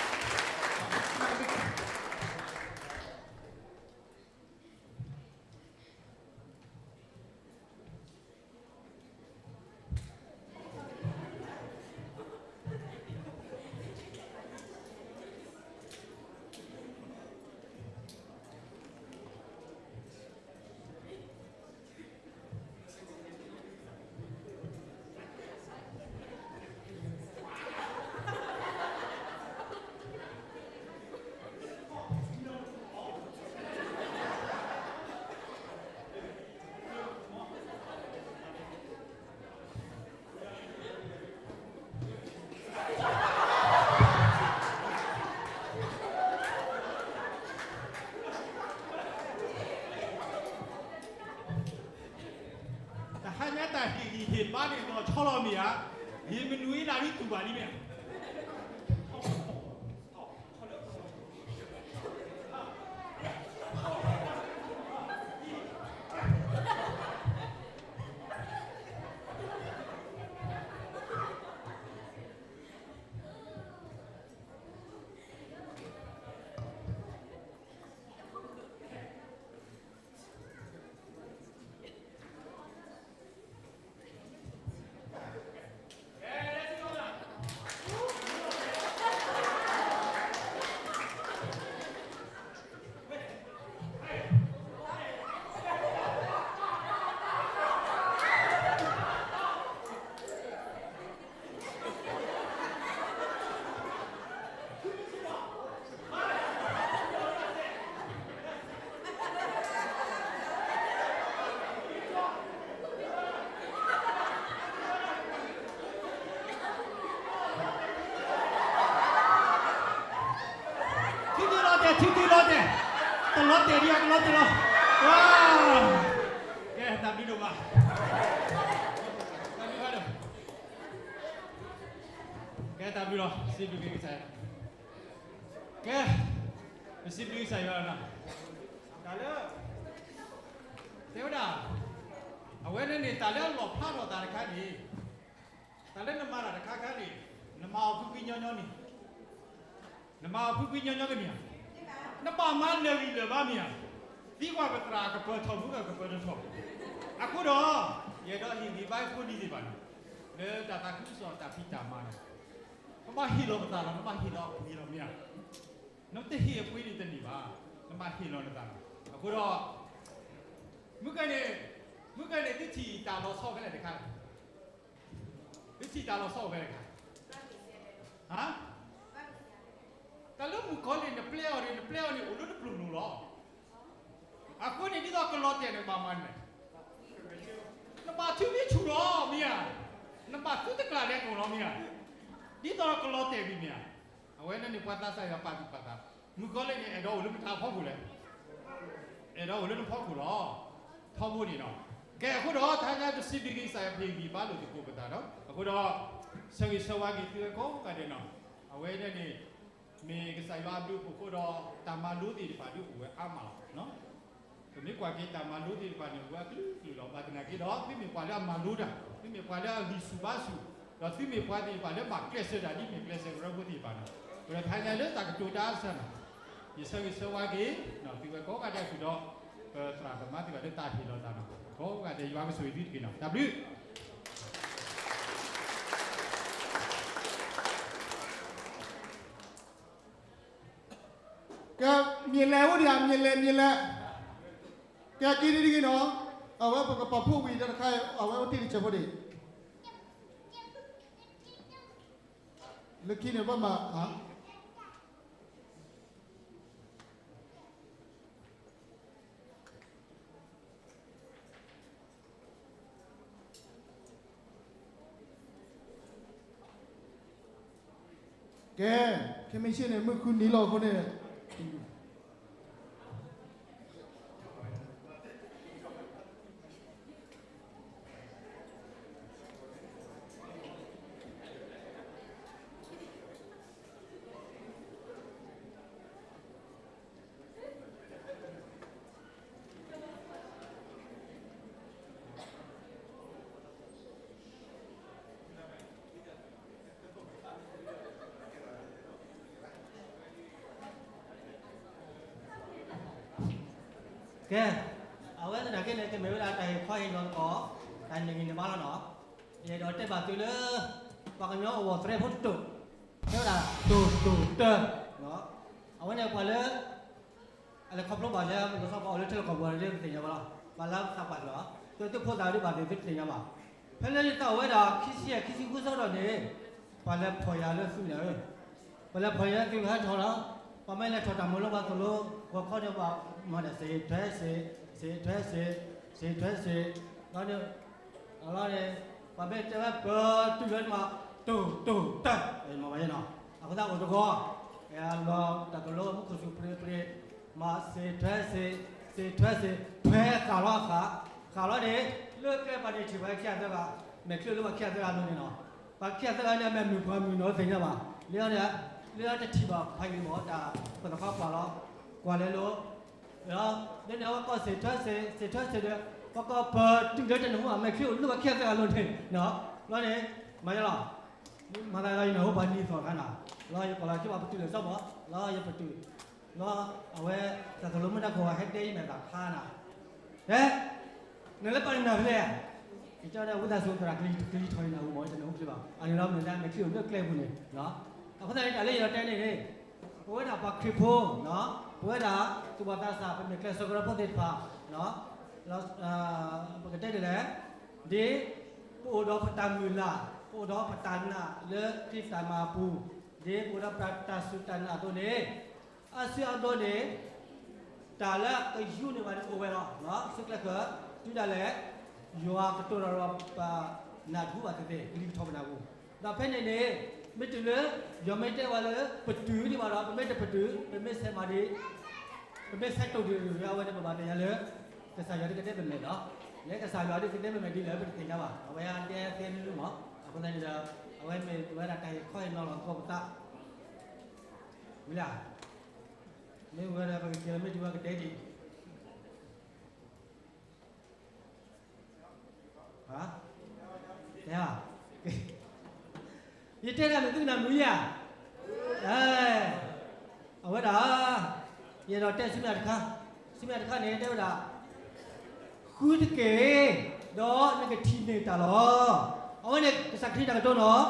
Tahanya tahiri hibani no cholomi ya. Himnui lari tubani me. တဲ, တလီၤတဲာ်ဒံး ကလီၤတဲာ်လီၤ, ကဲ တၢ်ဘျုးဒိၣ်မး, တၢ်ဘျုးဘၣ်ဒိၣ်, ကဲ တၢ်ဘျုးလီၤ စံးဘျုးက့ၤကစၢ်ယွၤ, ကဲ ပစံးဘျုးကစၢ်ယွၤလီၤ, တၢ်လၢ တဲဝဲဒၣ်, အဝဲန့ၣ်န့ၣ် တၢ်လၢအလီၣ်ဖျါထီၣ်သးတခါန့ၣ်, တၢ်လၢနမၤတၢ်တခါခါန့ၣ်, နမၤအီၤဖှံဖှံညီညီန့ၣ်, နမၤအီၤဖှံဖှံညီညီကမ့ၢ်ဧါ, နဘၣ်မၤလၢာ်ဂံၢ်လၢာ်ဘါမ့ၢ်ဧါ, သံကွၢ်ပသရၣ်ကပၢၤထီၣ်မူကကပၢၤတထီၣ်, အဃိဒီး ယအဲၣ်ဒိးဟ့ၣ်ဂံၢ်ဘါဖိလံၤသ့ၣ်တဖၣ်န့ၣ်, လၢတၢ်သးခုကစီၣ်တၢ်ဖံးတၢ်မၤန့ၣ်, ပဘၣ်ဟ့ၣ်လီၤပသးလီၤ, နဘၣ်ဟ့ၣ်လီၤအပှ့ၤလီၤမ့ၢ်ဧါ, နတဟ့ၣ်အပှ့ၤန့ၣ်တန့ၢ်ဘၣ်, နဘၣ်ဟ့ၣ်လီၤနသးလီၤ, အဃိဒီး မုၢ်ကဲန့ၣ်, မုၢ်ကဲန့ၣ် သုထံၣ်တၢ်လီၤဆီဖဲလဲၣ်တခါ, သုထံၣ်တၢ်လီၤဆီဖဲလဲၣ်တခါ, ဟါ, တၢ်လၢမုၣ်ကီၤလံၢ်န့ၣ် နပျဲအီၤန့ၣ်, နပျဲအီၤန့ၣ် အိၣ်လၢတပျိၤလိၤလီၤ, အဃိန့ၣ် ဒ်သိးကလီၤတဲာ်န့ၣ် ဘၣ်မၤန့ၣ်, နဘၣ်ထုးမ့ၢ်ဆူၣ်လီၤမ့ၢ်ဧါ, နဘၣ်သူတကျးလဲၤကိၣ်လီၤမ့ၢ်ဧါ, ဒ်သိးကလီၤတဲာ်ဝံၤမ့ၢ်ဧါ, အဝဲန့ၣ်န့ၣ် ပှၤသးစၢ်ယွၤပာ်သူၣ်ပာ်သး, မုၣ်ကီၤလံၢ်န့ၣ် အဲၣ်ဒိးအိၣ်လၢမတၤအဖီခိၣ်လဲၣ်, အဲၣ်ဒိးအိၣ်လၢနဖီခိၣ်လီၤ, ထီဘိန့ၣ်လီၤ, ကဲအဃိဒီး တဟါညါပစံးဘျုးက့ၤကစၢ်ယွၤ ပဟ့ၣ်ဂံၢ်ဘါလိာ်သကိးပသးဒီး အဃိဒီး ဆၢဂ့ၤဆၢဝါက့ၤသုဝဲကိးဂၤဒဲးနီၤ, အဝဲန့ၣ်န့ၣ် မ့ၢ်ကစၢ်ယွၤအဘျုးအဖှိၣ်အဃိဒီး တၢ်မၤလိသ့ၣ်တဖၣ်ဒုးအိၣ်ဝဲအါမးလီၤ. ပမ့ၢ်ကွၢ်က့ၤတၢ်မၤလိသ့ၣ်တဖၣ်န့ၣ် အိၣ်ဝဲအကလုာ်ကလုာ်လီၤ. ဘၣ်သနာ်က့ဒီး သုမ့ၢ်ပှၤလၢအမၤလိတၢ်, သုမ့ၢ်ပှၤလၢအဂံၢ်ဆူၣ်ဘါဆူၣ်, ဒီးသုမ့ၢ်ပှၤသ့ၣ်တဖၣ်လၢဘၣ်ကျဲးစၢးတၢ်ဒ်မ့ၢ်ကျဲးစၢးကရၢဖိသ့ၣ်တဖၣ်န့ၣ်, ပဒီးတဟါညါလၢတၢ်ကတိၤတၢ်အါစၢ်န့ၣ်, ယဆၢဂ့ၤဆၢဝါက့ၤ သုဝဲကိးဂၤဒဲးဃုာ်ဒီး ပသရၣ်သမါသ့ၣ်တဖၣ်လၢတၢ်ဟ့ၣ်လီၤသးန့ၣ်, ကိးဂၤဒဲးယွၤကဆိၣ်ဂ့ၤသုတက့ၢ်နီၤ. တၢ်ဘျုး ကဲ မ့ၢ်လဲၤအိၣ်ဒံးဧါ, မ့ၢ်လဲၤ, မ့ၢ်လဲၤ, ကဲ က့ၤဒ်တဂ့ၤနီၤ, အဝဲပကပာ်ဖှိၣ်ဝံၤတခါ, အဝဲအိၣ်တ့ၢ်တစဲးဖိဒံး, လၢခံန့ၣ်ဘၣ်မၤ ကဲ, ခဲမုၢ်ဆ့ၣ်န့ၣ် မုၢ်ဃုနံၤလီၤအဃိန့ၣ်, ကဲ, အဝဲသနာ်က့န့ၣ် ကမ့ၢ်ဝဲဒၣ်တၢ်ဟ့ၣ်ခီဟ့ၣ်နီၤသကိး တၢ်န့ၢ်ဂံၢ်န့ၢ်ဘါလီၤနီၤ. ယအဲၣ်ဒိးတဲဘၣ်သုလၢ ပှၤကညီအဂီၢ်သရဲဖိတတိာ် တဲဝဲဒၣ် တိၢ်တိၢ်တၢ်, အဝဲန့ၣ်ပှၤလၢ အလဲၤခီဖျိဘၣ်လၢ ပကစီၣ်ပှၤအိၣ်လၢထံလီၢ်ကီၢ်ပူၤလၢပသ့ၣ်ညါဘၣ်လီၤ. ပှၤလၢသးပှၢ်လီၤ. သုသုဖိသၣ်ဒ်ဘၣ်သ့ၣ်သုတသ့ၣ်ညါဘၣ်. ဖဲလၢယသးအိၣ်ဝဲဒၣ် ခံဆံယဲၢ် ခံဆံဃုဆၢကတီၢ်န့ၣ် ပှၤလဲၤဖီၣ်ယၤလၢသုးန့ၣ်ဧၢ, ပှၤလဲၤဖီၣ်ယၤလၢသုးဟဲထီၣ်လီၤ. ပှၤမ့ၢ်လဲၤထီၣ်တၢ်မၤလိဘၣ်သိးလၢ ဂီၤခီန့ၣ်ဘၣ်မၤဒီး စ့ထွဲစ့, စ့ထွဲစ့, စ့ထွဲစ့, လီၤန့ၣ် လီၤန့ၣ် ပှၤမ့ၢ်တဲဝဲပတုာ်လၢန့ၣ်မး တိၢ်တိၢ်တၢ် မၤဘၣ်ယဲနီၤ. အဃိသတးအိၣ်တဂီၤ လီၤတၢ်ကလိမူခိၣ်စူၤပြ့ပြ့ မၤစ့ထွဲစ့, စ့ထွဲစ့, ထွဲဃာ်လီၤဃာ်, ဃာ်လီၤန့ၣ် လၢကျဲပှၤန့ၣ်ထံၣ်ပှၤခံဂၤသၢဂၤ, မဲာ်ချံလၢပှၤခံဂၤသၢဂၤအလိၤန့ၣ်နီၤ. ပှၤခံဂၤသၢဂၤန့ၣ် အမဲာ်မုာ်ပှၤမုာ်နီၤသ့ၣ်ညါဘၣ်. လၢန့ၣ် လၢတထံၣ်ဘၣ်ဖးယံၤမး တၢ်ပသးခီပှၤလီၤ. ကွၢ်လဲၤလိာ် လၢန့ၣ်အဝဲကီၢ်စ့ထွဲစ့, စ့ထွဲစ့ဒီး ပှၤကီၢ်ပတုာ်လၢတနၢ်ဟူဘၣ် မဲာ်ချံအိၣ်လၢပှၤခံဂၤသၢဂၤအလိၤန့ၣ်နီၤ. လီၤန့ၣ် မၤယဲလီၤ. မၤသးဒီးယနၢ်ဟူပှၤနံၤသီၣ်ခါနီၤ. လီၤယကိးလီၤက့ၤဘၣ်ပတုာ်လၢစီၤဘီ, လီၤယပတုာ်, လီၤအဝဲ တၢ်သိၣ်လိမုၢ်နၢ်ခိၣ်ဟဲတဲယမဲာ်သၣ်ခါနီၤ. ဟဲ နလၢပှၤနၢ်ဖဲလဲၣ်, ယကၠီဒၣ်ဝံသးစူၤသရၣ်ကလံၤထီၣ်ယနၢ်ဟူမး ယတနၢ်ဟူချ့ဘၣ်. အန့ၣ်လီၤမ့ၢ်ဒၣ်မဲာ်ချံအိၣ်လၢကျဲပူၤန့ၣ်. အဃိသတးန့ၣ် တၢ်လၢယလီၤတဲန့ၣ်န့ၣ် ပဝဲဒၣ်ပှၤခရံာ်ဖိ, ပဝဲဒၣ်သူၣ်ဘီၣ်သးစၢ် ပမ့ၢ်ကျဲးစၢးကရၢဖိသ့ၣ်တဖၣ် ပကတဲဒ်လဲၣ်, ဒ်ပအိၣ်ဒီးပတၢ်မုၢ်လၢ်, ပအိၣ်ဒီးပတၢ်နာ်လၢခရံာ်တၢ်မၤအပူၤ, ဒ်ပအိၣ်ဒီးပတၢ်စူၢ်တၢ်နာ်အသိးန့ၣ် အါစုအါဘျီန့ၣ် တၢ်လၢကယူးန့ၢ်ဘၣ်န့ၣ်အိၣ်ဝဲလီၤ. သုကျဲးစၢး တုၤဒၣ်လဲာ် ယွၤကတိၤတၢ်ဒီးပနၢ်တဟူဘၣ်သ့ၣ်သ့ၣ် ကလံၤကထီၣ်ပနၢ်ပူၤ. ဒီးဖဲန့ၣ်န့ၣ် မ့ၢ်တုၤလၢ ယွၤမ့ၢ်တဲဝဲလၢ ပတုာ်ဒံးဘၣ်ဒီး ပမ့ၢ်တပတုာ် ပမ့ၢ်ဆဲးမၤဒံး ပမ့ၢ်ဆဲးတိၢ်ဒံးအဝဲန့ၣ် ပဘၣ်သ့ၣ်ညါလၢ ကစၢ်ယွၤဒ်ကတဲပမဲာ်လီၤ. လၢကစၢ်ယွၤဒ်ကတဲပမဲာ်ဒ်လဲၣ် ပတသ့ၣ်ညါဘၣ်. အဝဲတဲသ့နုမး, အဃိသတးန့ၣ်ဒီး အဝဲမ့ၢ်ဝဲဒၣ်တၢ်ဟ့ၣ်ခီဟ့ၣ်နီၤလီၤသကိးပသး ဝံၤလံ. မ့ၢ်ဝဲဒၣ်ပကက့ၤလီၤမ့ၢ်တုၤဝဲကတဲဒံး ယတဲဒၣ်န့ၣ်သုကနၢ်မုာ်ဧါ. အဝဲဒၣ် ယအဲၣ်ဒိးတဲဆူမဲာ်ညါတခါ, ဆူမဲာ်ညါတခါန့ၣ် တဲဝဲဒၣ် ဃုတက့ၢ်, ဒီးနကထံၣ်န့ၢ်တၢ်လီၤ. အဝဲန့ၣ်ကစၢ်ခရံာ်တၢ်ကတိၤနီၤ.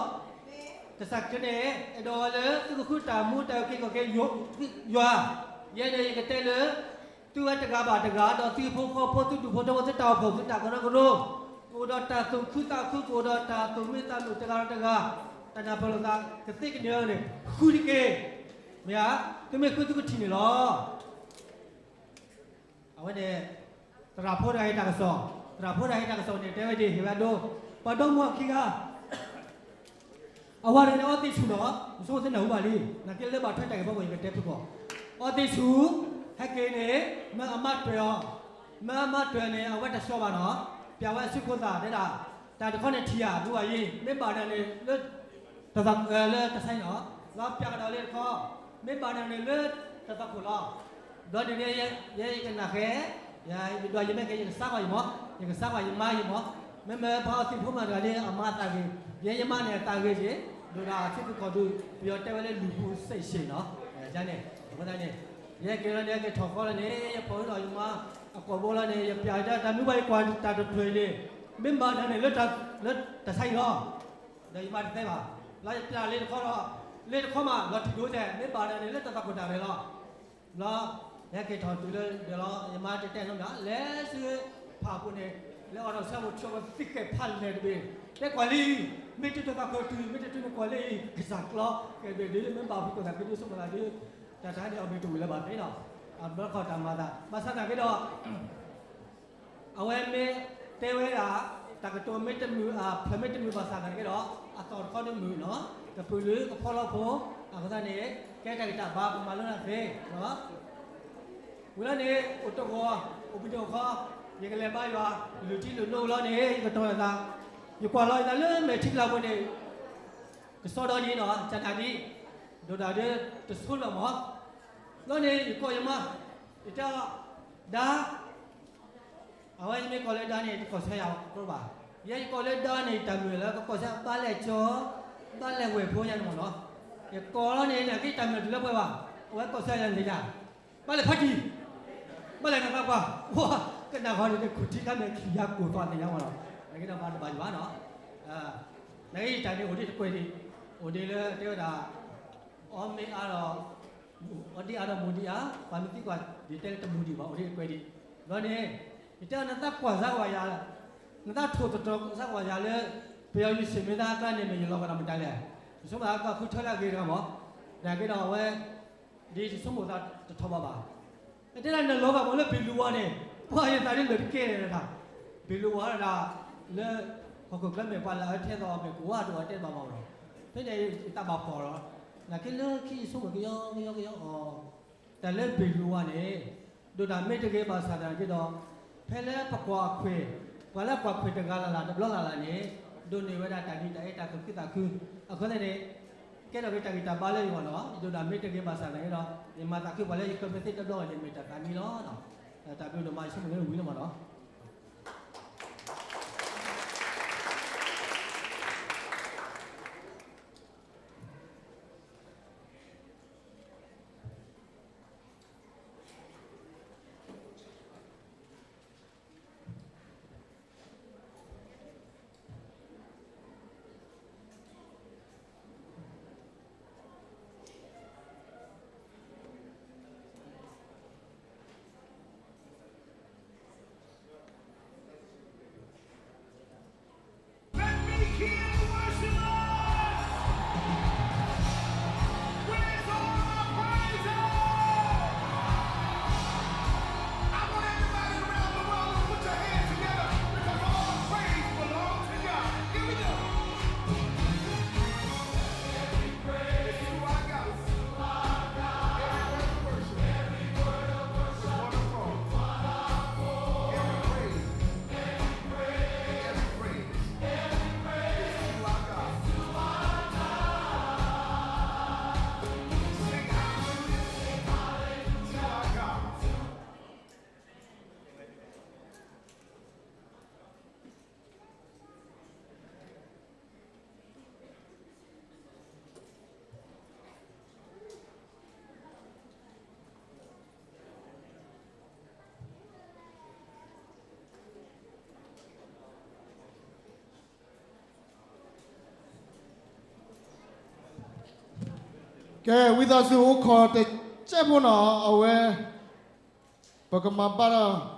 ကစၢ်ခရံာ်န့ၣ် အဲၣ်ဒိးဝဲလၢသုကဃုတၢ်မူတၢ်အုၣ်က့ၤခီၣ်က့ၤယွၤ, ယဲန့ၣ်ယကတဲလၢ သုဝဲတဂၤဘၣ်တဂၤ ဒီးသုဖိဃီဖိ သုဒူၣ်ဖိထၢဖိ သုတၢ်အိၣ်ဖှိၣ်သုတၢ်ကရၢကရိ ကအိၣ်ဒီးတၢ်သူၣ်ခုသးခု ကအိၣ်ဒီးတၢ်သူၣ်မံသးမုာ်တဂၤဒီးတဂၤ, တၢ်နၢ်ပၢၢ်လိာ်သးကသ့ကညးန့ၣ် ဃုတက့ၢ်. မ့ၢ်ဧါ, သုမ့ၢ်ဃုသုကထံၣ်န့ၢ်လီၤ. အဝဲန့ၣ် သရၣ်ဖိတဂၤဟ့ၣ်တၢ်ကစီၣ်, သရၣ်ဖိတဂၤဟ့ၣ်တၢ်ကစီၣ်န့ၣ် တဲဝဲဒ် ဟ့ၣ်ဝဲဒိ, ပှၤဒီမါဝၤခံဂၤ အဝၤတဂၤန့ၣ်အီသံးဆူၣ်နီၤ, ယဆိကမိၣ်သုနၢ်ဟူဘၣ်လံ, နာ်က့လၢဘၣ်ထွဲတၢ်ဂ့ၢ်ဖီခိၣ် ယကတဲဖုၣ်ကိာ်, အီသံးဆူၣ်, ဟဲက့ၤန့ၣ် မၢအမါတွဲၤအီၤ, မၢအမါတွဲၤန့ၣ် အဝဲတဆှီဘၣ်နီၤ, ပျးဝဲအစုခိၣ်သၣ်တဲဒၣ်, တၢ်တခီန့ၣ်ထံၣ်ဧါ ဒ်ဝဲယံၤ, မ့ၢ်ဘၣ်ဒၣ်န့ၣ်လၢ တသးလၢတၢ်ဆါအံၤနီၤ, လီၤပျးကဒီးလၢတခီ, မ့ၢ်ဘၣ်ဒၣ်န့ၣ်လၢတသးခိၣ်လီၤ. ဒီးဒ်န့ၣ် ယဲယကနၣ်ဃဲ, ယဒွးယမဲာ်က့ၤ ယကစးကွၢ်ယမီၤ, ယကစးကွၢ်ယမါယမီၤ, မ့မ့ၢ်ပှၤအီသံးဖိမးတဂၤလၢအမါအသးဂ့ၤ, ယဲယမါန့ၣ်အသးဂ့ၤက့ၤ, ဒိၣ်ဒီးအထံပူၤကီၢ်ပူၤ ပယီၤတဲဝဲလၢလူၤပူၤစ့ၣ်စ့ၣ်နီၤ, န့ၣ်, အဃိသတးန့ၣ်, ယဟဲက့ၤလီၤန့ၣ် ယက့ၤထီၣ်ဃီလီၤန့ၣ် ယဖီၣ်ဝဲဒီးယမါအကိာ်ဘိလီၤန့ၣ် ယပျးတၢ်မနုၤဘၣ် ယကွၢ်တၢ်တဖျၢၣ်အံၤန့ၣ်, မ့ၢ်ဘၣ်ဒၣ်န့ၣ်လၢ လၢတၢ်ဆါအံၤလီၤ. ဒီးယမါတသဲဘၣ်, လီၤယပျးလၢတခီဒီး, လၢတခီမး လီၤထံၣ်ဒိၣ်တဲ မ့ၢ်ဘၣ်ဒၣ်န့ၣ်လၢတၢ်သးခိၣ်တၢ်ရဲၣ်လီၤ. လီၤ, ယဟဲက့ၤထီၣ်တုၤလၢဒီးလီၤ ယမါတတဲနီတမံၤ လဲၤဆူဖးပူၤန့ၣ်, လၢအီၤဒီးဆၢဖိထံဖိသံဃဲးဖးလဲၢ်တဘ့ၣ်, တဲကွၢ်လံ, မ့ၢ်တတၢ်သးခိၣ်တုၤ မ့ၢ်တတၢ်နကွၢ်လၢအံၤ ကစၢ်ကျီ, ကဲဘ့ၣ်ဒ်မ့ၢ်ဘၣ်ဖုကိၣ်သးက့ဒ်ဆိကမိၣ်သးဒ်, တၢ်တခါန့ၣ်အီၤမ့ၢ်တဝံၤလၢၤဘၣ်သ့နီၤ, အဘျီခီၣ်တၢ်မၤသး ဘၣ်ဆၣ်သနာ်က့ဒီး အဝဲမ့ၢ်တဲဝဲဒၣ်, တၢ်ကတိၤမ့ၢ်တမုာ် အဖျၢၣ်မ့ၢ်တမုာ်ဘၣ်ဆၣ်သနာ်က့ဒီး, အသီၣ်တခီတမုာ်နီၤ, ကပုာ်လုးကဖီလီဖိ, အဃိသတးန့ၣ်, ကဲတၢ်ဂံၢ်တၢ်ဘါ ပမၤလိနၤသ့, ဝံၤလီၤန့ၣ် အိၣ်တဂီၤ, အိၣ်ဘှံးတဂီၤခီ, ယကလဲၤဘါယွၤ, လုၢ်ထံလုၢ်နိလီၤန့ၣ် ယကတီၤယသး, ယကွၢ်လီၤယသးလၢမဲာ်ထံကလၤပူၤန့ၣ် ကစီဒီဒ်နီၤ ကနၣ်ဒ်, ဒိၣ်ဒၣ်ဒ်တဆိလၢၤမး, လီၤန့ၣ် ယကိးယမါ, ယတဲအီၤ, ဒါ, အဝဲယမ့ၢ်ကိးလၢဒါန့ၣ် တကိးဆၢယၤကျိဘၣ်, ယဲယကိးလၢဒါန့ၣ် ယတၢ်မုၢ်လၢကကိးဆၢဘၣ်လဲၣ်ကၠီ, ဘၣ်လဲၣ်ဝဲၢ်ဖိညါန့ၣ်မးနီၤ, ယကိးလီၤန့ၣ် နာ်က့ယတၢ်မုၢ်တုၤလၢပှဲၤဘၣ်, အဝဲကိးဆၢယၤန့ၣ်ယၤ, ဘၣ်လဲၣ်ဖးကံၢ်, ဘၣ်လဲၣ်နသးပှၢ်, ဝါ, ကနၣ်ဃီန့ၣ် တခူၣ်ထံခါမဲာ်ခံယၤကိၢ်သီသ့ၣ်ညါမးနီၤ, နာ်က့ဒီးဘၣ်တဘၣ်ယဘၣ်နီၤ, နာ်က့ယတၢ်န့ၣ်အိၣ်ဒ်တကွဲးဒံး, အိၣ်ဒ်လၢတဲဝဲဒၣ်, အီၣ်မ့ၢ်အါဒီး, အီၣ်ဒံးအါဒီးမူဒံးအါ, ပှၤမ့ၢ်သံကွၢ်ဒ်တဲလၢတမူဒံးဘၣ် အိၣ်ဒ်တကွဲးဒံး, ဒီးန့ၣ်, ယတဲအီၤနသးကွၢ်စၢ်ကွၢ်ယၤ, နသးထိၣ်သတြီၤစၢ်ကွၢ်ယၤလၢ, ပယီၤယုၢ်ဆ့ၣ်မ့ၢ်သးအကျါန့ၣ် မ့ၢ်ယလီၤကဒီးမတၤလဲၣ်, ယဆိကမိၣ်သးကဃုထၢလၢအဂ့ၤတဂၤမး, နာ်က့ဒီးအဝဲ, ဒ်ယဆိကမိၣ်သးတထီၣ်ဘၣ်ဘၣ် အတဲဒၣ်နလီၤဂာ်မးလၢဘ့ၣ်လူဝါန့ၣ်, ပှၤယသးဒ်လၢတကဲန့ၣ်တခါ, ဘ့ၣ်လူဝါဒၣ်, လၢ, ဟီၣ်ခိၣ်ချၢမဲာ်ပှၤလၢအဟဲထီၣ်အီၤမဲာ်ကိးဝါဒိၣ်အတဲတဘၣ်မးလီၤ, ဖဲန့ၣ်ယသးဘၣ်ဖှီၣ်လီၤ, နာ်က့လၢခံယဆိကမိၣ်ကယီကယီကယီအီၤ, တၢ်လၢဘ့ၣ်လူဝါန့ၣ်, ဒိၣ်တၢ်မ့ၢ်တဂ့ၤဘၣ်ဆၣ်သနာ်က့ဒီး, ဖဲလၢပကွၢ်အခွဲး, ပှၤလၢကွၢ်ခွဲးတဂၤလၢ်လၢ်တဘျီလၢ်လၢ်န့ၣ်, ဒိးန့ၢ်ဝဲဒၣ်တၢ်ဒ်တၢ်အဲၣ်တၢ်သူၣ်ခုသးခု, အဃိသတးန့ၣ် ကဲထီၣ်က့ၤတၢ်ဂံၢ်တၢ်ဘါလၢယဂီၢ်နီၤ, ယဒိၣ်ဒၣ်မ့ၢ်တဂ့ၤဘၣ်ဆၣ်သနာ်က့ဒီး, ယမၤသးခုပှၤလၢယဃၢၤဖဲသ့ၣ်တဘျီန့ၣ် မ့ၢ်တၢ်သးမံလီၤ. တၢ်ဘျုးဒိၣ်မး ယဆိကမိၣ်လၢဝံၤလီၤမးနီၤ. ကဲ ဝံသးစူၤအိၣ်ခိးတစဲးဖိနီၤ အဝဲ ပကမၤဘၣ်ဒီး